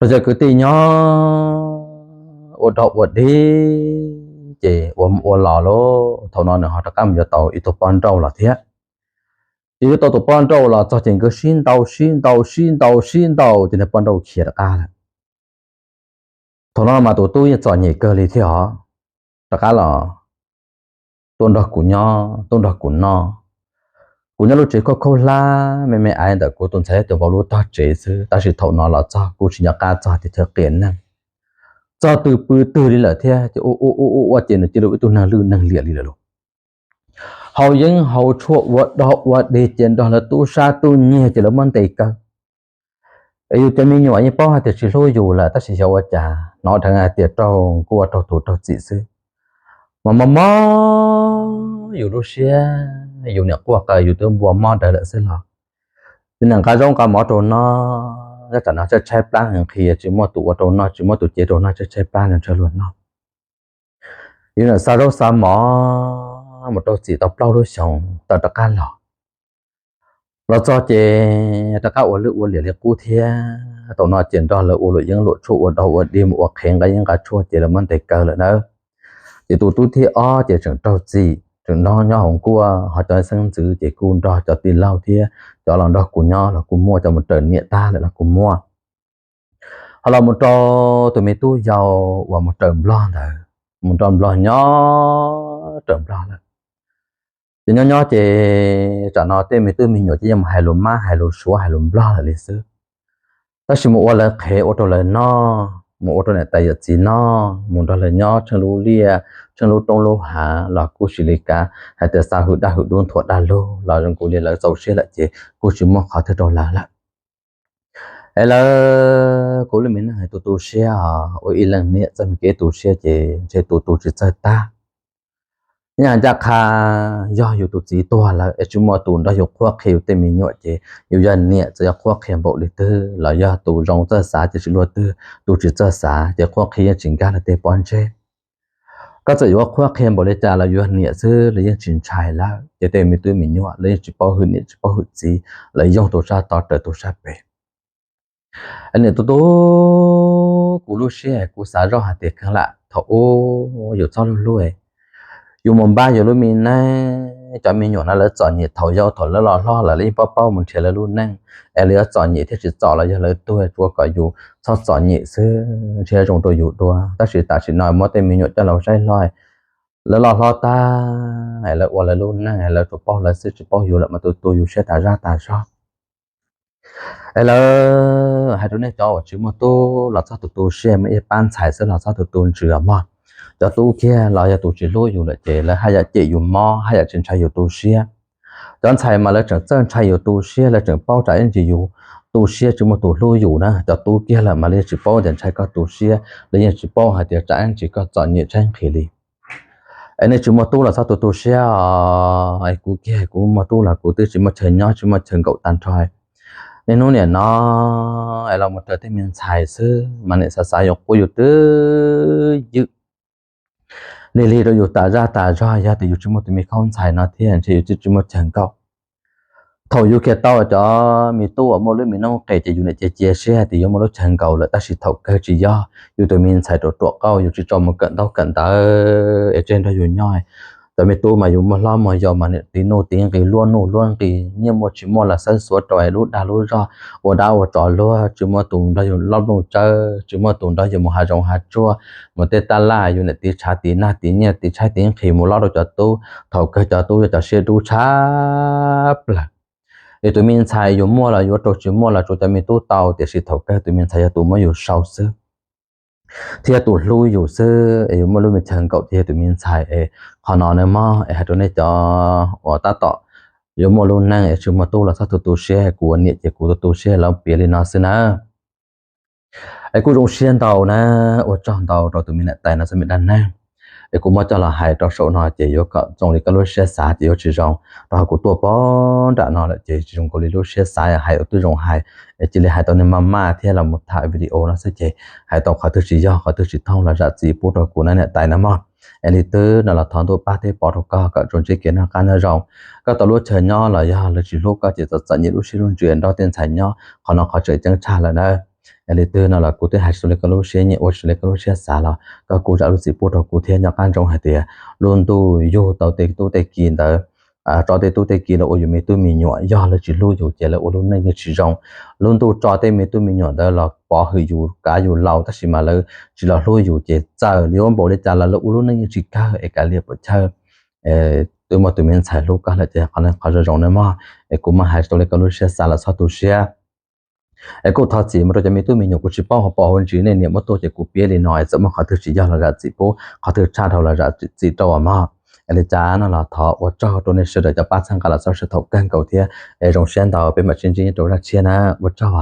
Los cov kwv tij nyob ua dog ua dig ces ua mus ua los lauj, thaum no nws ho rov qab mus yuav tau ib tug poj nrauj los thiab. Ces yuav tau tus poj nrauj los txog ces nkawd sib ntaus sib ntaus sib ntaus sib ntaus ces niag poj nrauj khiav rov qab lawm. Thaum no mas tus tub yeej txom nyem kawg li thiab os, rov qab los tuaj nrog kuv nyob tuaj nrog kuv noj. Kuv nyob lub tsev khaub khaub hlab me me aiv ntawm kuv tus ntxhais thiab tus vauv lub tog tsev xwb, tab sis thaum no los txog kuv tsis nco qab txog tias chaw qias neeg, txog twg pw twg li lawm thiab ces ua ua ua ua ces nws cia li ua ib tug neeg lwj neeg liam li lawm lauj. Haus yeeb haus tshuaj ua dog ua dig ces nrog lawv tub sab tub nyiag ces lawv muab ntes kaw. Es yus cov me nyuam yeej paub hais tias tsis hlub yus lawm tab sis xyov ua cas hnov dheev hais tias raug nkuaj raug tus raug txim xwb. Mas mob mob yus lub siab, yus niam quaj qw yus twb npua mob dawv lawm xwb los yus niam nqa zaub nqa mov rau noj, nyob tsam no tshaib tshaib plab nqhis tsis muaj tus ua rau noj tsis muaj tus cev rau noj tshaib tshaib plab ntshaw luag noj. Yus niam xa zaub xa mov mus rau txim tau plaub lub xyoos tawm rov qab los. Los txog ces rov qab ua lwj ua liam li qub thiab. Thaum no ces nrog lawv ua luam yeeb luam tshuaj, ua dog ua dig, mus ua qhev nqa yeeb nqa tshuaj ces lawv muab ntes kaw lawm nawb. Ces tus tub thib ob ces tseem raug txim, tseem nyob hauv nkuaj, ho cov xeeb ntxwv ces kuj nrog cov tij laug thiab cov los nrog kuv nyob los kuj muaj, cov mus raws niam tag lawm los kuj muaj. Ho los mus rau tus me tub yau uas mus raws nplog ntawd, mus nrog nplog nyob raws nplog lawm. Ces nyob nyob ces tsam no tej me tub me nyuam ces yeej mus hais lus mab hais lus suav hais lus nplog lawm li xwb. Tab sis mus ua lawv qhev ua rau lawv noj, mus ua rau niam tais yawm txiv noj, mus nrog lawv nyob tsheej lub liaj tsheej lub roob lub hav los kuj tsis li kav hais tias xa hwm daj hwm dub nthuav daj lug los zoo nkaus li lawv txaus siab lawm ces kuj tsis muaj qhov twg rau lawv lawm. Es lawv kuj lub me neej hais tu tu siab os, ua ib leej niam txoj me kev tu siab ces ntshe tu tu tsis txawj tag. Nyaj ncaj qha yog yus tus txiv tuag lawm es tsis muaj tus nrog yus qhuab qhia yus tej me nyuam ces yus yog niam txawm yog qhuab qhia npaum li twg los yog tus zoo txawj xav ces tsis luaj twg, tus tsis txawj xav ces qhuab qhia yeej tsis nkag lawv tej pob ntseg. Koj txawm yuav qhuab qhia npaum li cas los yus yog niam xwb los yeej tsis ntshai lawm ces tej me tub me nyuam lawv yeej tsis paub hwm niam tsis paub hwm txiv, lawv yoog tus sab tod raws tus sab pem. Niam tu tu kuv lub siab, kuv xav zoj hais tias kheev lam thaum ub yus txhob luag luj, yus mus npaj yus lub me neej, cov me nyuam no lawv txom nyem thaum yau, thaum lawv los hlob lawm lawv yeej paub paub mus nrhiav lawv lub neej. Es lawv yuav txom nyem thiab tsis txom los yog lawv tuag, tsuav kom yus txhob txom nyem xwb, ntshe zoo rau yus dua. Tab sis tam sim no muab tej me nyuam coj los saib hlob, lawv los hlob tag es lawv ua lawv lub neej, lawv tsuas paub lawv xwb tsis paub yus lawm mas tu tu yus siab tas zaj tas zog. Es lawv hais rau nej cov uas tsis muaj tub los txhob tu tu siab, muaj ib pab ntxhais xwb los txhob tu tu ntsws mog. Cov tub kiag los yog tus tsis hlub yus lawm ces lawv haj yam cem yus mob, haj yam tsis ntshai yus tu siab. Cov ntxhais mas lawv tseem txawj ntshai yus tu siab, lawv tseem paub tsam ib ntsis yus tu siab tsis muaj tus hlub yus na. Cov tub kiag lawm mas lawv yeej tsis paub tias ntshai koj tu siab, lawv yeej tsis paub hais tias tsam ib ntsis koj txom nyem tshaib nqhis li. Es nej tsis muaj tub los txhob tu tu siab os. Es kuv kiag kuv muaj tub los kuv twb tsis muaj chaw nyob tsis muaj chaw nkaum tag nrho. Niaj hnub nim no es los mus raws tej me ntxhais xwb mas nim xav xav yuav quab yus twb ywm, lig lig rau yus tas zaj tas zog. Yog tias yus tsis muaj tus me khaub ntxhais no thiab ntshe yus twb tsis muaj chaw nkaum. Thaum yus khiav tau cov me tub uas muaj lub me noob qes ces yus niam cia cia siab hais tias yuav muaj lub chaw nkaum lawm, tab sis thaum kawg tsis yog. Yus tus me ntxhais ruam ruam qauj, yus tsis tso mus kawm ntaub kawm ntawv es tseg nrog yus nyob. Cov me tub mas yus muaj hlob muaj yau mas tiv nuj tiv nqis, luab nuj luab nqis, nyiaj muaj tsis muaj los xawb xuav rau es lub dag lub zog ua dab ua tsov luag, tsis muaj tus nrog yus loj nplooj tsawb, tsis muaj tus nrog yus mus hav zoov hav tsuag, mus tej taj laj, yus niam tiv tshav tiv nag tiv nyiaj tiv tshaib tiv nqhis mus lob rau cov tub. Thaum kawg cov tub yog cov siab dub tshaj plaws. Es tus me ntxhais yus muaj los yuav rau tsis muaj los tsuav cov me tub tau, tiam sis thaum kawg tus me ntxhais yog tus muab yus sau xwb thiab tus hlub yus xwb. Es yus muaj lub me chaw nkaum ces yog tus me ntxhais. Es qhov no na mog, es hais rau nej cov uas tab tom yuav muaj lub neej es tsis muaj tub los txhob tu tu siab, kuv ua niam ces kuv tu tu siab los piav li no xwb na. Es kuj zoo siab ntau na, ua tsaug ntau rau tus me niam tais no txoj me dab neeg. Es kuv muab coj los hais rau saum no ces yuav kom zoo li koj lub siab xav ces yuav tsis zoo. Rau qhov kuv tuaj poob nram no lawm ces tsis zoo nkaus li lub siab xav, hais ua twb zoo hais, es cia li hais tau niag maj maj thiab los mus tham video no xwb ces hais tau qhov twg tsis yog qhov twg tsis thooj los zam txim pub rau kuv na niam tais na mog. Es li twg no los thov ntuj pab thiab pov rau koj kom tsuas ntsib kev noj qab nyob zoo. Koj tau lub chaw nyob los yog lawv tsis hlub koj ces txom txom nyem lub siab lub ntsws nrog tej ntxhais nyob, qhov no qhov tseem ceeb tshaj lawm na. Es li twg no los kuv twb hais tsis tau li koj lub siab nyiam, ua tsis tau li koj lub siab xav los koj kuj zam lub txim pub rau kuv thiab. Nyob qab ntsoov hais tias lub ntuj yug tau tej tub tej ki ntawd, tso tej tub tej ki los ua yus me tub me nyuam, yog lawv tsis hlub yus ces lawv ua lub neej yeej tsis zoo. Lub ntuj tso tej me tub me nyuam ntawd los pov hwm yus kav yus laus, tab sis mas lawv tsis los hlub yus ces txawm yuav npaum li cas los lawv ua lub neej yeej tsis kawg. Es kav liam puas chawj, twb muaj tus me ntxhais hlub koj lawm ces qhov no qhov zoo zoo na mog. Es kuv mas hais tsis tau li koj lub siab xav los txhob tu siab. Es kuj thov txim mus rau cov me tub me nyuam, kuv tsis paub hauv paus hauv ntsis nej niam muab tuaj ces kuv piav li no, es txawm muaj qhov twg tsis yog los zam txim pub, qhov twg tshaj dhau los zam txim rau mog. Es li cas no los thov ua tsaug rau nej sawv daws cov pab txhawb nqa los txog sij thaum kawg nkaus thiab. Es zoo siab ntau, peb mam sib ntsib rau zaj tshiab na, ua tsaug.